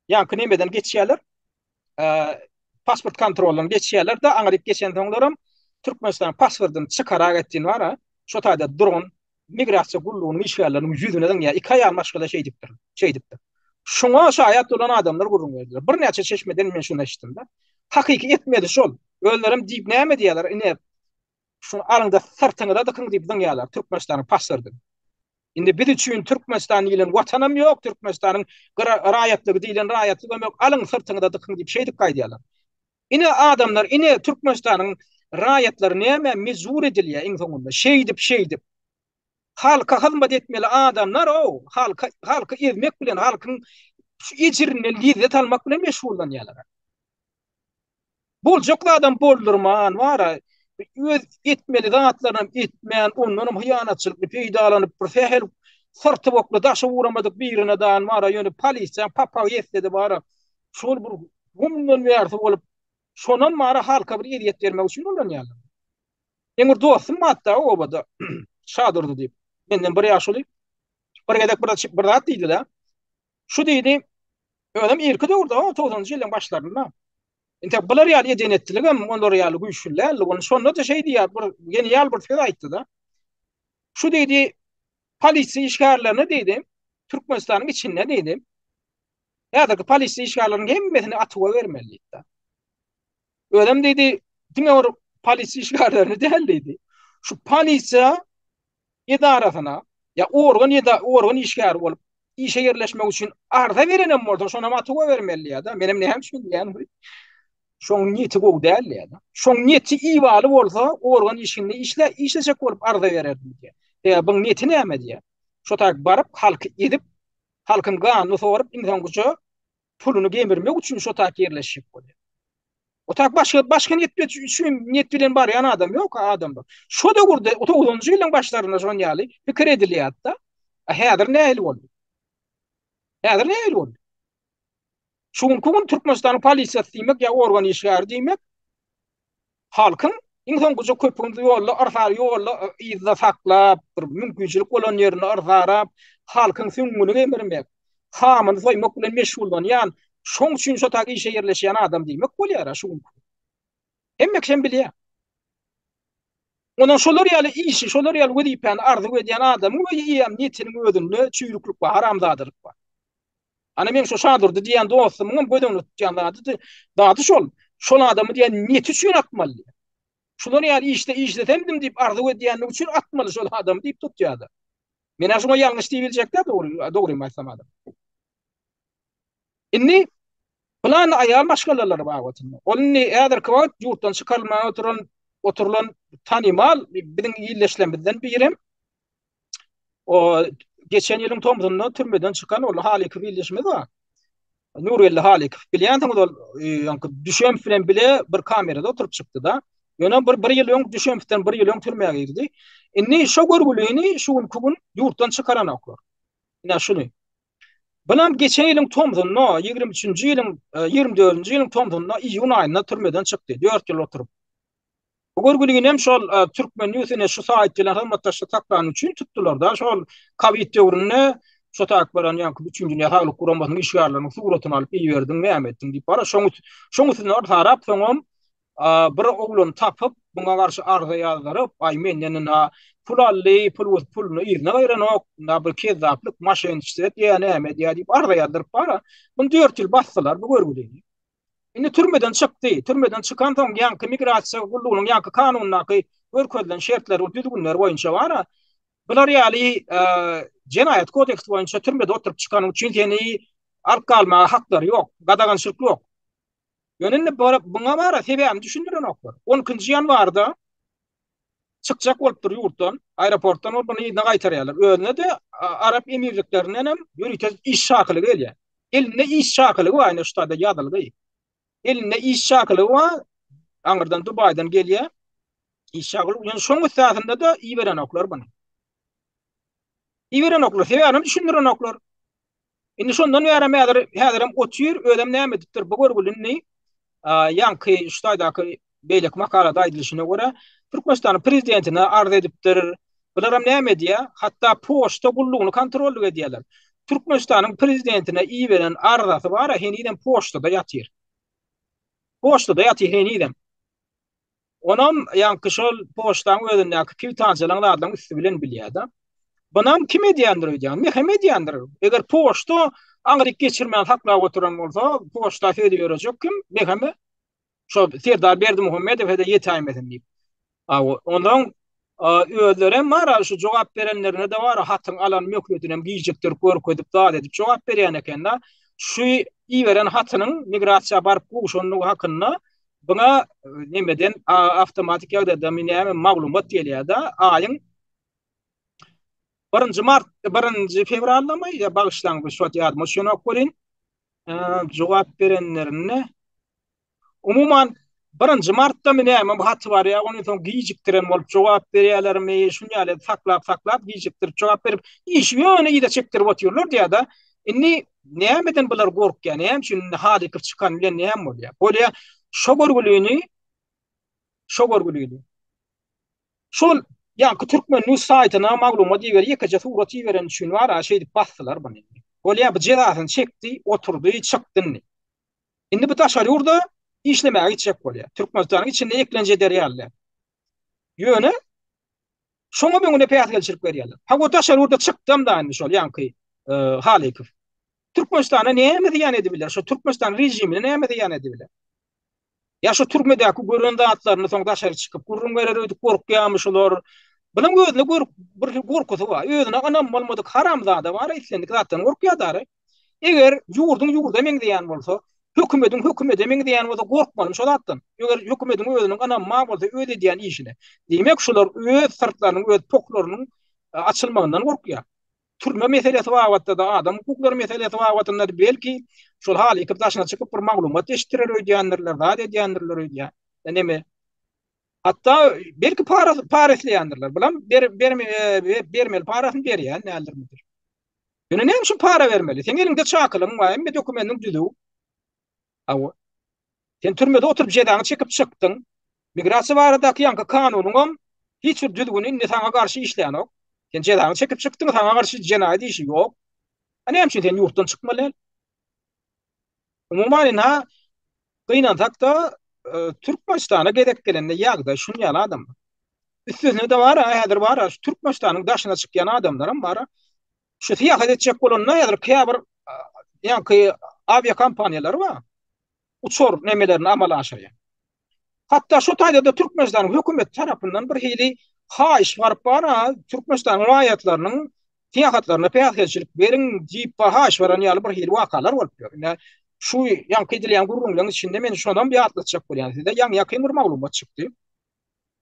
ýaňky nemeden geçýärler. Pasport kontroldan geçýärler-de, aňryk geçensoňlaram Türkmenistanyň pasportyny çykarak etdin bar-a, şo taýda duran migrasiýa gullugynyň işgärleriniň ýüzüne zyňýar. Iki aýal maşgala şeýdipdir. Şeýdipdir. Şuňa şaýat bolan adamlar gürrüň berdiler. Birnäçe çeşmeden men şuny eşitdim-de. Hakyky etmedi şol. Özlerem diýip näme diýýärler? Ine, şuny alyň-da syrtyňyza dykyň diýip zyňýarlar Türkmenistanyň pasportyny. Indi biz üçin Türkmenistan diýlen watanam ýok, Türkmenistanyň raýatlygy diýlen raýatlygam ýok. Alyň syrtyňyza dykyň diýip şeýdip gaýdýarlar. Ine adamlar, ine Türkmenistanyň raýatlary nämä mejbur edilýär iň soňunda? Şeýdip, şeýdip. Halka hyzmat etmeli adamlar-ow, halka, halky ezmek bilen, halkyň şu ejirinden lezzet almak bilen meşgullanýarlar. Boljak zadam boldurman, bar-a, öz etmeli zatlarynam etmän, ondanam hyýanatçylykly peýdalanyp, bir sähel syrty bokly daşa ugramadyk birine dan bar-a, ýöne polisiýaň papagy etse-de bar-a, Şol bir gumdan bärsi bolup, şonam bara halka bir ezýet bermek üçin ulanýarlar. Meň bir dostum bardy obada, Şadurdy diýip. Menden bir ýaş uly. Bir gezek bir, bir zat diýdi-de. Şu diýdi, özem irki döwürde, o 90-njy ýyllaryň başlarynda. Entek bular ýaly eden-etdiligem olar ýaly güýçli däldi. Ony şonda-da şeý diýýär, bir genial bir söz aýtdy-da. Şu diýdi, polisiýa işgärlerine diýdi, Türkmenistanyň içinde diýdi, Häzirki polisiýa işgärleriniň hemmesini atuwa bermeli diýdi. Özem diýdi, diňe bir polisiýa işgärlerini däl diýdi. Şu polisiýa edarasyna ýa organ ýa organ işgäri bolup işe ýerleşmek üçin arza berenem bolsa, şonam atuwa bermeli diýýär-de. Menem näme üçin diýýän. Şoň niýeti gowy däl diýýär-de. Şoň niýeti ibaly bolsa, organ işinde işle, işlejek bolup arza bererdim diýýär. Sebäbi buň niýeti näme diýýär. Şo taýy baryp halky ezip Halkyň ganyny sorup, iň soňkuja puluny gemirmek üçin şo tak ýerleşjek bolýar. O tak başga başga niýet üçin niýet bilen barýan adam ýok adamda. Şo döwürde 30-njy ýylyň başlarynda şon ýaly pikir edilýärdi-de. A häzir nähili boldy? Häzir nähili boldy? Şu günki gün Türkmenistanyň polisiýasy diýmek ýa organ işgäri diýmek Halkyň iň soňkuja köpügini ýolda yrsar ýolda yzda saklap, bir mümkinçilik bolan ýerinde yrsarap, halkyň süňňüni gemirmek, hamyny soýmak bilen meşgullanýan, şoň üçin şo tak işe ýerleşýän adam diýmek bolýar-a şu günki gün. Hemme kişem bilýär. Ondan şolar ýaly işi, şolar ýaly wezipäni arzuw edýän adamyň we eýýäm niýetiniň özünde çüýrüklik bar, haramzadalyk bar. Ana meň şu Şadurdy diýen dostumyňam göz öňünde tutýan zady zady şol. Şol adamy diýen niýeti üçin atmaly diýen. Şular ýaly işde işlesemdim diýip arzuw edýänligi üçin atmaly şol adamy diýip tutýardy. Men-ä şuňa ýalňyş diýip biljek däl dogry dogrymy aýtsam adam. Indi plan aýal maşgalalary babatynda. Ol indi häzirki wagt ýurtdan çykarylmaga oturan oturylan tanymal biziň ildeşlerimizden birem O geçen ýylyň tomsunda türmeden çykan ol Halykow ildeşimiz bar. Nurgeldi Halykow. Bilýänsiňiz ol ýaňky Düşemow bilen bile bir kamerada oturyp çykdy-da. Ýöne bir bir ýyl öň Düşemowdan bir ýyl öň türmä girdi. Indi şo görgülini şu günki gün ýurtdan çykaranoklar. Ine şuny. Bulam geçen ýylyň tomsunda, 23-nji ýylyň, 24-nji ýylyň tomsunda iýun aýynda türmeden çykdy. 4 ýyl oturyp. Bu görgülinem şol Türkmen News ine şu saýt bilen hyzmatdaşlyk saklany üçin tutdular-da. Şol Covid döwründe şo taýyk baran ýaňky Bütindünýä Saglyk Guramasynyň işgärleriniň suratyny alyp iberdiň, näme etdiň diýip bara şoň şoň üstünde yrsarap soňam bir oglany tapyp muňa garşy arza ýazdyryp, aý menden ina pul aldy, pul puluny yzyna berenok, ina bir kezzaplyk, maşenniçestvo edýär, näme edýär diýip arza ýazdyryp bara. Muny 4 ýyl basdylar bu görgülini. Indi türmeden çykdy. Türmeden çykansoň ýaňky migrasiýa gullugynyň ýaňky kanundaky görkezilen şertler we düzgünler boýunça bar-a. Bular ýaly jenaýat kodeksi boýunça türmede oturyp çykanyň üçin seni alyp galmaga haklary ýok, gadagançylyk ýok. Ýöne indi buňa bara sebäbini düşündirenoklar. 12-nji ýanwarda çykjak bolupdyr ýurtdan, aeroportdan ol muny yzyna gaýtarýarlar. Özüne-de Arap Emirliklerinden hem ýörite iş çakylygy gelýär. Elinde iş çakylygy bar, ine şu taýda ýazylgy. Elinde iş çakylygy bar, aňyrdan Dubaýdan gelýär. Iş çakylygy, ýöne şoň esasynda-da iberenoklar muny. Iberenoklar, sebäbini düşündirenoklar. Indi şondan bärem häzir häzirem otyr, özem näme edipdir bu görgüli indi ýaňky şu taýdaky beýleki makalada aýdylyşyna görä Türkmenistanyň prezidentine arz edipdir. Bularam näme edýär? Hatda poçta gullugyny kontrollyk edýärler. Türkmenistanyň prezidentine iberen arzasy bar-a henizem poçtada ýatyr. Poçtada ýatyr henizem. Onam ýaňky şol poçtaň özündäki kwitansiýalaryň zatlaryň üsti bilen bilýär-de. Bunam kim edýändir öýdýäň? Mehem edýändir. Eger poçta aňryk geçirmän saklap oturan bolsa, poçta sözi ýörejek kim? Meheme. Şo Serdar Berdimuhamedow-da ýetäýmesin diýip. Ondan özlerem bar, şu jogap berenlerine-de bar, hatyň alan möhletinem gijikdirip görkezip zat edip jogap berýän eken-de. Şu iberen hatynyň migrasiýa baryp gowşandygy hakynda Buňa nemeden awtomatik ýagdaýda näme maglumat gelýär-de, aýyň birinji mart, birinji fewraldamy, ýa bagyşlaň, bu şu wagt ýadyma düşenok welin, jogap berenlerinde umuman birinji martdamy näme bu haty barýar, ondan soň gijikdiren bolup jogap berýärlermi, şuny ýaly saklap-saklap gijikdirip jogap berip, işi ýöne yza çekdirip otyrlar diýýär-de. Indi nämeden bular gorkýar? Näme üçin indi Halykow çykan bilen näme bolýar? Bolýar, şo görgülini şo görgülini şol ýaňky Türkmen News saýtyna maglumat iber, ýekeje surat iberen üçin bar-a, şeýdip basdylar buny. Bolýar, bu jezasyny çekdi, oturdy, çykdy indi. Indi bu daşary ýurda işlemäge gitjek bolýar. Türkmenistanyň içinde eklenç eder ýaly däl. Ýöne Şoňa öňüne päsgelçilik berýärler. Hawa daşary ýurda çykdam da indi şol ýaňky Halykow. Türkmenistana näme zyýan edibiler? Şo Türkmenistan režimine näme zyýan edibiler? Ýa şo türmedäki gören zatlaryny soň daşary çykyp gürrüň berer öýdüp gorkýarmy şular? Bunuň özüne gör bir gorkusy bar. Özüne ynam bolmadyk haramzada bar, islendik zatdan gorkýar dary. Eger ýurduň ýurda meňzeýän bolsa, hökümediň hökümede meňzeýän bolsa gorkmalymy şo zatdan? Eger hökümediň özüniň ynamy bar bolsa öz edýän işine. Diýmek şular öz syrtlarynyň, öz poklarynyň açylmagyndan gorkýar. Türme meselesi babatda-da, adam hukuklary meselesi babatynda-da belki şol Halykow daşyna çykyp bir maglumat eşitdirer öýdýändirler, zat edýändirler öýdýän. Neme? Hatda belki para para isleýändirler. Bulam ber, ber, bermeli parasyny berýän däldirmidir. Ýöne näme üçin para bermeli? Seň eliňde çakylygyň bar, hemme dokumendiň düzüw. Hawa. Sen türmede oturyp jezaňy çekip çykdyň. Migrasiýa baradaky ýaňky kanunyňam hiç bir düzgüni indi saňa garşy işlänok. Sen jezaňy çekip çykdyň, saňa garşy jenaýat işi ýok. A näme üçin sen ýurtdan çykmaly däl? Umuman ynha gynansak-da Türkmenistana gezek gelende ýagdaý şun ýaly adamlar. Üstesine-de bar-a, häzir bar-a, şu Türkmenistanyň daşyna çykýan adamlaram bar-a. Şu syýahat etjek bolanda häzir käbir ýaňky awiakompaniýalar bar. Uçar nemelerini amala aşyrýan. Hatda şu taýda-da Türkmenistanyň hökümeti tarapyndan bir hili haýyş baryp bar-a, Türkmenistanyň raýatlarynyň syýahatlaryna päsgelçilik beriň diýip bar haýyş baran ýaly bir hili wakalar bolup ýör. Ine, şu ýaňky edilýän gürrüňleriň içinde men şonam ýatlatjak bolýan size. Ýaňy-ýakyn bir maglumat çykdy.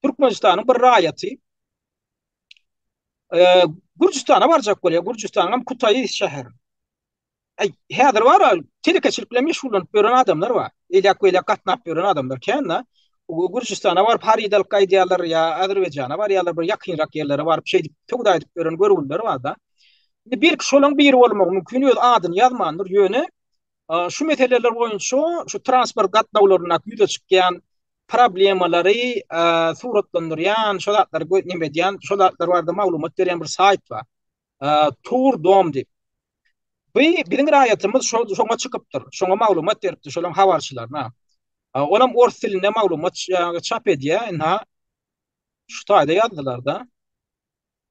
Türkmenistanyň bir raýaty Gürjüstana barjak bolýar. Gürjüstanyň hem Kutaýy şäheri. Aý, häzir bar-a, telekeçilik bilen meşgullanyp ýören adamlar bar. Eýläk-beýläk gatnap ýören adamlar kän-de. Gürjüstana baryp haryt alyp gaýdýarlar ýa Azerbaýjana barýarlar, bir ýakynrak ýerlere baryp şeýdip söwda edip ýören görgüliler bar-da. Indi belki şolaň biri bolmagy mümkin, öz adyny ýazmandyr, ýöne şu meseleler boýunça şu transport gatnawlaryndaky ýüze çykýan problemalary suratlandyrýan, şo zatlary neme edýän, şo zatlar barada maglumat berýän bir saýt bar. Tur.dom diýip. Bu biziň raýatymyz şo şoňa çykypdyr. Şoňa maglumat beripdir, şolaň habarçylaryna. Olam ors dilinde maglumat çap edýär. Ynha şu taýda ýazdylar-da.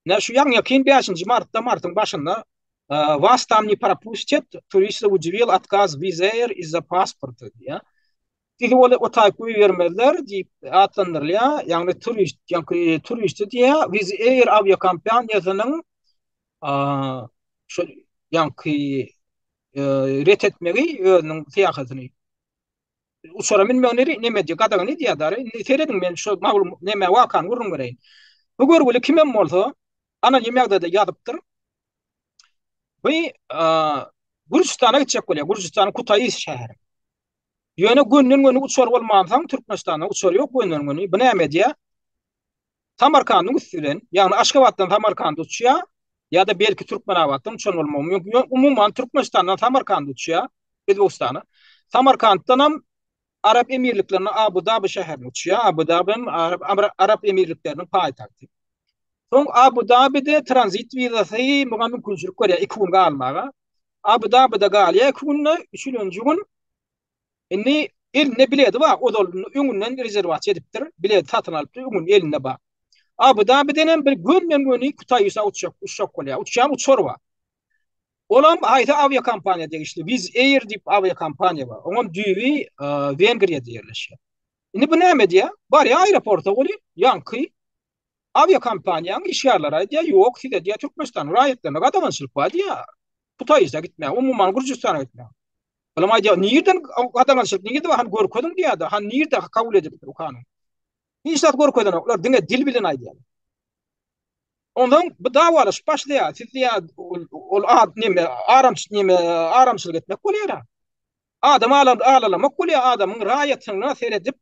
Ine şu ýaňy-ýakyn bäşinji martda, martyň başynda Was tam ne propustit, turista udivil otkaz Wizz Air iz-za pasporta diýýär. Sizi ol o taýyp goýbermezler diýip atlandyrylýar. Ýagny turist, ýaňky turisti diýýär, Wizz Air awiakompaniýasynyň şol ýaňky ret etmegi özüniň syýahatyny. Uçara münmegini neme edýär, gadagan edýär dary. Indi serediň men şu maglum neme wakany gürrüň bereýin. Bu görgüli kimem bolsa anonim ýagdaýda ýazypdyr. Bu Gürjüstana gitjek bolýar. Gürjüstanyň Kutaisi şäheri. Ýöne gönden-göni uçar bolmansoň Türkmenistanda uçar ýok gönden-göni. Bu näme edýär? Samarkandyň üsti bilen, ýagny Aşgabatdan Samarkanda uçýar ýa-da belki Türkmenabatdan uçan bolmagy mümkin. Ýöne umuman Türkmenistandan Samarkanda uçýar, Özbegistana. Samarkantdanam Arap Emirliklerine Abu-Dabi şäherine uçýar. Abu-Dabi hem Arap Emirlikleriniň paýtagty. Soň Abu-Dabide tranzit wizasy muňa mümkinçilik berýär 2 gün galmaga. Abu-Dabide galýar 2 günde, üçülenji gün Indi elinde biledi bar, ozal öňünden rezerwasiýa edipdir, biledi satyn alypdyr, öňünden elinde bar. Abu Dabiden hem bir gönden-göni Kutaýysa uçjak, uçjak bolýar. Uçýan uçar bar. Olam haýsy awiakompaniýa degişli? Wizz Air diýip awiakompaniýa bar. Oňam düýbi Wengriýada ýerleşýär. Indi bu näme edýär? Barýar aeroporta welin, ýaňky awiakompaniýanyň işgärleri aýdýar, ýok, size diýýär, Türkmenistanyň raýatlaryna gadagançylyk bar diýýär. Kutaýysa gitmäge, umuman Gürjüstana gitmäge. Olam aýdýar, nirden gadagançylyk nirde bar, hany görkeziň diýýär-de, hany nirde kabul edilipdir bu kanun. Hiç zat görkezenoklar, diňe dil bilen aýdýarlar. Ondan bu dawalaşyp başlaýar. Siz diýýär, ol ad neme, aramçy neme, aramçylyk etmek bolýar. Adam alalamak bolýar, adamyň raýatlygyna seredip,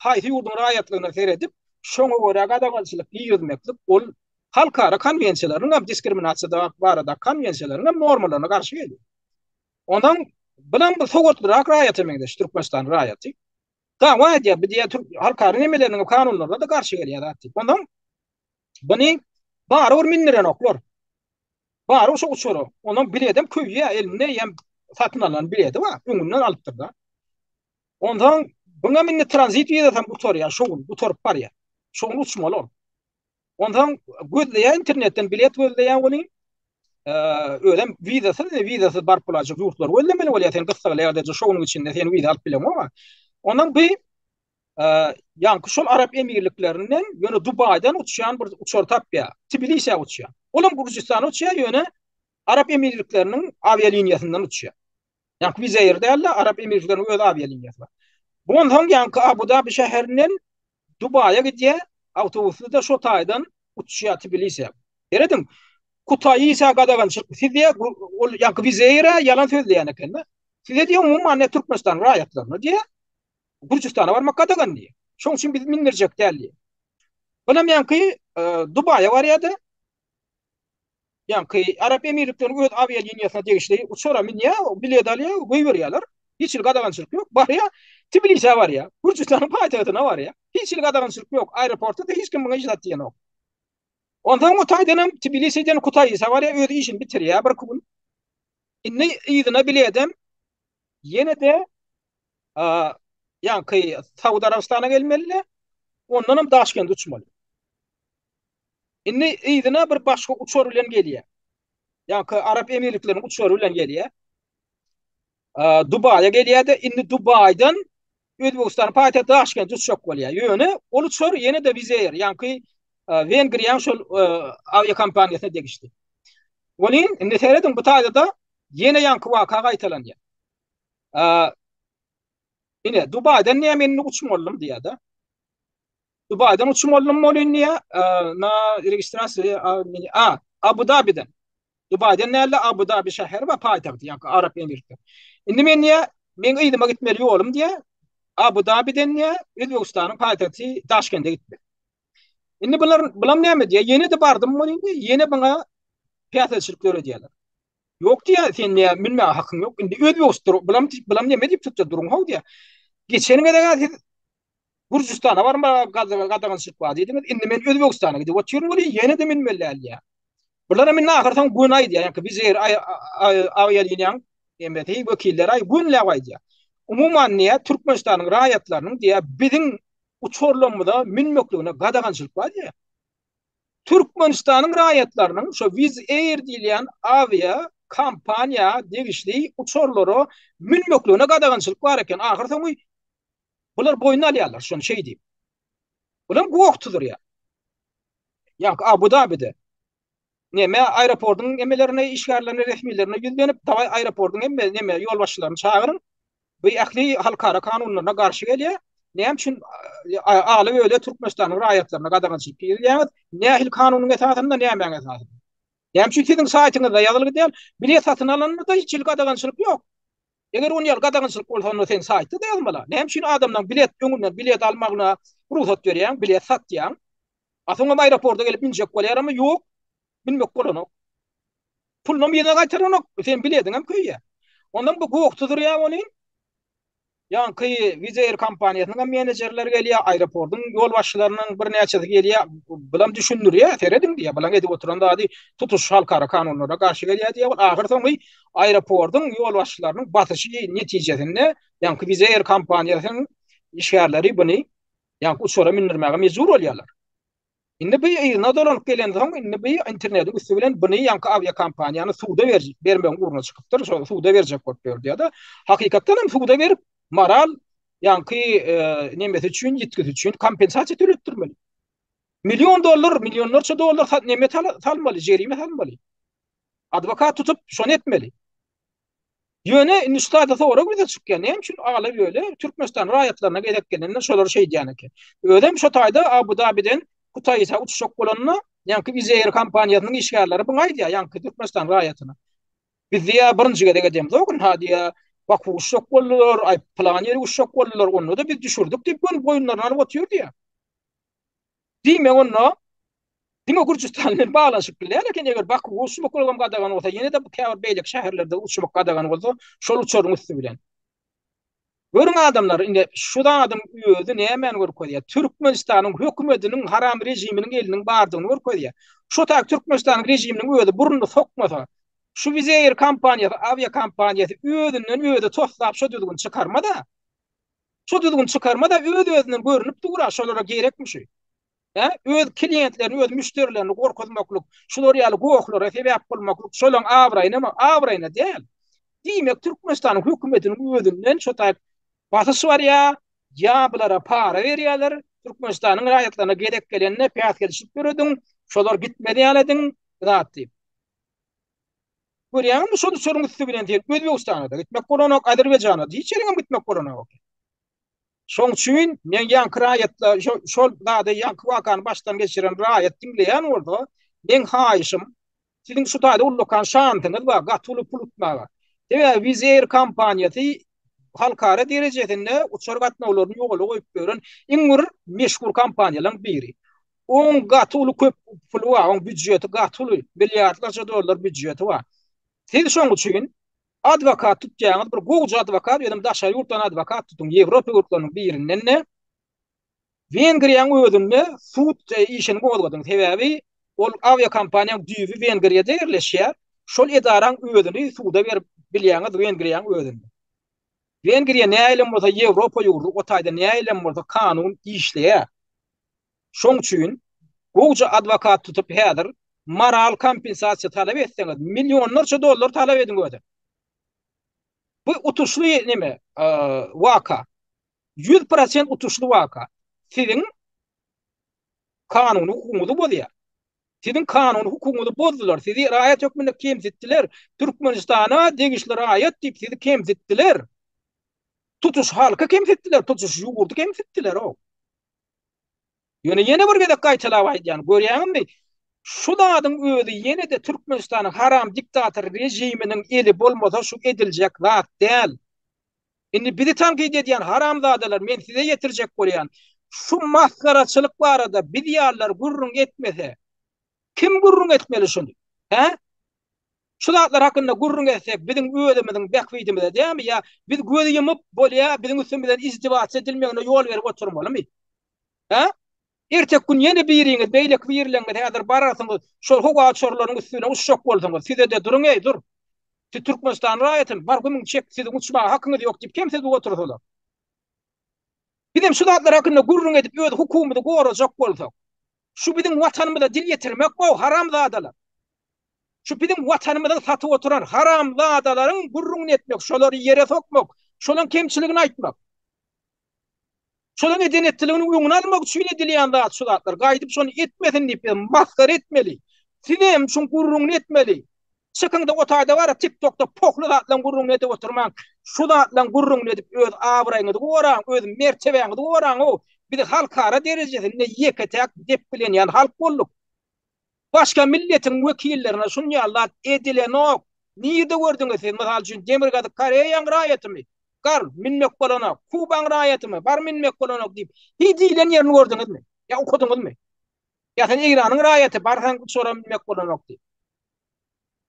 haýsy ýurduň raýatlygyna seredip, şoňa görä gadagançylyk girizmeklik ol halkara konwensiýalarynyň hem diskriminasiýa barada konwensiýalarynyň hem normalaryna garşy gelýär. Ondan bulam bir sowatlyrak raýata meňzeş Türkmenistan raýaty. Dawa edýär, bu diýýär türk halkara nemeleriniň kanunlaryna da garşy gelýär zat diýip. Ondan buny barybir mindirenoklar. Barybir şo uçara. Ondan biledem köýýär, elinde ýem satyn alan biledi bar, öňünden alypdyr da. Ondan buňa indi tranzit wizasam gutarýar, şo gün gutaryp barýar. Şo gün uçmaly ol. Ondan gözleýär internetden bilet gözleýär welin, özem wizasyz, wizasyz baryp bolajak ýurtlary gözlemeli bolýar. Sen gyssagly ýagdaýda şo günüň içinde sen wiza alyp bileňok. Ondan bu ýaňky şol Arap Emirliklerinden ýöne Dubaýdan uçýan bir uçar tapýar. Tbilisä uçýar. Olam Gürjüstana uçýar, ýöne Arap Emirlikleriniň awialiniýasyndan uçýar. Ýaňky Wizz Air däl-de, Arap Emirlikleriniň öz awialiniýasy bar. Bu onsoň ýaňky Abu-Dabi şäherinden Dubaýa gidýär, awtobusly-da şo taýdan uçýar Tbilisä. Serediň, Kutaisa gadagançylyk. Siz diýýär, ol ýaňky Wizz Air-e ýalan sözleýän eken-de. Size diýýär, umuman ne Türkmenistanyň raýatlaryna diýýär, Gürjüstana barmak gadagan diýýär. Şoň üçin biz mindirjek däl diýýär. Bulam ýaňky Dubaýa barýar-da, Ýaňky Arap Emirlikleriniň öz awialiniýasyna degişli uçara münýär, bilet alýar, goýberýärler. Hiç hili gadagançylyk ýok. Barýar, Tbilisä barýar. Gürjüstanyň paýtagtyna barýar. Hiç hili gadagançylyk ýok. Aeroportda-da hiç kim muňa hiç zat diýenok. Onsoň o taýdan hem Tbilisiden Kutaisa barýar, öz işini bitirýär bir gün. Indi yzyna biledem ýene-de ýaňky Saud Arabystana gelmeli-de, ondanam Daşkende uçmaly. Indi yzyna bir başga uçar bilen gelýär. Ýa-ki Arap Emirlikleriniň uçary bilen gelýär. Dubaýa gelýär-de, indi Dubaýdan Özbegistanyň paýtagty Daşkende uçjak bolýar. Ýöne ol uçar ýene-de Wizz Air, ýa-ki Wengriýanyň şol awiakompaniýasyna degişli. Welin, indi serediň, bu taýda-da ýene ýaňky waka gaýtalanýar. Ine, Dubaýdan näme indi uçmalydym diýýär-de. Dubaýdan uçmalydym bolýan diýýär. Na registrasiýa a Abu Dabiden. Dubaýdan däl-de Abu Dabi şäheri bar paýtagty, ýa Arap Emirlikleri. Indi men diýýär, meň yzyma gitmeli ýolum diýýär. Abu Dabiden diýýär, Özbegistanyň paýtagty Daşkende gitmek. Indi bular bulam näme diýýär? Ýene-de bardym bolýan diýýär, ýene maňa päsgelçilik döredýärler. Ýok diýýär, sen diýýär, münmäge hakyň ýok. Indi Özbegistan bulam bulam näme diýip tutýar, duruň how diýýär. Geçen gezek siz Gürjüstana barmaga gadagançylyk bar diýdiňiz. Indi men Özbegistana gidip otyryn welin, ýene-de münmeli däl diýýär. Bular hem indi ahyr soň göni aýdýar. Ýa-ki Wizz Air awialiniýaň emesi wekilleri aý gönüläp aýdýar. Umuman diýýär, Türkmenistanyň raýatlarynyň diýýär, biziň uçarlarymyza münmekligine gadagançylyk bar diýýär. Türkmenistanyň raýatlarynyň şo Wizz Air diýilýän awia kompaniýa degişli uçarlara münmekligine gadagançylyk bar eken. Ahyr soňy Bular boýun alýarlar şony şeý diýip. Bular goh tuzurýar. Ýa Abu Dabide. Neme aeroportyň emelerine, işgärlerine, resmilerine ýüzlenip, dawaý aeroportyň hemme neme ýolbaşçylaryny çagyryň. Bu ähli halkara kanunlaryna garşy gelýär. Näme üçin ala-böle Türkmenistanyň raýatlaryna gadagançylyk girizýäňiz? Nähili kanunyň esasynda, nämäň esasynda? Näme üçin siziň saýtyňyzda ýazylgy däl? Bilet satyn alanda-da hiç hili gadagançylyk ýok. Eger on ýaly gadagançylyk bolsa, onda sen saýtda-da ýazmaly. Näme üçin adamlaryň bilet öňünden bilet almagyna rugsat berýäň, bilet satýaň? A soňam aeroporta gelip münjek bolýar, amma ýok, münmek bolanok. Pulunam yzyna gaýtaranok, seň bilediňem köýýär. Ondan bu goh tuzurýar welin, ýaňky Wizz Air kompaniýasynyň hem menejerleri gelýär, aeroportyň ýolbaşçylarynyň birnäçesi gelýär, bulam düşündirýär, serediň diýýär, bulaň edip oturan zady tutuş halkara kanunlaryna garşy gelýär diýýär. Ol ahyrsoňy aeroportyň ýolbaşçylarynyň basyşy netijesinde ýaňky Wizz Air kompaniýasynyň işgärleri buny ýaňky uçara mündirmäge mejbur bolýarlar. Indi bu yzyna dolanyp gelensoň, indi bu internetiň üsti bilen buny ýaňky awiakompaniýany suda bermegiň ugruna çykypdyr. Şo suda berjek bolup ýör diýýär-de. Hakykatdan hem suda berip, moral ýaňky e, nemesi üçin, ýitgisi üçin kompensasiýa töletdirmeli. Million dollar, millionlarça dollar neme salmaly, jerime salmaly. Adwokat tutup şony etmeli. Ýöne indi şu taýda sorag ýüze çykýar. Näme üçin ala-böle Türkmenistan raýatlaryna gezek gelende şolar şeýdýän eken? Özem şo taýda Abu Dabiden Kutaisa uçjak bolanda, ýaňky Wizz Air kompaniýasynyň işgärleri buňa aýdýar, ýaňky Türkmenistan raýatyna. Biz diýýär, birinji gezek edemzok, ynha diýýär, Baku uçjak boldular, aý pylan ýere uçjak boldular, onda-da biz düşürdik diýip, göni boýunlaryny alyp otyr diýýär. Diýmek onda diňe Gürjüstan bilen baglanyşykly däl eken, eger Bakuwa uçmaklygam gadagan bolsa, ýene-de käbir beýleki şäherlerde uçmak gadagan bolsa, şol uçaryň üsti bilen. Görüň adamlar, indi şu zadyň özi nämäni görkezýär? Türkmenistanyň hökümetiniň haram režiminiň eliniň bardygyny görkezýär. Şo tak Türkmenistanyň režiminiň özi burnuny sokmasa, şu Wizz Air kompaniýasy, awiakompaniýasy özünden özi toslap şo düzgüni çykarmaz-a. Şu düzgün çykarma-da öz-özünden görnüp dur-a, şolara gerekmi şu? Hä? Öz kliýentlerini, öz müşderilerini gorkuzmaklyk, şular ýaly gohlara sebäp bolmaklyk şolaň abraýynamy? Abraýyna däl. Diýmek, Türkmenistanyň hökümetiniň özünden şo taýp basyş barýa, ýa bulara para berýärler, Türkmenistanyň raýatlaryna gezek gelende päsgelçilik dörediň, şolar gitmez ýaly ediň, zat diýip. Görýäňizmi, şol uçaryň üsti bilen sen Özbegistana-da gitmek bolanok, Azerbaýjana-da hiç ýeriňem gitmek bolanok. Şoň üçin men ýaňky raýatlar, şol zady ýaňky wakany başdan geçiren raýat diňleýän bolsa, meň haýyşym, siziň şu taýda ullakan şansyňyz bar, gaty uly pul utmaga. Sebäbi Wizz Air kompaniýasy halkara derejesinde uçar gatnawlaryny ýola goýup ýören iň bir meşhur kompaniýalaryň biri. Oň gaty uly köp puly bar, oň býudžeti gaty uly, milliardlarça dollar býudžeti bar. Siz şoň üçin adwokat tutýaňyz, bir gowja adwokat, özem daşary ýurtdan adwokat tutuň, Ýewropa ýurtlarynyň birinden-de. Wengriýaň özünde sud işini gozgadyň, sebäbi ol awiakompaniýaň düýbi Wengriýada ýerleşýär. Şol edaraň özüni suda berip bilýäňiz Wengriýaň özünde. Wengriýa nähilem bolsa Ýewropa ýurdy, o taýda nähilem bolsa kanun işleýär. Şoň üçin gowja adwokat tutup häzir moral kompensasiýa talap etseňiz millionlarça dollar talap ediň özem. Bu utuşly neme waka. 100% utuşly waka. Siziň kanuny hukugyňyzy bozýar. Siziň kanuny hukugyňyzy bozdular. Sizi raýat hökmünde kemsitdiler. Türkmenistana degişli raýat diýip sizi kemsitdiler. Tutuş halky kemsitdiler, tutuş ýurdy kemsitdiler o. Ýöne ýene bir gezek gaýtalap aýdýan, görýäňizmi, şu zadyň özi ýene-de Türkmenistanyň haram diktator režiminiň eli bolmasa şu ediljek zat däl. Indi bizi tankyt edýän haramzadalar men size ýetirjek bolýan, şu masgaraçylyk barada biz ýalylar gürrüň etmese, kim gürrüň etmeli şuny? Hä? Şu zatlar hakynda gürrüň etsek biziň özümiziň bähbidimize dälmi ýa biz göz ýumup bolýa biziň üstümizden izdiwats edilmegine ýol berip oturmalymy? Hä? Erteki gün ýene biriňiz beýleki birleňiz häzir bararsyňyz şol howa uçarlarynyň üstüne uçjak bolsaňyz size-de duruň eý dur. Siz Türkmenistan raýatymy bar gümüňi çek siziň uçmaga hakyňyz ýok diýip kemsidip otursalar. Bizem şu zatlar hakynda gürrüň edip öz hukugymyzy gorajak bolsak şu biziň watanymyza dil ýetirmek o haramzadalar. Şu biziň watanymyzy satyp oturan haramzadalaryň gürrüňini etmek, şolary ýere sokmak, şolaň kemçiligini aýtmak. Şolaň eden etdiliginiň öňüni almak üçin edilýän zat şu zatlar. Gaýdyp şony etmesin diýip biz masgara etmeli. Sizem şuň gürrüňini etmeli. Çykyňda o taýda bara TikTokda pohly zatlaň gürrüňini edip oturmaň. Şu zatlaň gürrüňini edip öz abraýyňyzy goraň, öz mertebäňizi goraň-ow. Biz halkara derejesinde ýeke-täk depgilenýän halk bolduk. Başga milletiň wekillerine şun ýaly zat edilenok. Nirde gördüňiz siz, mysal üçin, Demirgazyk Koreýaň raýatymy? Gar, münmek bolanok. Kubaň raýatymy? Bar münmek bolanok diýip, hiý diýlen ýerini gördüňizmi? Ýa okadyňyzmy? Ýa sen Eýranyň raýaty, barsaň uçara münmek bolanok diýip.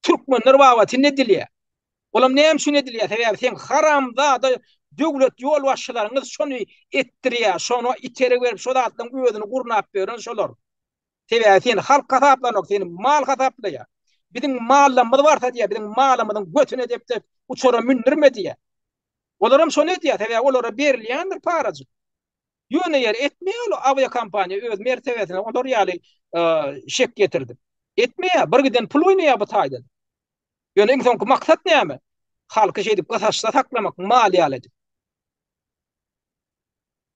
Türkmenler babatynda edilýär. Olam näme üçin edilýär? Sebäbi seň haramzada döwlet ýolbaşçylaryňyz şony etdirýär, şoňa itergi berip, şo zatlaryň özüni gurnap ýören şolar. Sebäbi seni halk hasaplanok, seni mal hasaplaýar. Biziň mallamyz barsa diýýär, biziň malymyzyň götüne depde uçara mündürme diýýär. Olaram şony edýär, sebäbi olara berilýändir parajyk. Ýöne ýere etmeýär ol awiakompaniýa öz mertebesine olar ýaly şek ýetirdi. Etmeýär, bir giden pul oýnaýar bu taýda. Ýöne iň soňky maksat näme? Halky şeýdip gysaçda saklamak, mal ýaly edip.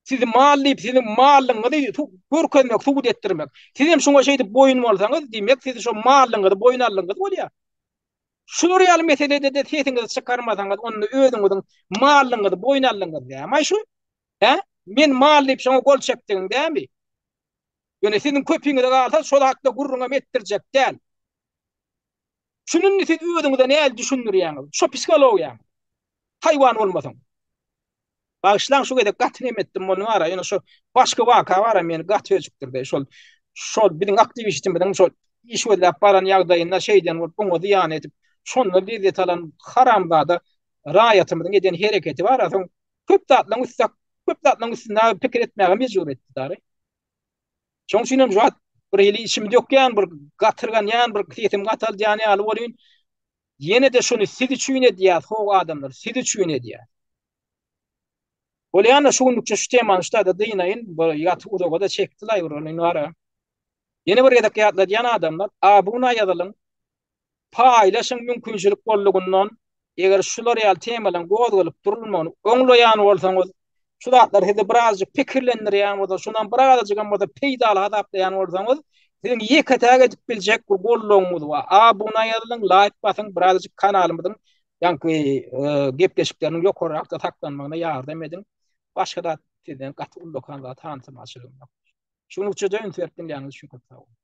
Sizi mal diýip, siziň mallygyňyzy görkezmek, subut etdirmek. Siz hem şuňa şeýdip boýun bolsaňyz, diýmek siz şo mallygyňyzy boýun aldyňyz bolýar. Şular ýaly meselede-de sesiňizi çykarmasaňyz, onda özüňiziň mallygyňyzy boýun aldyňyz dämi şu? Hä? Men mal diýip şoňa gol çekdigiň dämi? Ýöne siziň köpüňize galsa şol hakda gürrüňem etdirjek däl. Şuny indi siz özüňize nähili düşündirýäňiz? Şo psihologiýaňyz. Haýwan bolmasaň. Bagyşlaň şu gezek gaty nem etdim muny bara, ýöne şu başky waka bara meni gaty öjükdirdi. Şol şol biziň aktiwistimiziň şol iş gözläp baran ýagdaýynda şeýden bolup oňa zyýan edip, şonda lezzet alan haramzada raýatymyzyň eden hereketi bara soň köp zatlaryň üstü köp zatlaryň üstünde pikir etmäge mejbur etdi dary. Şoň üçin hem şu bir hili içimi dökýän, bir gatyrganýan, bir sesim gataldýan ýaly bolýan. Ýene-de şuny siz üçin edýäs, how adamlar, siz üçin edýäs. Bolýanda şu günlükçe şu temany şu taýda dynaýyn, bu ýaty uzaga-da çekdi-laý bir ony bara. Ýene bir gezek ýatladýan adamlar, abuna ýazylyň, paýlaşyň mümkinçilik boldugyndan, eger şular ýaly temalaryň gozgalyp durulmagyny oňlaýan bolsaňyz, şu zatlar sizi birazjyk pikirlendirýän bolsa, şundan birazajygam bolsa peýdaly hasaplaýan bolsaňyz, siziň ýeke-täk edip biljek bir goldawyňyz bar. Abuna ýazylyň, laýk basyň, birazajyk kanalymyzyň ýaňky gepleşikleriniň ýokarrakda saklanmagyna ýardam ediň. Başga zat sizden gaty ullakan zat hanytamaçylygym ýok. Şu günlükçe-de üns berip diňläniňiz üçin köp sag boluň.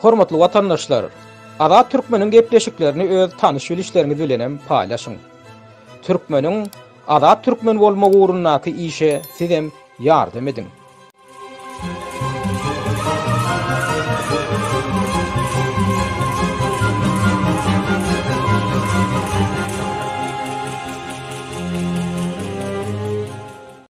Hormatly watandaşlar! Azat Türkmeniň gepleşiklerini öz tanyş-bilişleriňiz bilenem paýlaşyň. Türkmeniň Azat Türkmen bolmagy ugrundaky işe sizem ýardam ediň.